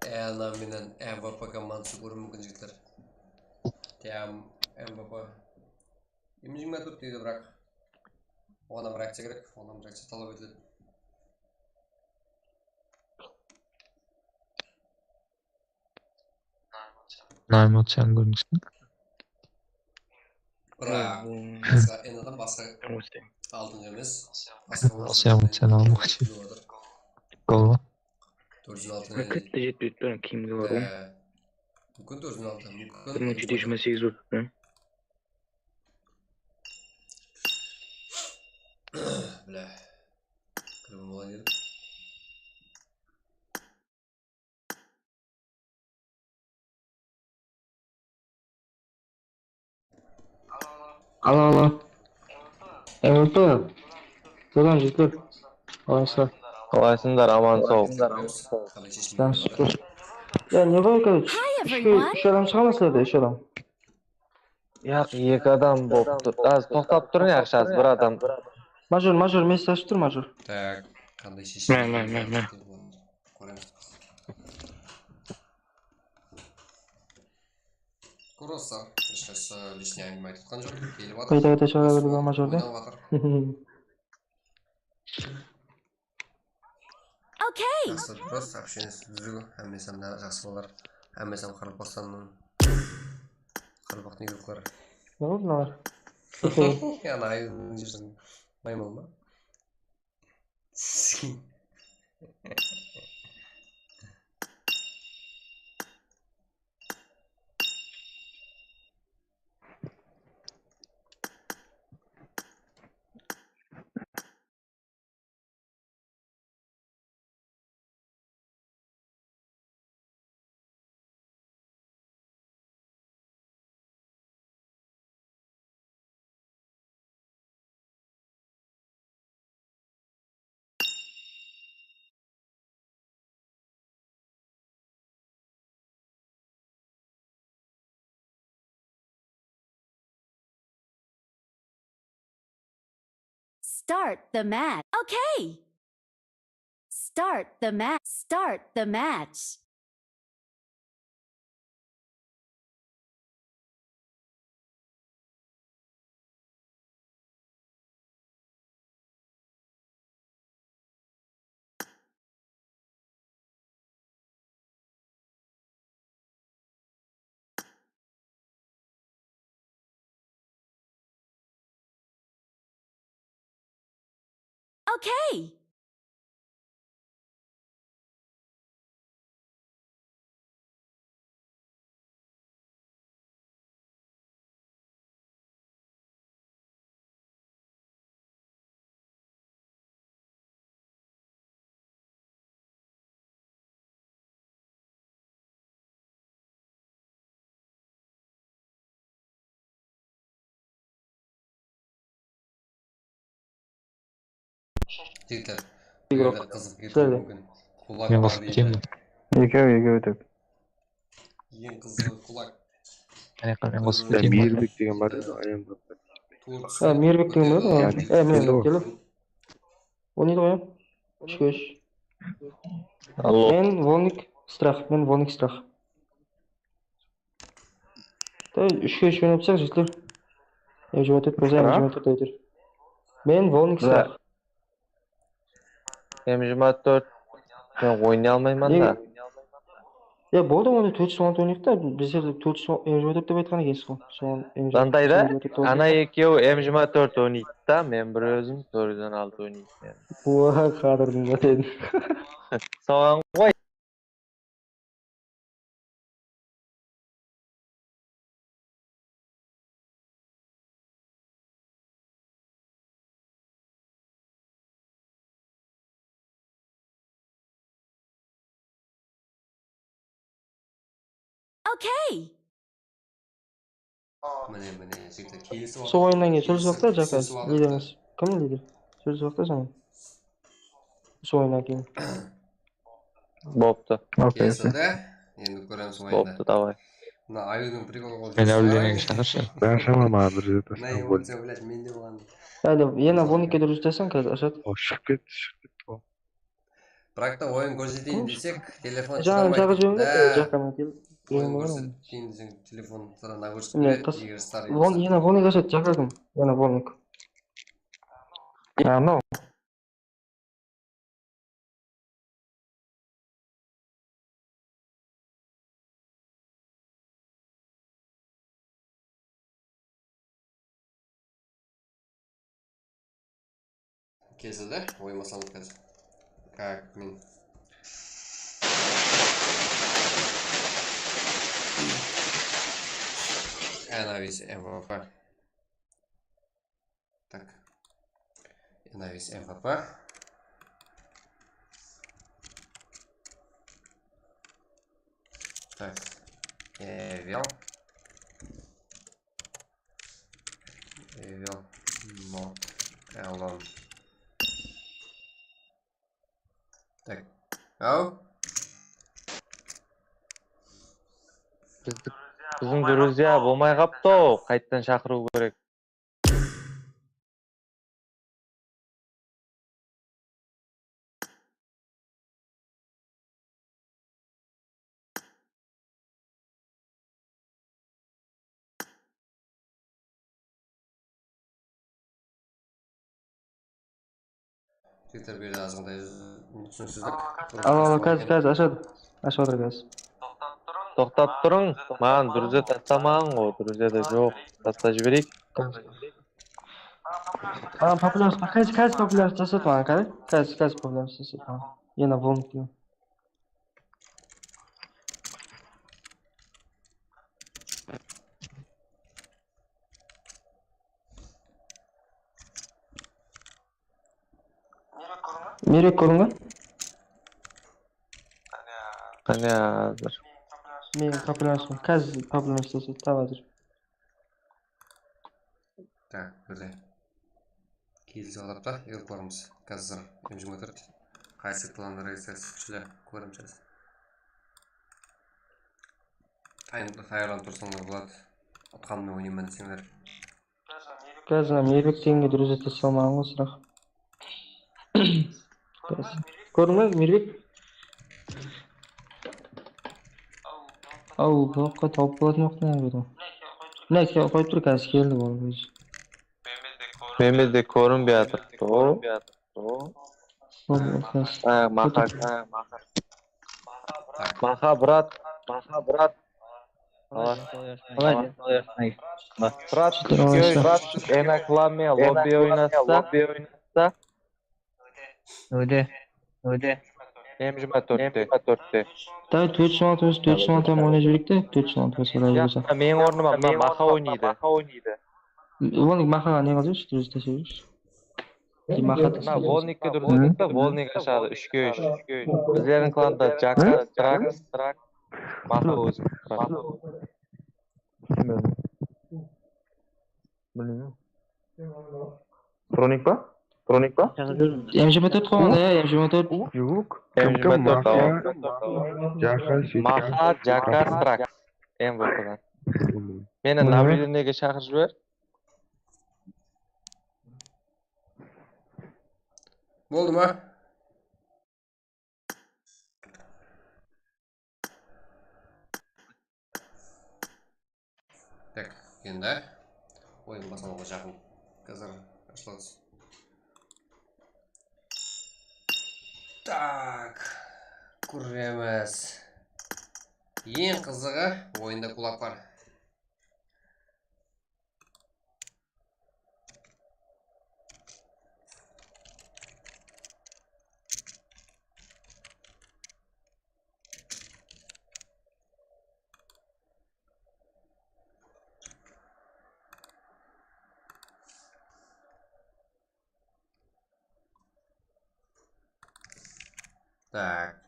E, ana menen M V P komandısı kóriwi múmkin, jigitler. Tiyam M V P. Imi jigirma tórt deydi, biraq. Oǵan reakciya kerek, oǵan reakciya talap etiledi. Naim Atjan kórinisin. Biraq, basqa, endi adam basqa aldınǵı emes. Basqa Atjan, Atjan alma. Gol ma? Tórt júz altı. Katta jetpeydi turan, kimge bar ǵoy? Múmkin tórt júz altı, múmkin. Bir mıń jeti júz jigirma segiz bolıptı. Bilá. Kirip bolmaydı. Alo, alo. M V P. Salam, jigitler. Qalaysızlar? Qalaysızlar, aman, saw. Jaqsı, shúkir. Ya, ne bar, короче? Hi, everyone. Úsh adam shıǵa ma sizlerde, úsh adam? Yaq, eki adam bolıp tur. Házir toqtap turıń, yaqshası, bir adam. Major, major, men siz ashıp tur, major. Tak, qanday sheshim? Men, men, men, men. Kóremiz. Kuroslar, hesh qaysı lishniy áńgime aytıp atqan joq. Kelip atır. Qayta, qayta shıǵa berdi, major da. Oynap atır. Okey. Jaqsı, просто общение dúziw, hámmesi hám jaqsı bolar. Hámmesi hám Qaraqalpaqstannan. Qaraqalpaqtıń igruklari. Ne boldı mınalar? Ana, ayıldın júrseń. Maymun ba? Start the match. Okay. Start the match. Start the match. Okay. Jigitler, bu jerde qızıq kettiń múmkin. Kulak bar deydi. Ekew, ekew dep. Eń qızıǵı kulak. Qáne, qáne, qosıp keteyin. Miyirbek degen bar edi, ayam bar. Ha, Miyirbek degen bar edi. E, mine, keldi. Oynaydı ǵoy, ya. Úshke úsh. Allo. Men Volnik Strah, men Volnik Strah. Úshke úsh oynapsaq, jigitler. M jigirma tórt bolsa, M jigirma tórt aytır. Men Volnik Strah. M jigirma tórt, men oynay almayman da. Ya, boldı, onda tórt júz manat oynayıq ta, bizler de tórt júz M jigirma tórt dep aytqan ekensiz ǵoy. Soǵan M jigirma tórt. Ana ekewi M jigirma tórt oynaydı da, men bir ózim tórt júz on altı oynayman. Oha, qadırdım ba dedi. Soǵan ǵoy. Okay. Mine, mine, jigitler, kelisip atır. Sol oyınnan keyin sóylesip atır, Jaka, liderińiz. Kim lider? Sóylesip atır, sen. Sol oyınnan keyin. Boptı. Okey, kelisip atır. Endi kóremiz oyında. Boptı, davay. Mına Ayudıń prikol qılıp. Men áwelden shaqırshı. Bári shama maǵan bir jerde. Mına emociya, блядь, mende bolǵan. Házir ena Volnikke durıs tasam, házir ashad. O, shıǵıp ketti, shıǵıp ketti o. Biraq ta oyın kórseteyin desek, telefon shıdamay. Jaǵa júrmedi, Jaka menen kelip. Oyın kórseteyin desek, telefon sıra nagruska beredi, eger start etsa. Ena Volnik ashad, Jaka kim? Ena Volnik. Ya, no. Kesildi, oyın baslandı házir. Как men. Anavis M V P. Так. Anavis M V P. Так. Evil. Evil. Not alone. Так. Aw? Bizdi-, biziń Gruziya bolmay qaptı-aw, qaytadan shaqırıw kerek. Jigitler, bu jerde azǵantay túsinsizlik. Al, al, házir, házir ashadı. Ashıp atır házir. Toqtap turıń, maǵan druzya taslamaǵan ǵoy, druzya da joq. Taslap jibereyik. Házir. A, populyarnost, házir, házir populyarnost tasladı maǵan, qara. Házir, házir populyarnost tasladı maǵan. Ena Volnik degen. Miyirek kóriń be? Qáne házir. Men populyarnost, házir populyarnost tasladı, tap házir. Так, bizde. Kelisip atır da, eger kóremiz. Házir M jigirma tórt. Qaysı klanlar ese kúshli, kóremiz. Tayın-, tayarlanıp tursańlar boladı. Utqanımnan oynayman deseńler. Házir Mirbek degenge durıs ete salmaǵan ǵoy, Sıraq. Kórdiń be, Mirbek? Aw, bu jaqqa tawıp bolatın joq ne, buyda. Mine, qoyıp tur, házir keldi ol ózi. Mende de kórinbey atır. Sol, sol. Ha, Maxa, ha, Maxa. Maxa, brat, Maxa, brat. Qalay, qalay, qalay. Brat, brat, ena klanmen lobbi oynatsa. Óde. Óde. M jigirma tórtte. Davay, tórt júz on altı bolsa, tórt júz on altı ham oynap jibereyik te, tórt júz on altı bolsa, ılayı bolsa. Meniń ornıma mına Maxa oynaydı. Onı Maxaǵa ne qılsayıq, durıs taslayıq. Mına Volnikke durıs aytıp ta, Volnik ashadı, úshke úsh. Bizlerdiń klanda Jaka, Strax, Maxa ózi. Bilmeymen. Pronik pa? Pronik pa? M jigirma tórt qoyǵanda, ya, M jigirma tórt. Juwıq. M jigirma tórt, Maxa, Jaka, Maxa, Jaka, Strax. M V P-dan. Meni nablюдениеge shaqırıp jiber. Boldı ma? Tak, endi oyın baslawǵa jaqın. Házir ashıladı. Tak, kóremiz. Eń qızıǵı, oyında gulak bar. Так.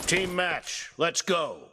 Team match, let's go.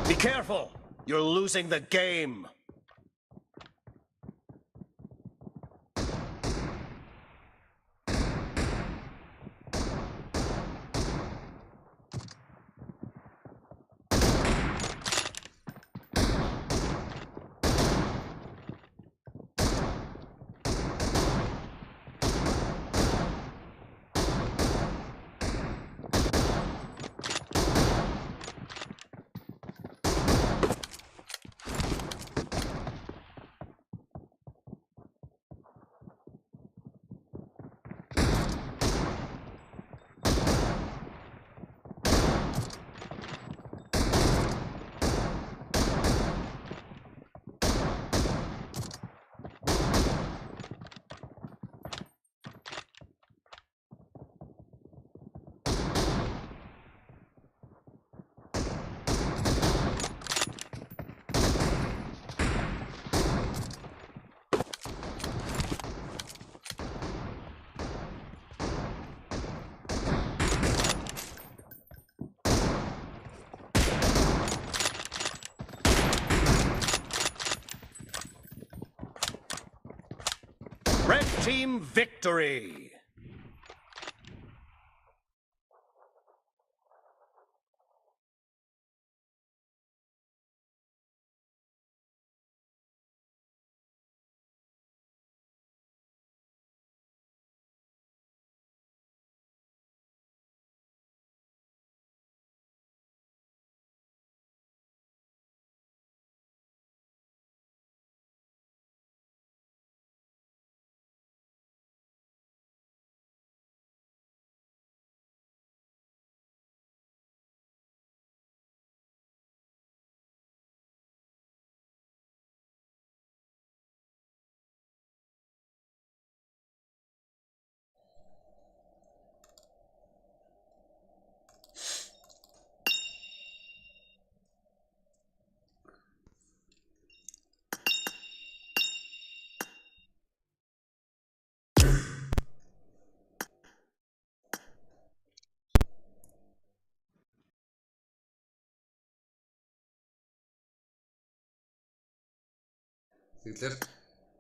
Be careful! You're losing the game! Red team victory! Jigitler,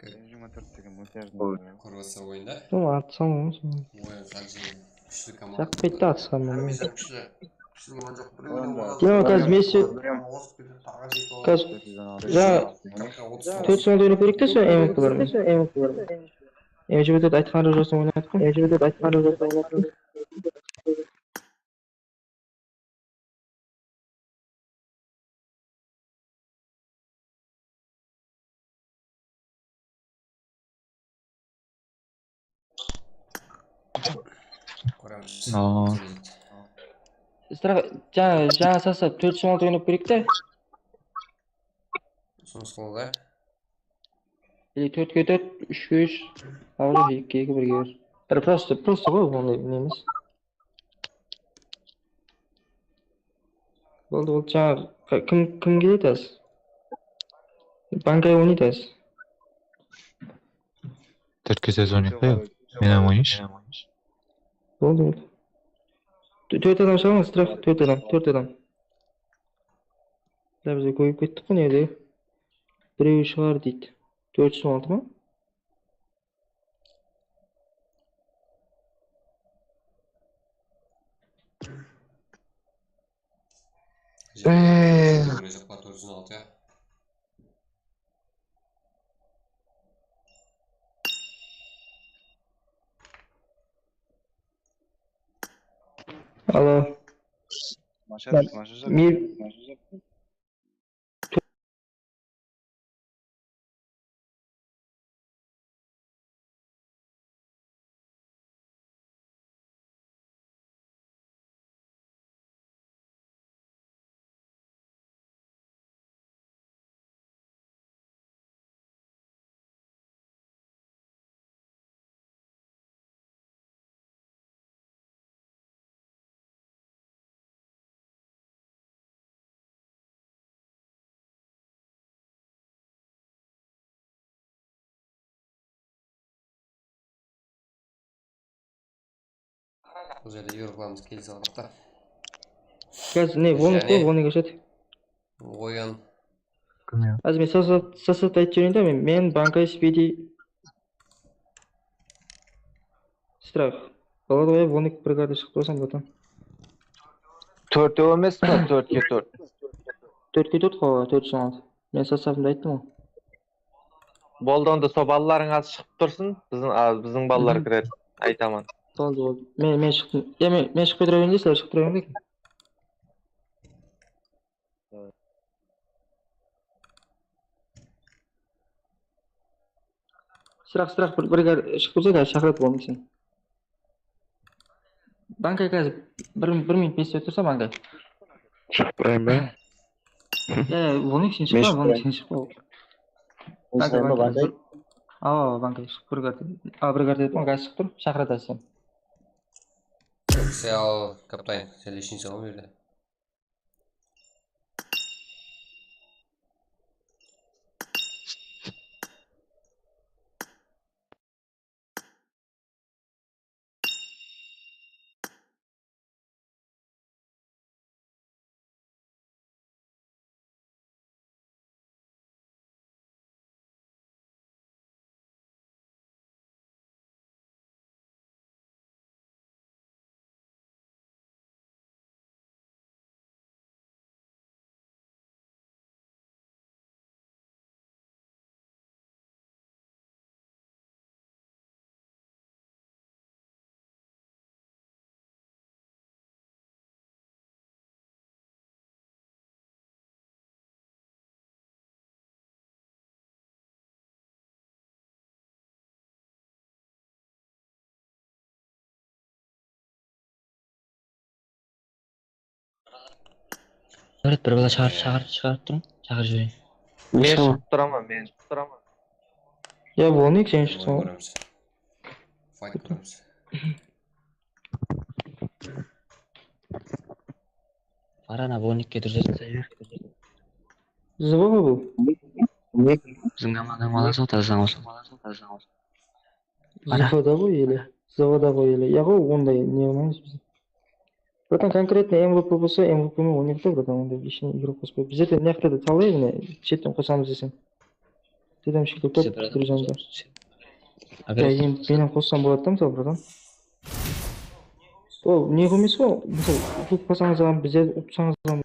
jigirma tórt degen multiyajın kórip atırsań oyında. Sol atsań oǵan. Oyın qanshayın kúshli komanda. Jaqpaydı da atısqan menen. Hámme zat kúshli. Kúshli komanda joq. Birew de oynap. Demo, házir Messi. Házir jańa tórt júz on tórt oynap berek te, sol M F bilen. M F bilen aytqan Rojasın oynatqan. M F bilen aytqan Rojasın oynatqan. Kóremiz. Aa. Straf, jańa, jańa sastap tórt júz on altı oynap bereyik te. Usınıs qıldı. Или tórtke tórt, úshke úsh. Awa, ekige eki, birge bir. Bir prosto, prosto ǵoy, onday ne emes. Boldı, boldı. Jańa kim, kim keledi házir? Bankay oynaydı házir. Tórtke tórt oynayıq ta. Men hám oynayınshı. Boldı, boldı. Tó-, tórt adam shıǵańız, straf, tórt adam, tórt adam. Ya, biz kóbeyip kettik ǵoy, ne de. Birewi shıǵar deydi. Tórt júz on altı ma? Ee. Alo. Maşa, Maşa, Maşa. Bul jerde Evropamız kelise aldık ta. Gaz, ne, on eki, on eki. Oyan. Házir men sosat, sosat aytıp jibereyin de, men, men Bankay, Spidi, Strayk. Boladı ǵoy, Vonik brigarda shıǵıp tursań, bratan. Tórtew emes pa? Tórtke tórt. Tórtke tórt ǵoy, tórt júz on altı. Men sostavımdı ayttım ǵoy. Boldı, onda sol balalarıń azı shıǵıp tursın. Biziń, a, biziń balalar kirer, aytaman. Boldı, boldı. Men, men shıqtım. Ya, men, men shıqpay tura bereyin de, sizler shıǵıp tura beriń de. Sıraq, sıraq, bir, bir shıǵıp tursa da shaqıradı, bolmasa. Bankay, házir bir, bir minut bes tursa, Bankay. Shıǵıp turayın ba? Ya, ya, onıń ishine shıqpa, onıń ishine shıqpa. Bankay, Bankay. Awa, awa, Bankay, shıǵıp brigarda. A, brigarda etip, Bankay shıǵıp tur, shaqıradı sen. Sen al, kaptan, sen leshniy sal bul jerde. Bir, bir bala shaqırıp, shaqırıp, shaqırıp turıń. Shaqırıp jibereyin. Men shıǵıp turaman, men shıǵıp turaman. Ya, Vonik, sen shıqsań. Fight kóremiz. Barana Vonikke durıs aytsa. Zıvo ǵoy bul. Biziń komandanıń balası ǵoy, tazadan bolsın. Zıvoda ǵoy ele. Zıvoda ǵoy ele. Ya ǵoy, onday ne qılmaymız biz. Bratan, конкретно M V P bolsa, M V P men oynayıq ta, bratan, onda личный игрок qospay. Bizlerde mıyaqta da talay, mine, shetten qosamız desem. Dedem shekil top bir janda. Ya, endi menen qossam boladı da, mısalı, bratan. Ol ne emes ǵoy, mısalı, utılıp qalsańız ham, bizlerdi utsańız ham.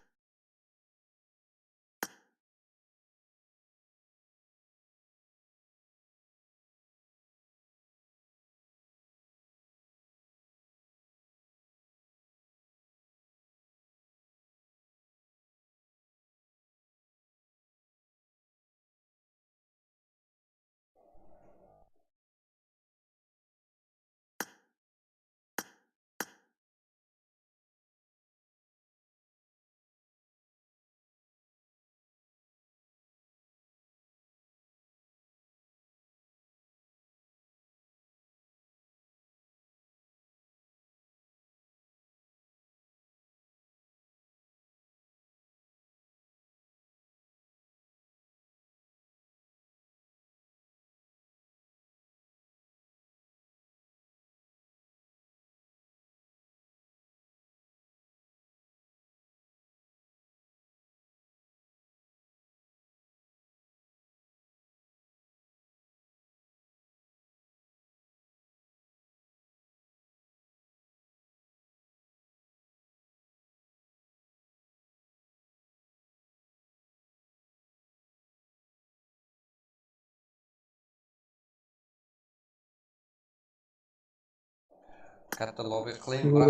Katta lobby qılayın, biraq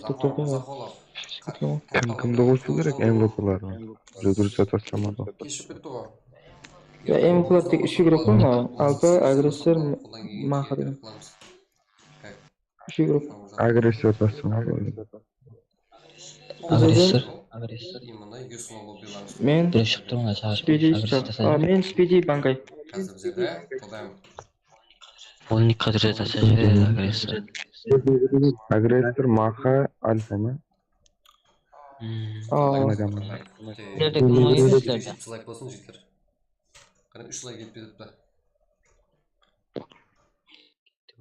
bitta Zahor Mırzaxulov. Kim kimdi qosıw kerek M V P lardı? Júdúrsa taslamadı. Keship ketti ǵoy. Ya, M V P lar tek úsh igrok ǵoy, mına, Alpa, Agressor, Maxa degen. Úsh igrok. Agressor taslamadı. Agressor. Men. Birinshi turıń, Spidi, Agressor. A, men Spidi, Bankay. Házir bizde Totem. Ol ne qadar jatasa, Agressor. Agressor, Maxa, Alfa ma? Hmm. Aa. Qanday adam? Nerede kim oynadı sizlerde? Jetpis layk bolsın, jigitler. Qáne, úsh layk etip ketipti.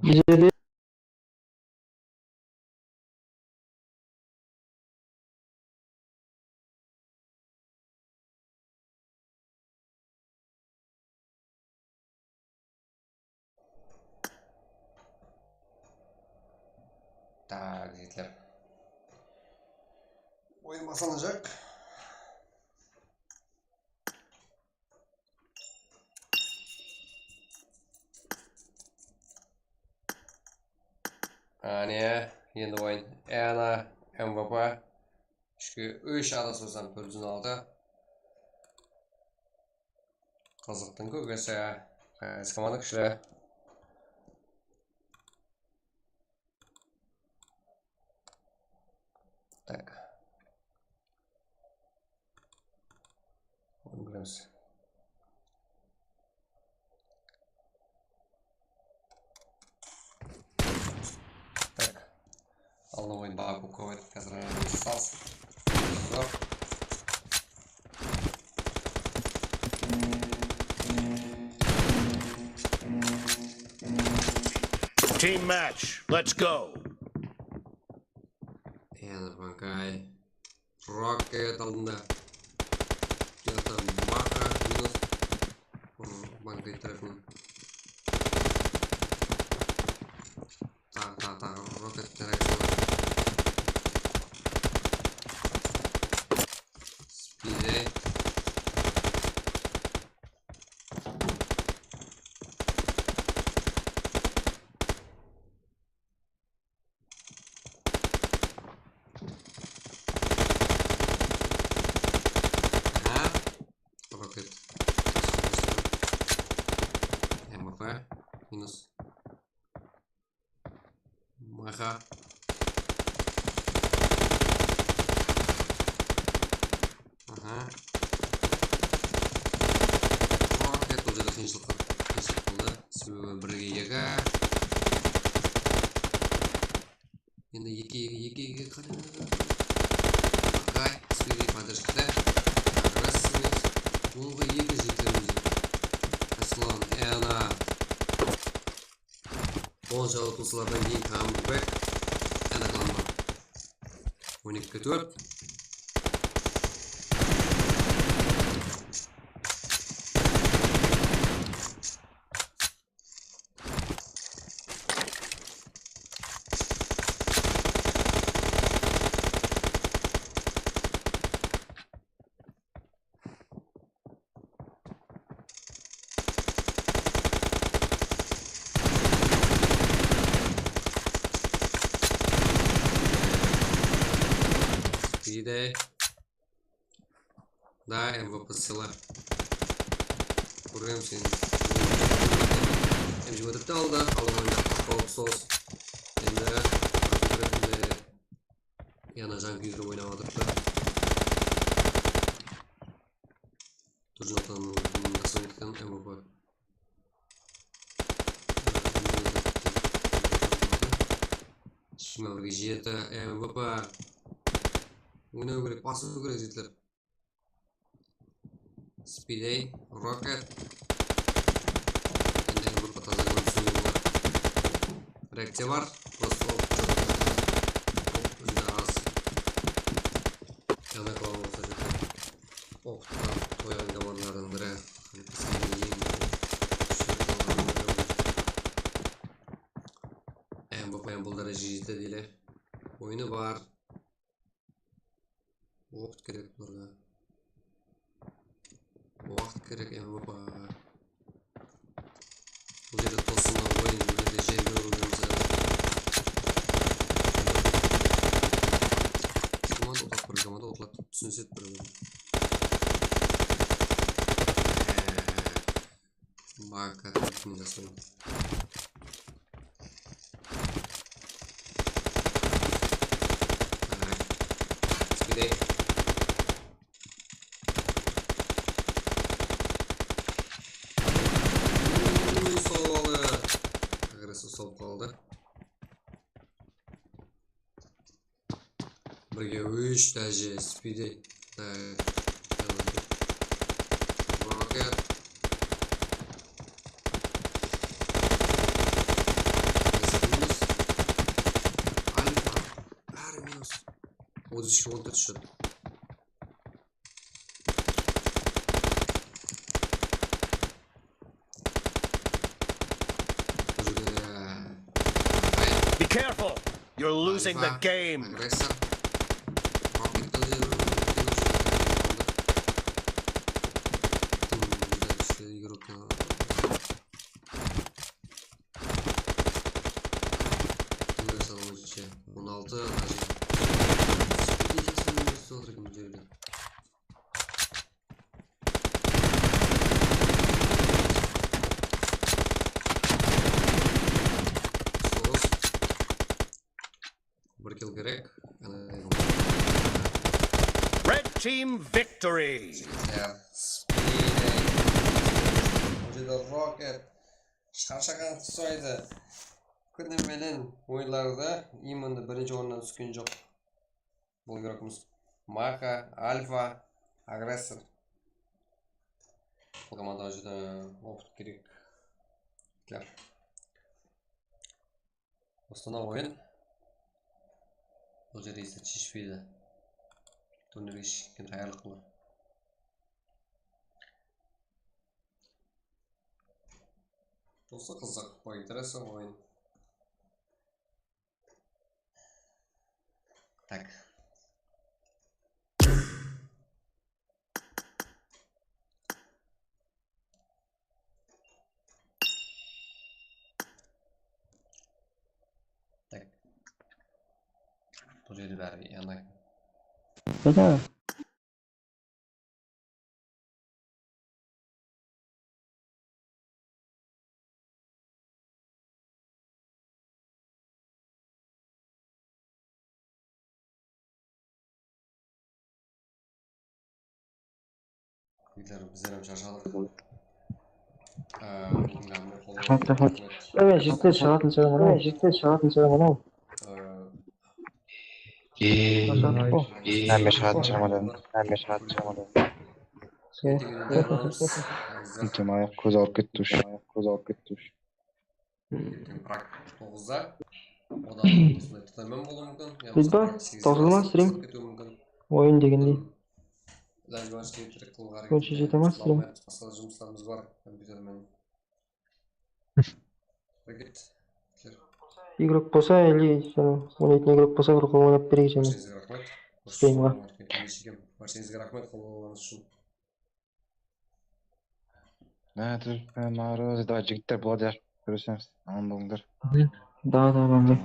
Bizde de. Tak, jigitler. Oyın baslanajaq. Áne, endi oyın. Ana, M V P. Úshke úsh, adaspasam, tórt júz on altı. Qızıqtıń kókesi. Qaysı komanda kúshli? Tak. Oyın kóremiz. Tak. Aldın oyın baǵa kóp kóp aytıp, házir ayırımız saz. Zor. Team match, let's go. Yana Bankay. Rocket aldında. Jaqta Maka minus. Bankay tarafın. Taǵı, taǵı, taǵı Rocket tarafı. Speedy. Aha. Rocket. M V P. Minus. Maha. Aha. Rocket bul jerde qıyınshılıq, qıyınshılıq boldı. Sebebi birge eki. Endi eki, eki, eki, eki, qáne, qáne, qáne. Agay, Speedy podderjkada. Agresivno. Onǵa eki jigitlerimiz. Aslan, e, ana. Onshalı tuwsılardan keyin comeback. Ana, qılaman. On ekige tórt. Speedy. Da, M V P sıla. Kóremiz endi. M jigirma tórtti aldı, al oyında qawıp sos. Endi tarafında yana jankuywdi oynap atırıptı. Turjın Altanov, dastan ketken M V P. Jigirma birge jeti, M V P. Oynaw kerek, basıw kerek, jigitler. Speedy, Rocket. Endi M V P taza qılıp túsiniw bolar. Reakciya bar. Prosto op. Op, júdá az. Yana klawn bolsa júdá. Opqa qoyǵan komandalardıń biri. Bizge eń kúshli komandalardıń biri. M V P bul dáreje jete deyler. Oyını bar. Waqıt kerek bularǵa. Waqıt kerek M V P ǵa. Bul jerde tosınǵan oyın, bul jerde jer berip atırmız házir. Komanda otladı, bir komanda otladı, túsinsedi bir-birin. Maka, men jaslayman. Speedy. Uy, sawıp aldı. Agressiv sawıp qaldı. Birge úsh dáje, Speedy. Da, Rocket. Alfa. Bári minus. Otız úshke on tórt shot. Be careful! You're losing the game. Agressor. Mapikte de bir. Júdá kúshli игрок. Kimler salonıshı? On altı. Spidey jaqsı oyın kórsetip atır ekan bul jerde. Soros. Bir kill kerek. Red team victory. Ya, Spidey. Bul jerde Rocket. Sharshaǵan uqsaydı. Kúni menen oyınlarda именно birinshi orınnan túsken joq. Bul игрокımız Maka, Alfa, Agressor. Bul komandaǵa júdá opıt kerek. Klar. Ustanov oyın. Bul jerde ise sheshpeydi. Turnirge shekten tayarlıq bul. Dosı qızıq, поинтереснее oyın. Tak. Tak. Bul jerde bári yańlay. Beda. Bizler, bizler hám sharshadıq. Ee, Raxmet, raxmet. Ee, jigitler, shıǵatın shıǵaman-aw. Jigitler, shıǵatın shıǵaman-aw. Ee, Ee, Sharshadıq ǵo. Ee, hámme shıǵatın shıǵaman dedim. Hámme shıǵatın shıǵaman dedim. Erteń kóz awırıp ketti, ush. Kóz awırıp ketti, ush. Erteń Prag toǵızda. Odan usınday tınayman bolıwı múmkin. Biz ba? Tawsıldı ma, stream? Oyın degendey. Onsha jete ma, stream? Basqa jumıslarımız bar kompyuter menen. Igrok bolsa, ili sonı oynaytın igrok bolsa, bir qol oynap bereyik jáne. Barshangizge raxmet. Streamǵa. Barshangizge raxmet, qoldaǵanıńız ushın. Házir máruz, da, jigitler, buladı, kóresemiz. Aman bolıńlar. Da, da, aman bol.